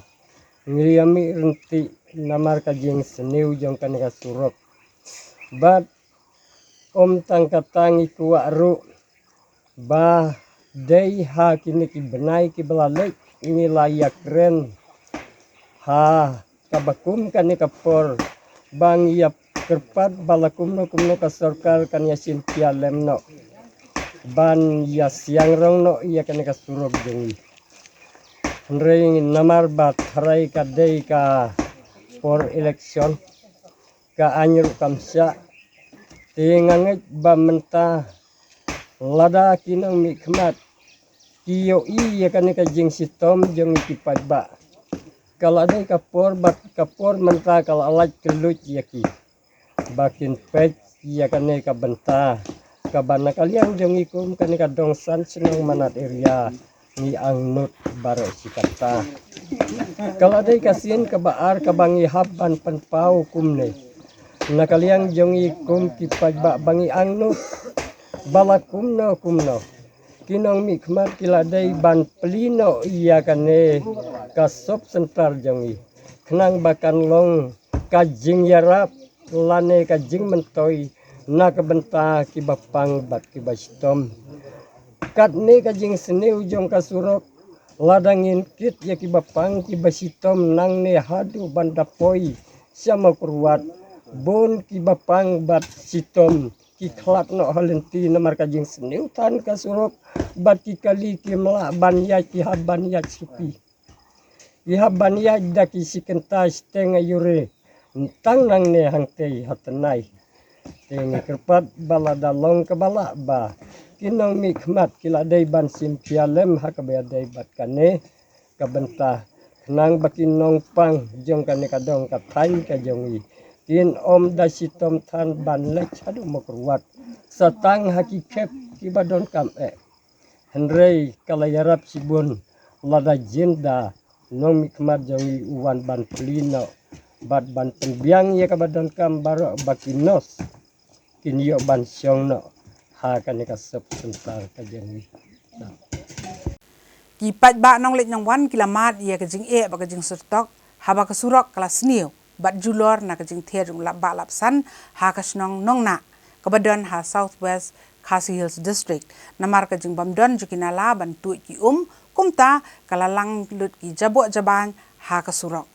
ngi ïa mih ryntih namar ka jingsniew jong kane ka surok. Bad ym tang kata, ngi kwah ruh ba dei ha kine ki bnai kiba la leit ngi la ïa kren ha kaba kum kane ka por ba ngi ïa kyrpad ba la kumno kumno ka sorkar kan ïa shim khia lem noh ban ïa siang rong noh ïa kane ka surok jong ngi. Hynrei namar ba tharai ka dei ka por election, ka aiñ ruh kam shah. Te nga ngeit ba mynta lada ki nongmihkhmat ki ïohi ïa kane ka jingshitom jong ngi ki paidbah, ka la dei ka por bad ka por mynta ka la lait kylluid ïa ki ba kin peit ïa kane ka bynta kaba na ka liang jong ngi kum kane ka dong San Shnong Manad area ngi angnud baroh shi katta. Ka la dei ka sien kaba ar kaba ngi hap ban pynpaw kumne. Na ka liang jong ngi kum ki paidbah ba ngi angnud ba la kumno kumno ki nongmihkhmat ki la dei ban plie noh ïa kane ka sub center jong ngi, khnang ba kan long ka jingïarap lane ka jingmyntoi na ka bynta kiba pang bad kiba shitom. Katne ka jingsniew jong ka surok, lada ngin kit ïa kiba pang kiba shitom nangne haduh ban da poi sha Mawkyrwat, bun kiba pang bad shitom ki khlad noh ha lynti namar ka jingsniew than ka surok, bad ki kali kim lah ban ïaid, ki hap ban ïaid shuki. Ki hap ban ïaid da ki shi kynta shiteng aiu re, tang nangne hangtei ha tnai. Te ngi kyrpad ba lada long kaba lah ba ki nongmihkhmat ki la dei ban shim khia lem ha kaba ïadei bad kane ka bynta, khnang ba ki nongpang jong kane ka dong ka thaiñ ka jong ngi kin ym da shitom than ban leit haduh Mawkyrwat, sa tang ha ki khep kiba donkam eh. Hynrei ka la ïarap shibun lada jin da nongmihkhmat jong ngi u wan ban plie noh bad ban pynbiang ïa kaba donkam baroh ba ki nurse kin ïoh ban shong noh ha kane ka sub center ka jong ngi. Ki paidbah nongleit nongwan ki la mad ïa ka jingeh bad ka jingsyrtok haba ka surok ka la sniew bad julor na ka jingther jong u lapbah lapsan ha ka shnong Nongnah kaba don ha South West Khasi Hills District, namar ka jingbym don jong ki nala ban tuid ki um, kumta ka la lang lut ki jaboh jabañ ha ka surok.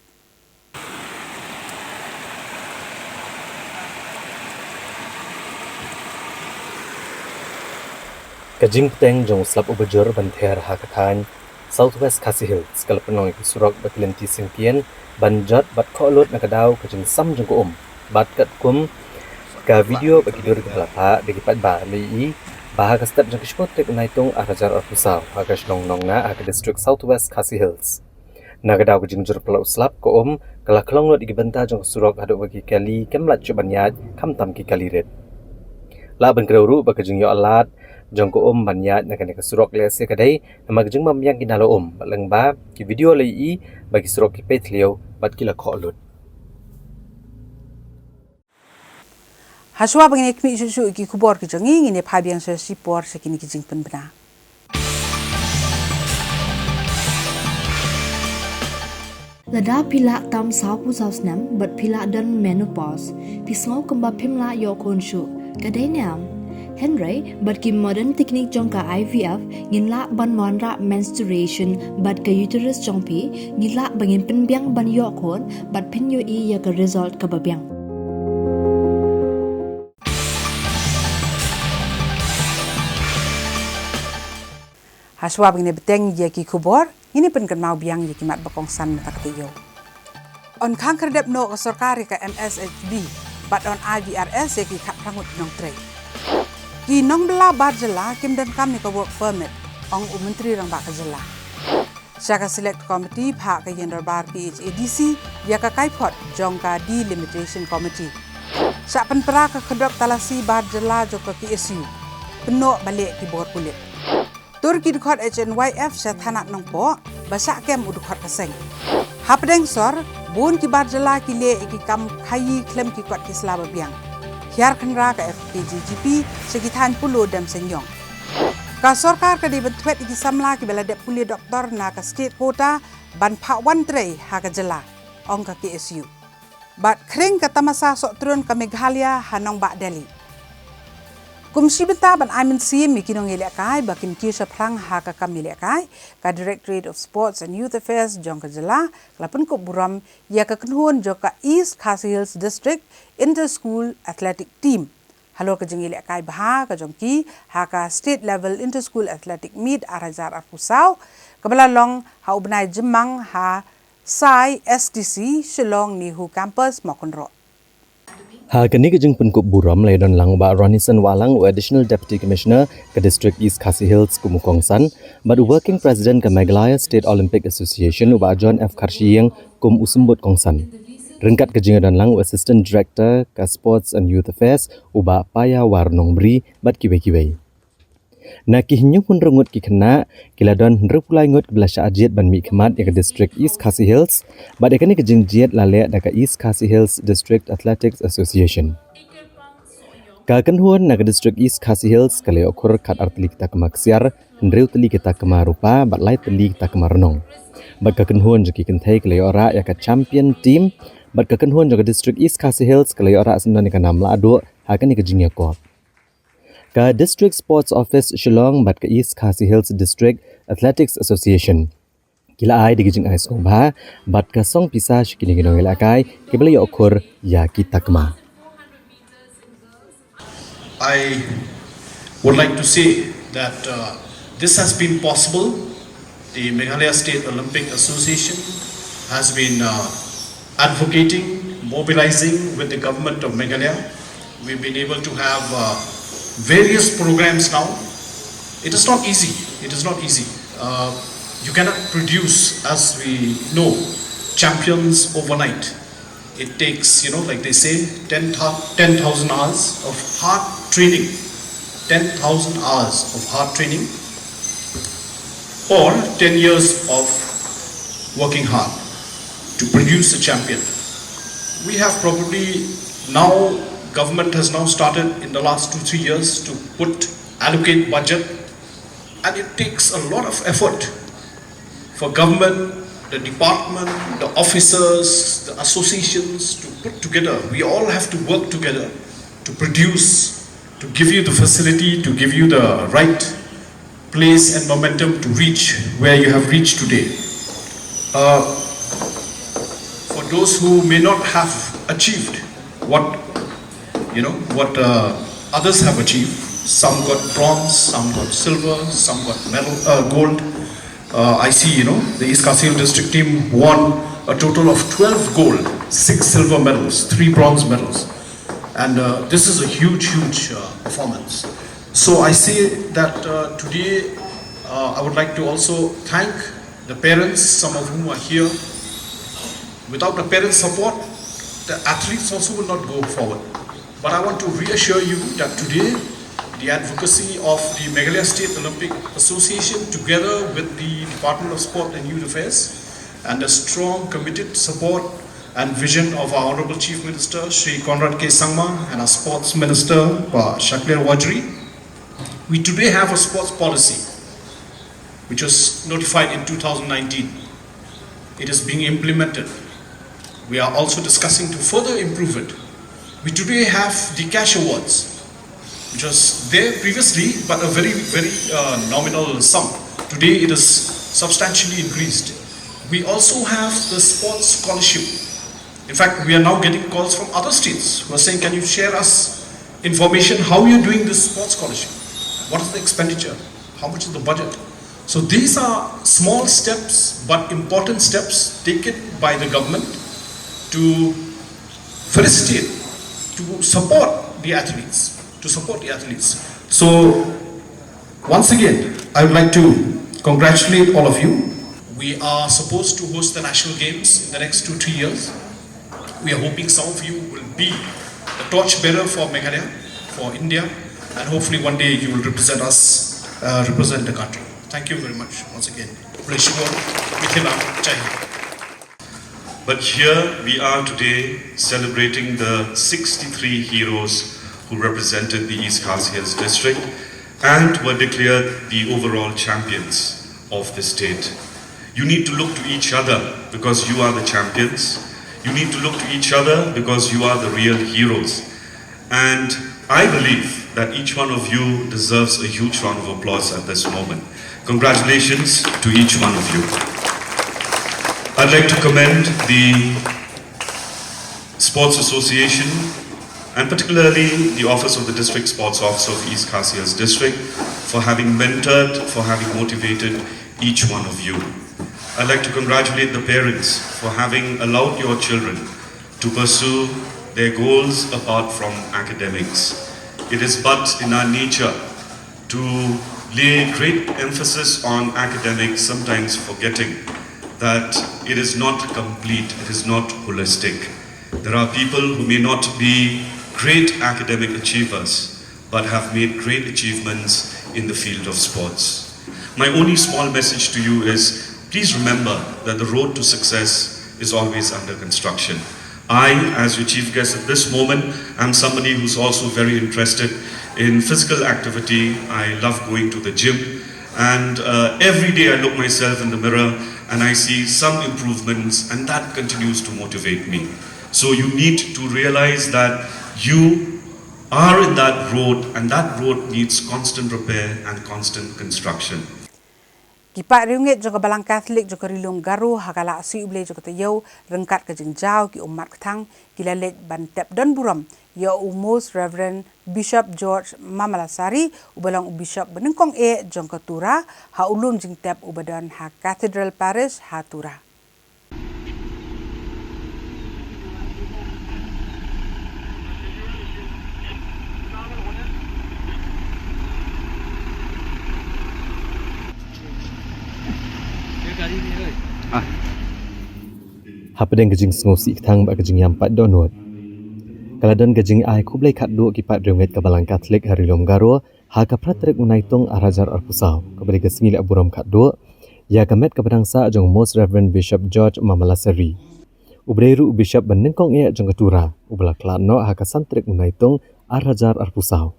Ka jingpteng jong u slap uba jur ban ther ha ka thaiñ South West Khasi Hills ka la pynlong ïa ki surok bad ki lynti syngkien ban jot bad khoh lut na ka daw ka jingsam jong ka um. Bad katkum ka video bad ki dur kiba la phah da ki paidbah la ïohi ba ha ka step jong ka shiphew tarik u Naitung ar hajar arphew saw ha ka shnong Nongnah ha ka district South West Khasi Hills. Na ka daw ka jingjur palat u slap ka um ka la khlong lut ïa ki bynta jong ka surok haduh ba ki kali kim lah shuh ban ïaid, khamtam ki kali rit. Lah ban kdew ruh ba ka jingïoh lad jong ka um ban ïaid na kane ka surok lehse ka dei namar ka jingbym biang ki nala um, bad lyngba ki video la ïohi ba ki surok ki pei thliew bad ki la khoh lut. Hashwa ba ngin ïa khmih shuh shuh ïa ki khubor ki jong ngi, ngin ïa phai biang sha shi por sha kine ki jingpynbna. Lada phi lah tam sawphew saw snem bad phi lah don menopause, phi sngew kumba phim lah ïoh khun shuh, ka dei ne em? Hynrei bad ki modern technique jong ka I V F, ngin lah ban wanrah menstruation bad ka uterus jong phi, ngin lah ba ngin pynbiang ban ïoh khun bad pynïohi ïa ka result kaba biang. Hashwa ba ngin ïa bteng ïa ki khubor, ngin ïa pynkynmaw biang ïa ki mat ba kongsan mynta ka taïew. Yn khang khyrdep noh ka sorkar ïa ka M S H B bad yn ai V R S ïa ki khatphra ngut nongtrei. Ki nongbylla bar jylla kim donkam ïa ka work permit, ong u Myntri Rangbah ka jylla. Sha ka Select Committee phah ka Ïing Dorbar P H A D C ïa ka kaiphod jong ka Delimitation Committee. Shah pynpra ka khyrdop talasi bar jylla jong ka K S U. Pynnoh ba leh ki bor pulit. Tur ki dkhot H N Y F sha thanat Nongpoh ba shah kem u dkhot ka seng. Hapdeng sor, bun ki bar jylla ki leh ïa ki kam khaïi khlem ki kot ki sla ba biang. Hiar khynra ka F K J G P sha ki thaiñ Polo Demseiñiong. Ka sorkar ka dei ban thwet ïa ki samla kiba la dep pule doktor na ka state quota ban phah wan trei ha ka jylla, ong ka K S U. Bad khring ka tamasa sohtrun ka Meghalaya ha nongbah Delhi. Kum shi bynta ban ai mynsiem ïa ki nongïalehkai ba kin kiew shaphrang ha ka kam ïalehkai, ka Directorate of Sports and Youth Affairs jong ka jylla ka la pynkup burom ïa ka kynhun jong ka East Khasi Hills District Inter School Athletic Team halor ka jingïalehkai bha ka jong ki ha ka State Level Inter School Athletic Meet ar hajar arphew saw, kaba la long ha u bnai Jymmang ha Sai S T C Shillong NEHU Campus, Mawkynroh. Ha kane ka jingpynkup burom la ïadon lang u Bah Ronnieson Wahlang, u Additional Deputy Commissioner ka District East Khasi Hills kum u kongsan, bad u Working President ka Meghalaya State Olympic Association, u Bah John F Kharshiing, kum u symbud kongsan. Ryngkat ka jingïadon lang u Assistant Director ka Sports and Youth Affairs, u Bah Paiawar Nongbri, bad kiwei kiwei. Na ki hynñiew hynriew ngut ki khynnah, ki la don hynriewphew lai ngut kiba la shah jied ban mihkhmat ïa ka District East Khasi Hills, bad ïa kane ka jingjied la leh da ka East Khasi Hills District Athletics Association. Ka kynhun na ka District East Khasi Hills ka la ïoh khur khat ar tylli ki takma ksiar, hynriew tylli ki takma rupa, bad lai tylli ki takma rnong. Bad ka kynhun jong ki kynthei ka la ïoh rah ïa ka champion team, bad ka kynhun jong ka District East Khasi Hills ka la ïoh rah syndon ïa ka nam lahduh ha kane ka jingïakop. Ka District Sports Office Shillong bad ka East Khasi Hills District Athletics Association ki la ai da ka jingai sngewbha bad ka song pisa sha kine ki nongïalehkai kiba la ïoh khur ïa ki takma. I would like to say that, uh, this has been possible. The Meghalaya State Olympic Association has been, uh, advocating, mobilizing with the government of Meghalaya. We've been able to have, uh, various programs now. It is not easy. It is not easy. Uh, you cannot produce, as we know, champions overnight. It takes, you know, like they say, ten thou-, ten thousand hours of hard training, ten thousand hours of hard training, or ten years of working hard to produce a champion. We have probably now, government has now started in the last two, three years to put, allocate budget, and it takes a lot of effort for government, the department, the officers, the associations to put together. We all have to work together to produce, to give you the facility, to give you the right place and momentum to reach where you have reached today. Uh, for those who may not have achieved what, you know, what, uh, others have achieved, some got bronze, some got silver, some got medal, uh, gold. Uh, I see, you know, the East Khasi Hills district team won a total of twelve gold, six silver medals, three bronze medals. And, uh, this is a huge, huge, uh, performance. So I say that, uh, today, uh, I would like to also thank the parents, some of whom are here. Without the parents' support, the athletes also will not go forward. But I want to reassure you that today, the advocacy of the Meghalaya State Olympic Association, together with the Department of Sport and Youth Affairs, and the strong, committed support and vision of our Honorable Chief Minister, Shri Conrad K Sangma, and our Sports Minister, Bah Shakliar Warjri, we today have a sports policy which was notified in two thousand nineteen. It is being implemented. We are also discussing to further improve it. We today have the cash awards. Just there previously, but a very, very uh, nominal sum. Today it is substantially increased. We also have the sports scholarship. In fact, we are now getting calls from other states who are saying, "Can you share us information how you're doing this sports scholarship? What is the expenditure? How much is the budget?" So these are small steps, but important steps taken by the government to felicitate, to support the athletes, to support the athletes. So once again, I would like to congratulate all of you. We are supposed to host the National Games in the next two, three years. We are hoping some of you will be the torch bearer for Meghalaya, for India, and hopefully one day you will represent us, uh, represent the country. Thank you very much once again. Bless you all. Mithila, Jai Hind. But here we are today celebrating the sixty-three heroes who represented the East Khasi Hills district and were declared the overall champions of the state. You need to look to each other because you are the champions. You need to look to each other because you are the real heroes. And I believe that each one of you deserves a huge round of applause at this moment. Congratulations to each one of you. I'd like to commend the Sports Association and particularly the Office of the District Sports Officer of East Khasi Hills District for having mentored, for having motivated each one of you. I'd like to congratulate the parents for having allowed your children to pursue their goals apart from academics. It is but in our nature to lay great emphasis on academics, sometimes forgetting that it is not complete, it is not holistic. There are people who may not be great academic achievers, but have made great achievements in the field of sports. My only small message to you is please remember that the road to success is always under construction. I, as your chief guest at this moment, am somebody who's also very interested in physical activity. I love going to the gym. And uh, every day I look myself in the mirror and I see some improvements, and that continues to motivate me. So you need to realize that you are in that road, and that road needs constant repair and constant construction. Ki paid riewngeit jong ka Balang Katholik jong ka Ri Lum Garo ha ka Lad Suiblei jong ka taïew ryngkat ka jingjaw ki ummat kthang ki la leit ban tep don burom ïa u Most Reverend Bishop George Mamalassery uba long u Bishop banyngkong eh jong ka Tura ha u lum jingtep uba don ha Cathedral Parish ha Tura. Hapdeng ka jingsngewsih kthang bad ka jingïam paid dohnud, ka la don ka jingai khublei khatduh ki paid riewngeit ka Balang Katholik ha Ri Lum Garo ha ka phra tarik u Naitung ar hajar arphew saw kaba dei ka sngi leh burom khatduh ïa ka met kaba dang sah jong u Most Reverend Bishop George Mamalassery, uba dei ruh u Bishop banyngkong eh jong ka Tura uba la khlad noh ha ka san tarik u Naitung ar hajar arphew saw.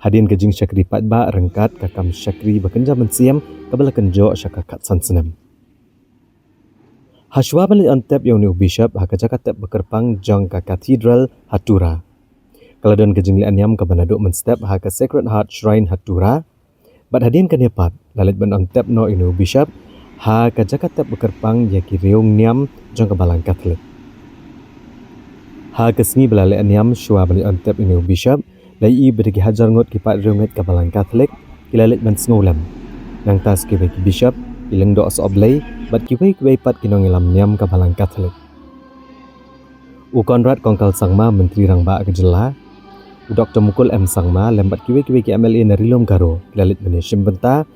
Hadien ka jingshakri paidbah ryngkat ka kam shakri ba kynja mynsiem kaba la kynjoh sha ka khatsan snem. Hashwa ban leit on tep ïa une u Bishop ha ka jaka tep ba kyrpang jong ka Cathedral ha Tura, ka la don ka jingleh niam kaba naduh mynstep ha ka Sacred Heart Shrine ha Tura. Bad hadien kane pat la leit ban on tep noh ïa une u Bishop ha ka jaka tep ba kyrpang ïa ki riew niam jong ka Balang Katholik. Ha ka sngi ba la leh niam shwa ban leit on tep ïa une u Bishop, la ïohi ba da ki hajar ngut ki paid riewngeit ka Balang Katholik ki la leit ban sngewlem. Nangta sa kiwei ki Bishop, ki lyngdoh sohblei bad kiwei kiwei pat ki nongïalam niam ka Balang Katholik. U Conrad Kongkal Sangma, Myntri Rangbah ka Jylla, u Doktor Mukul M Sangma lem bad kiwei kiwei ki MLA na Ri Lum Garo ki la leit ban ïashim bynta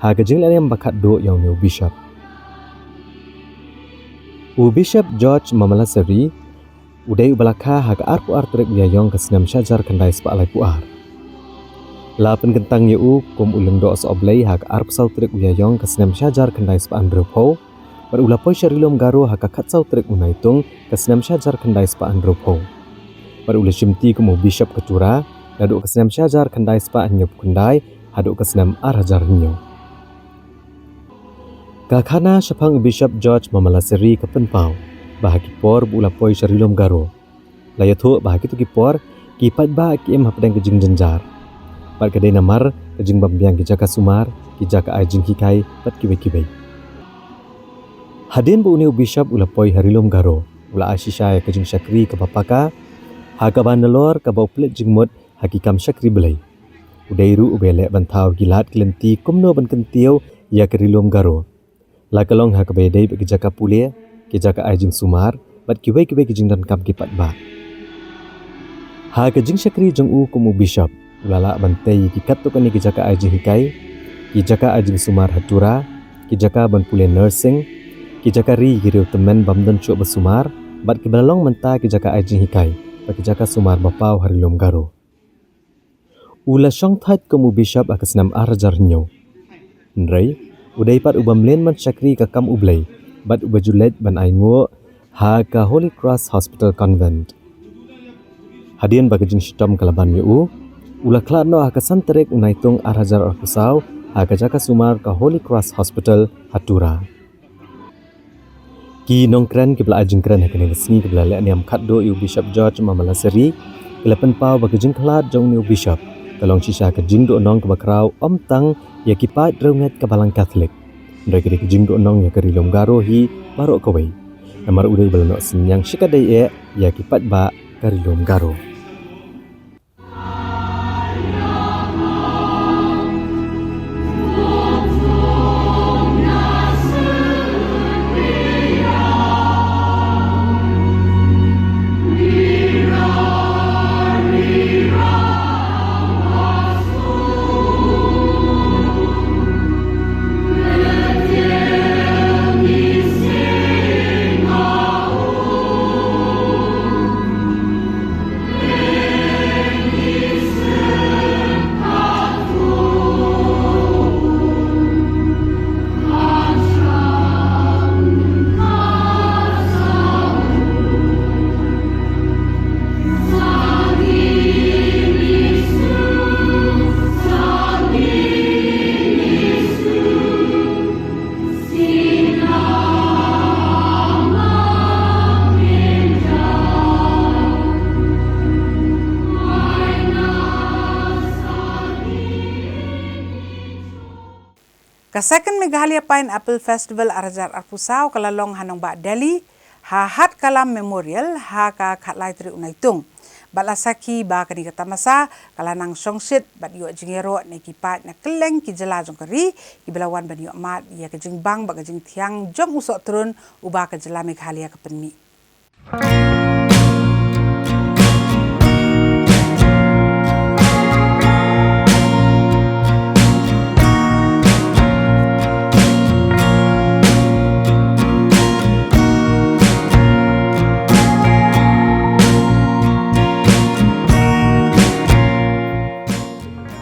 ha ka jingleh niam ba khatduh ïa une u Bishop. U Bishop George Mamalassery u dei uba la kha ha ka arphew ar tarik u Ïaïong ka snem shi hajar khyndai spah laiphew ar. La pynkyntang ïa u kum u lyngdoh sohblei ha ka arphew saw tarik u Ïaïong ka snem shi hajar khyndai spah hynriewphew bad u la poi sha Ri Lum Garo ha ka khatsaw tarik u Naitung ka snem shi hajar khyndai spah hynriewphew bad u la shimti kum u Bishop ka Tura naduh ka snem shi hajar khyndai spah hynñiewphew khyndai haduh ka snem ar hajar hynñiew. Ka khana shaphang u Bishop George Mamalassery ka pynpaw ba ha ki por ba u la poi sha Ri Lum Garo, la ïathuh ba ha kito ki por ki paidbah ki im hapdeng ka jingjynjar. Bad ka dei namar ka jingbym biang ki jaka sumar, ki jaka ai jinghikai bad kiwei kiwei. Hadien ba une u bishop u la poi ha ri lum Garo, u la ai shisha ïa ka jingshakri kaba paka, ha kaba nalor kaba u pynleit jingmut ha ki kam shakri Blei. U dei ruh uba ïaleh ban thaw ki lad ki lynti kumno ban kyntiew ïa ka ri lum Garo. La ka long ha kaba ïadei bad ki jaka pule, ki jaka ai jingsumar bad kiwei kiwei ki jingdonkam ki paidbah. Ha ka jingshakri jong u kum u bishop, u la lah ban tei ïa ki katto katne ki jaka ai jinghikai, ki jaka ai jingsumar ha Tura, ki jaka ban pule nursing, ki jaka ri ki riew tymmen bym don shuh ba sumar, bad kiba la long mynta ki jaka ai jinghikai bad ki jaka sumar ba paw ha ri lum Garo. U la shongthait kum u bishop ha ka snem ar hajar hynñiew. Hynrei u dei pat uba mlien ban shakri ka kam u Blei bad uba ju leit ban ainguh ha ka Holy Cross Hospital Convent. Hadien ba ka jingshitom ka la ban ïa u, u la khlad noh ha ka san tarik u Naitung ar hajar arphew saw ha ka jaka sumar ka Holy Cross Hospital ha Tura. Ki nongkren kiba la ai jingkren ha kane ka sngi kiba la leh niam khadduh ïa u Bishop George Mamalassery ki la pynpaw ba ka jingkhlad jong une u bishop ka long shisha ka jingduhnong kaba khraw, ym tang ïa ki paid riewngeit ka Balang Katholik, hynrei ka dei ka jingduhnong ïa ka ri lum Garo hi baroh kawei. Namar u dei uba la noh synñiang shikatdei eh ïa ki paidbah ka ri lum Garo. Ka Second Meghalaya Pineapple Festival ar hajar arphew saw ka la long ha nongbah Delhi, ha Hat Kalam Memorial, ha ka khatlai tarik u Naitung. Bad la sakhi ba kane ka tamasa ka la nang shongshit bad ïoh jingïaroh na ki paid na kylleng ki jylla jong ka ri, kiba la wan ban ïoh mad ïa ka jingbang bad ka jingthiang jong u sohtrun uba ka jylla Meghalaya ka pynmih.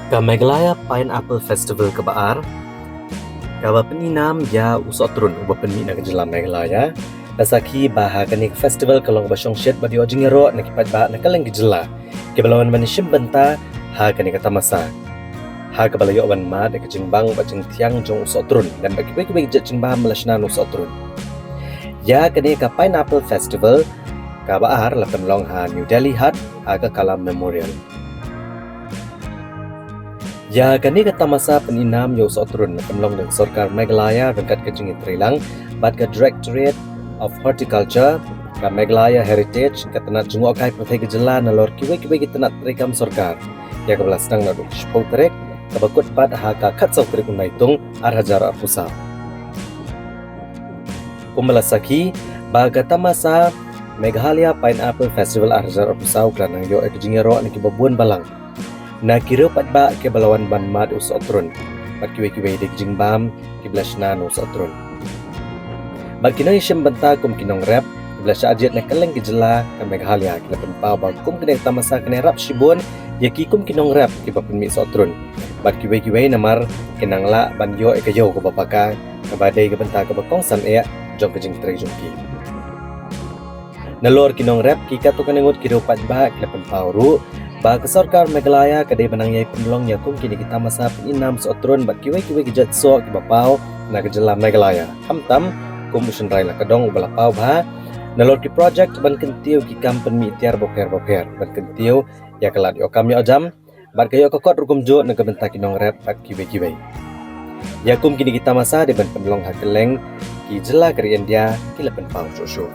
Ka Meghalaya Pineapple Festival kaba ar, kaba pyni nam ïa u sohtrun uba pynmih na ka jylla Meghalaya, la sakhi ba ha kane ka festival ka long kaba shongshit bad ïoh jingïaroh na ki paidbah na kylleng ki jylla, kiba la wan ban shim bynta ha kane ka tamasa, ha kaba la ïoh ban mad ïa ka jingbang bad jingthiang jong u sohtrun, lem bad kiwei kiwei ki jait jingbam ba la shna na u sohtrun. Ïa kane ka Pineapple Festival kaba ar la pynlong ha New Delhi Hat, ha ka Kalam Memorial. Ïa kane ka tamasa pyni nam ïa u sohtrun la pynlong da ka sorkar Meghalaya ryngkat ka jingïatreilang bad ka Directorate of Horticulture, ka Meghalaya Heritage, ka tnat jngohkai pyrthei ka jylla, nalor kiwei kiwei ki tnat treikam sorkar, ïa kaba la sdang naduh ka shiphew tarik, kaba kut pat ha ka khatsaw tarik u Naitung ar hajar arphew saw. Kumba la sakhi ba ka tamasa Meghalaya Pineapple Festival ar hajar arphew saw ka la nang ïoh ïa ka jingïaroh na kiba bun balang, na ki riew paidbah kiba la wan ban mad ïa u sohtrun bad kiwei kiwei de ki jingbam kiba la shna na u sohtrun. Bad ki nongïashim bynta kum ki nongrep kiba la shah jied na kylleng ki jylla ka Meghalaya ki la pynpaw ba kum kane ka tamasa kan ïarap shibun ïa ki kum ki nongrep kiba pynmih sohtrun bad kiwei kiwei namar kin nang lah ban ïoh ïa ka ïew kaba paka, kaba dei ka bynta kaba kongsan eh jong ka jingtrei jong ki. Nalor ki nongrep, ki katto katne ngut ki riew paidbah ki la pynpaw ruh ba ka sorkar Meghalaya ka dei ban nang ïai pynlong ïa kum kine ki tamasa pyni nam sohtrun bad kiwei kiwei ki jait soh kiba paw na ka jylla Meghalaya. Khamtam kum u shynrai la ka dong uba la paw bha, nalor ki projek ban kyntiew ki kam pynmih tiar bapher bapher, ban kyntiew ïa ka lad ïoh kam ïoh jam, Bad ka ïoh ka kot rukom jong na ka bynta ki nongrep bad kiwei kiwei. Ïa kum kine ki tamasa dei ban pynlong ha kylleng ki jylla ka ri India ki la pynpaw shuh shuh.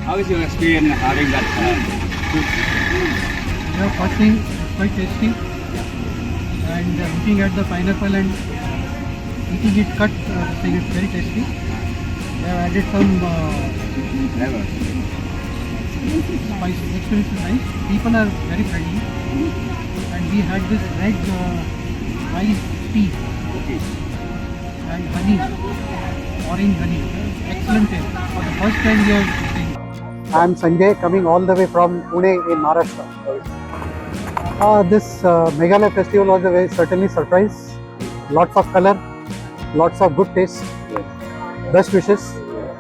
How is your experience having that? Uh, Yeah, first thing, it's quite tasty. And uh, looking at the pineapple and eating it cut, uh, I think it's very tasty. They have added some uh, flavor. Spice. Experience is nice. People are very friendly. And we had this red uh, rice tea Okay. and honey, orange honey. Excellent taste. For the first time we are tasting. I'm Sanjay, coming all the way from Pune in Maharashtra. Uh, this uh, Meghalaya festival was a very certainly surprise. Lots of color, lots of good taste. Best wishes.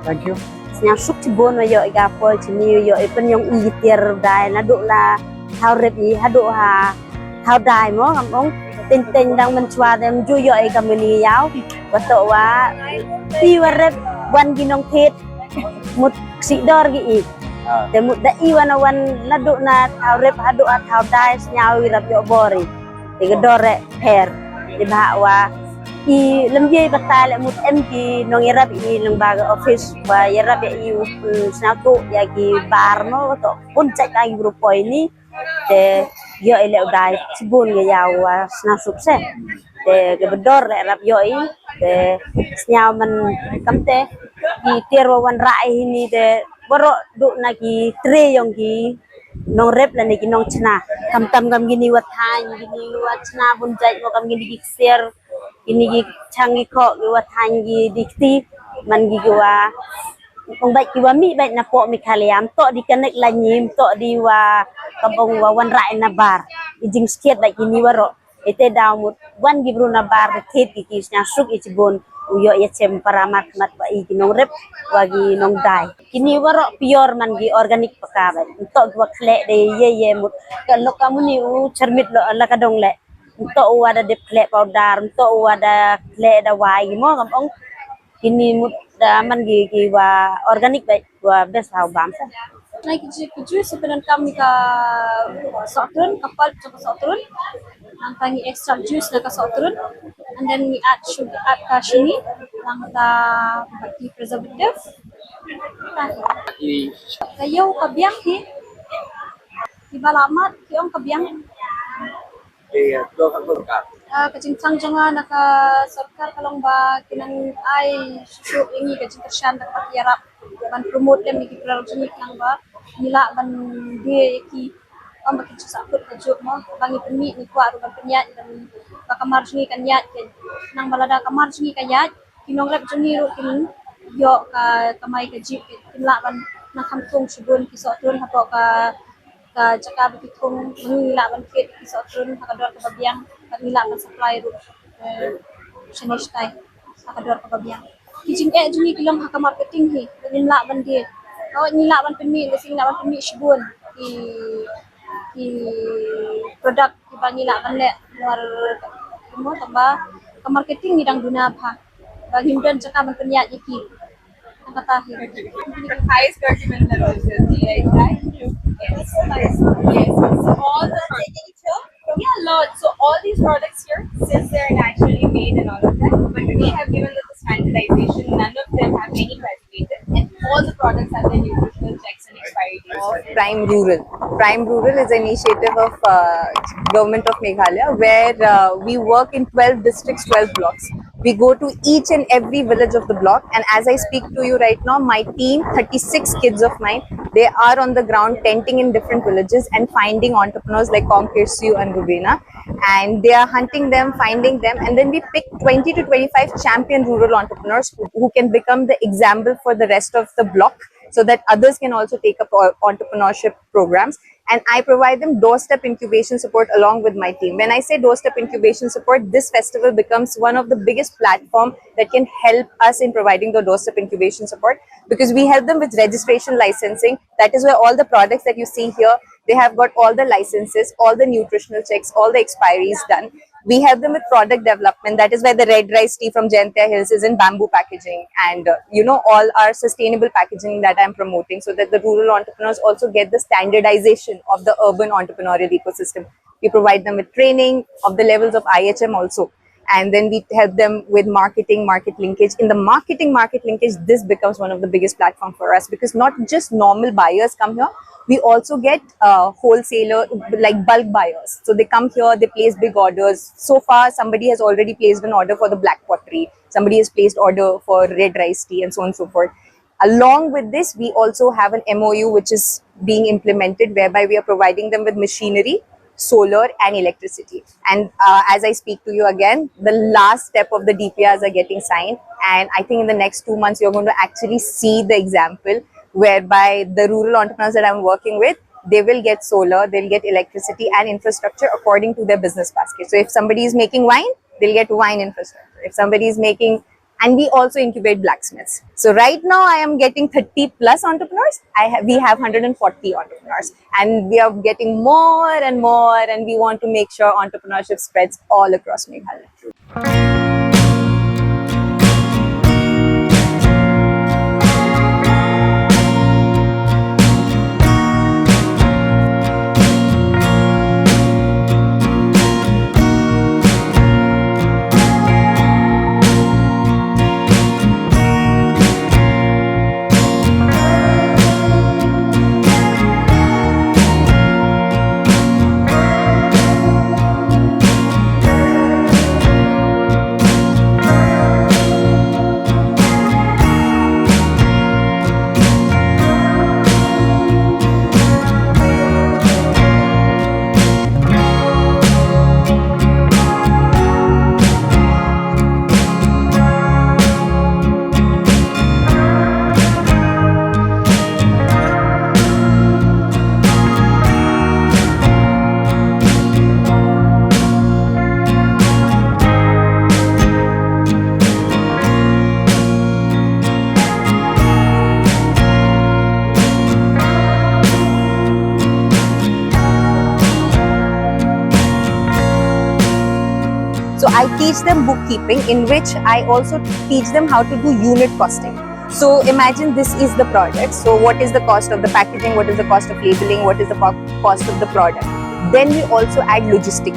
Thank you. Sñiaw suk chibun wa yoh i ka poi chini yoh i pynïong i tiar dai naduh la thaw rep i haduh ha thaw dai mo kam ong teng teng dang mynchwa dem ju yoh i ka muni yaw wa toh wa ti wa rep wan gi nong thied mut ksih dor gi i. Te mut da i wan wan naduh na thaw rep haduh ha thaw dai sñiaw i rap yoh bor i. Te ka dor rek pher. Te bha wa i lem ye batai le mut em ki nong yarap i lyngba ka office wa yarap ya i u sñiaw tu ya ki bar mo to un chak ka i bru poi ni. Te yoh i le u dai chibun ga ya wa sñiaw suk se. Te ka bedor le rap yoh i te sñiaw man kam te ki tiar wa wan ra i ni te boro du na ki tre yong ki nong rep lane ki nong chna. Kam tam kam gini wa thaiñ gini wa chna bun jait mo kam gini ki ksiar gini ki chang ki khok ki wa thaiñ ki di kti man ki ki wa ong bait ki wa mi bait na pok Meghalaya am tok di kanek la nyim tok di wa kam ong wa wan rai na bar i jing skiat bait kini wa ro. Ete daw mut wan ki bru na bar de thied ki ki sñiaw suk i chibun u yoh ya chem para mat mat wa i ki nong rep wa ki nong dai. Kini wa ro pior man ki organic paka bait. Ntok ki wa khlek de ye ye mut ka lok ka muni u chermit lo la ka dong le. Ntok u wa da dep khlek powder, ntok u wa da khlek da wai ki mo kam ong. Kini mut da man ki ki wa organic bait wa best ha u bam sa. Nai ki ju ki ju si penan kam ni ka sotrun ka pulp jong ka sotrun. Nang ka ngi extract juice na ka sotrun. And then ngi add sugar add ka shini nang ka ki preservative. Ka yow ka biang hi. Ki balamat ki ong ka biang. Ka jingchang jong nga na ka sorkar ka long ba ki nang ai shuh shuh ïa ngi ka jingkyrshan da kaba ki ïarap ban promote lem ïa ki product jong ngi khnang ba ngi lah ban die ïa ki. Ym ba ki ju sah kut ka juk mo ba ngi pynmih ngi kwah ruh ban pynïaid ban ba ka mar jong ngi kan ïaid ki nang ba lada ka mar jong ngi ka ïaid ki nongrep jong ngi ruh kin ïoh ka kamai ka jip kin lah ban nang kham thung shibun ki soh trun hapoh ka ka jaka ba ki thung ba ngi lah ban kit ki soh trun ha ka dor kaba biang ba ngi lah ban supply ruh shane shtai ha ka dor kaba biang. Ki jingeh jong ngi ki long ha ka marketing hi ba ngim lah ban die. Ka ngi lah ban pynmih ba ngi lah ban pynmih shibun ki ki product kiba ngi lah ban leh war kumno tang ba ka marketing ngi dang duna bha ba ngim don jaka ban pynïaid ïa ki. Kata hi. Highest recommend level is the G I tag. Yes. Yes. So all the products, yeah, a lot. So all these products here, since they're naturally made and all of that, but we have given them the standardization. None of them have any preservative, and all the products have their nutritional checks and expiry dates. Of Prime Rural. Prime Rural is an initiative of uh, Government of Meghalaya where uh, we work in twelve districts, twelve blocks. We go to each and every village of the block, and as I speak to you right now, my team, thirty-six kids of mine, they are on the ground tenting in different villages and finding entrepreneurs like Kong Kirsiu and Rubina, and they are hunting them, finding them, and then we pick twenty to twenty-five champion rural entrepreneurs who, who can become the example for the rest of the block so that others can also take up entrepreneurship programs. And I provide them doorstep incubation support along with my team. When I say doorstep incubation support, this festival becomes one of the biggest platform that can help us in providing the doorstep incubation support, because we help them with registration licensing. That is where all the products that you see here, they have got all the licenses, all the nutritional checks, all the expiries done. We help them with product development. That is why the red rice tea from Jaintia Hills is in bamboo packaging, and uh, you know, all our sustainable packaging that I'm promoting, so that the rural entrepreneurs also get the standardization of the urban entrepreneurial ecosystem. We provide them with training of the levels of I H M also, and then we help them with marketing, market linkage. In the marketing, market linkage, this becomes one of the biggest platform for us, because not just normal buyers come here, we also get uh, wholesaler, like, bulk buyers. So they come here, they place big orders. So far, somebody has already placed an order for the black pottery, somebody has placed order for red rice tea, and so on and so forth. Along with this, we also have an M O U which is being implemented, whereby we are providing them with machinery, solar, and electricity. And uh, as I speak to you again, the last step of the D P Rs are getting signed. And I think in the next two months, you're going to actually see the example whereby the rural entrepreneurs that I'm working with, they will get solar, they'll get electricity and infrastructure according to their business basket. So if somebody is making wine, they'll get wine infrastructure. If somebody is making, and we also incubate blacksmiths. So right now I am getting thirty plus entrepreneurs. I have, we have one hundred forty entrepreneurs, and we are getting more and more, and we want to make sure entrepreneurship spreads all across Meghalaya. So I teach them bookkeeping, in which I also teach them how to do unit costing. So imagine this is the product. So what is the cost of the packaging? What is the cost of labeling? What is the co- cost of the product? Then we also add logistic.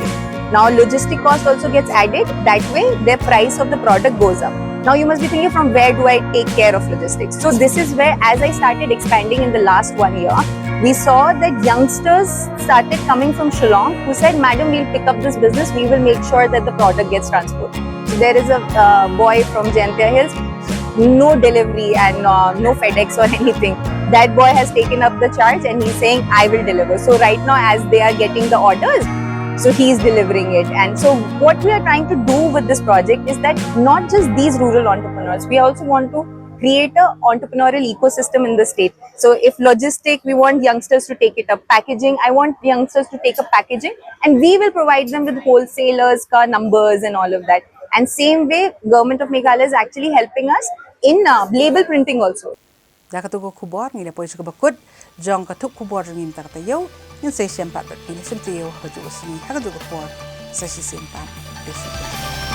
Now logistic cost also gets added. That way, their price of the product goes up. Now you must be thinking, from where do I take care of logistics? So this is where, as I started expanding in the last one year, we saw that youngsters started coming from Shillong who said, "Madam, we'll pick up this business. We will make sure that the product gets transported." So there is a uh, boy from Jaintia Hills, no delivery and uh, no FedEx or anything. That boy has taken up the charge and he's saying, "I will deliver." So right now, as they are getting the orders, so he's delivering it. And so what we are trying to do with this project is that not just these rural entrepreneurs, we also want to create a entrepreneurial ecosystem in the state. So if logistic, we want youngsters to take it up. Packaging, I want youngsters to take up packaging, and we will provide them with wholesalers ka numbers and all of that. And same way, Government of Meghalaya is actually helping us in uh, label printing also. Da katu ka khubor ngi la poi sha kaba kut jong ka thup khubor jong ngi mynta ka taïew. Ngin sa ïashem pat bad phi ha ka juh ka sngi ha ka juh ka por. Sa shisien pat. Bye bye.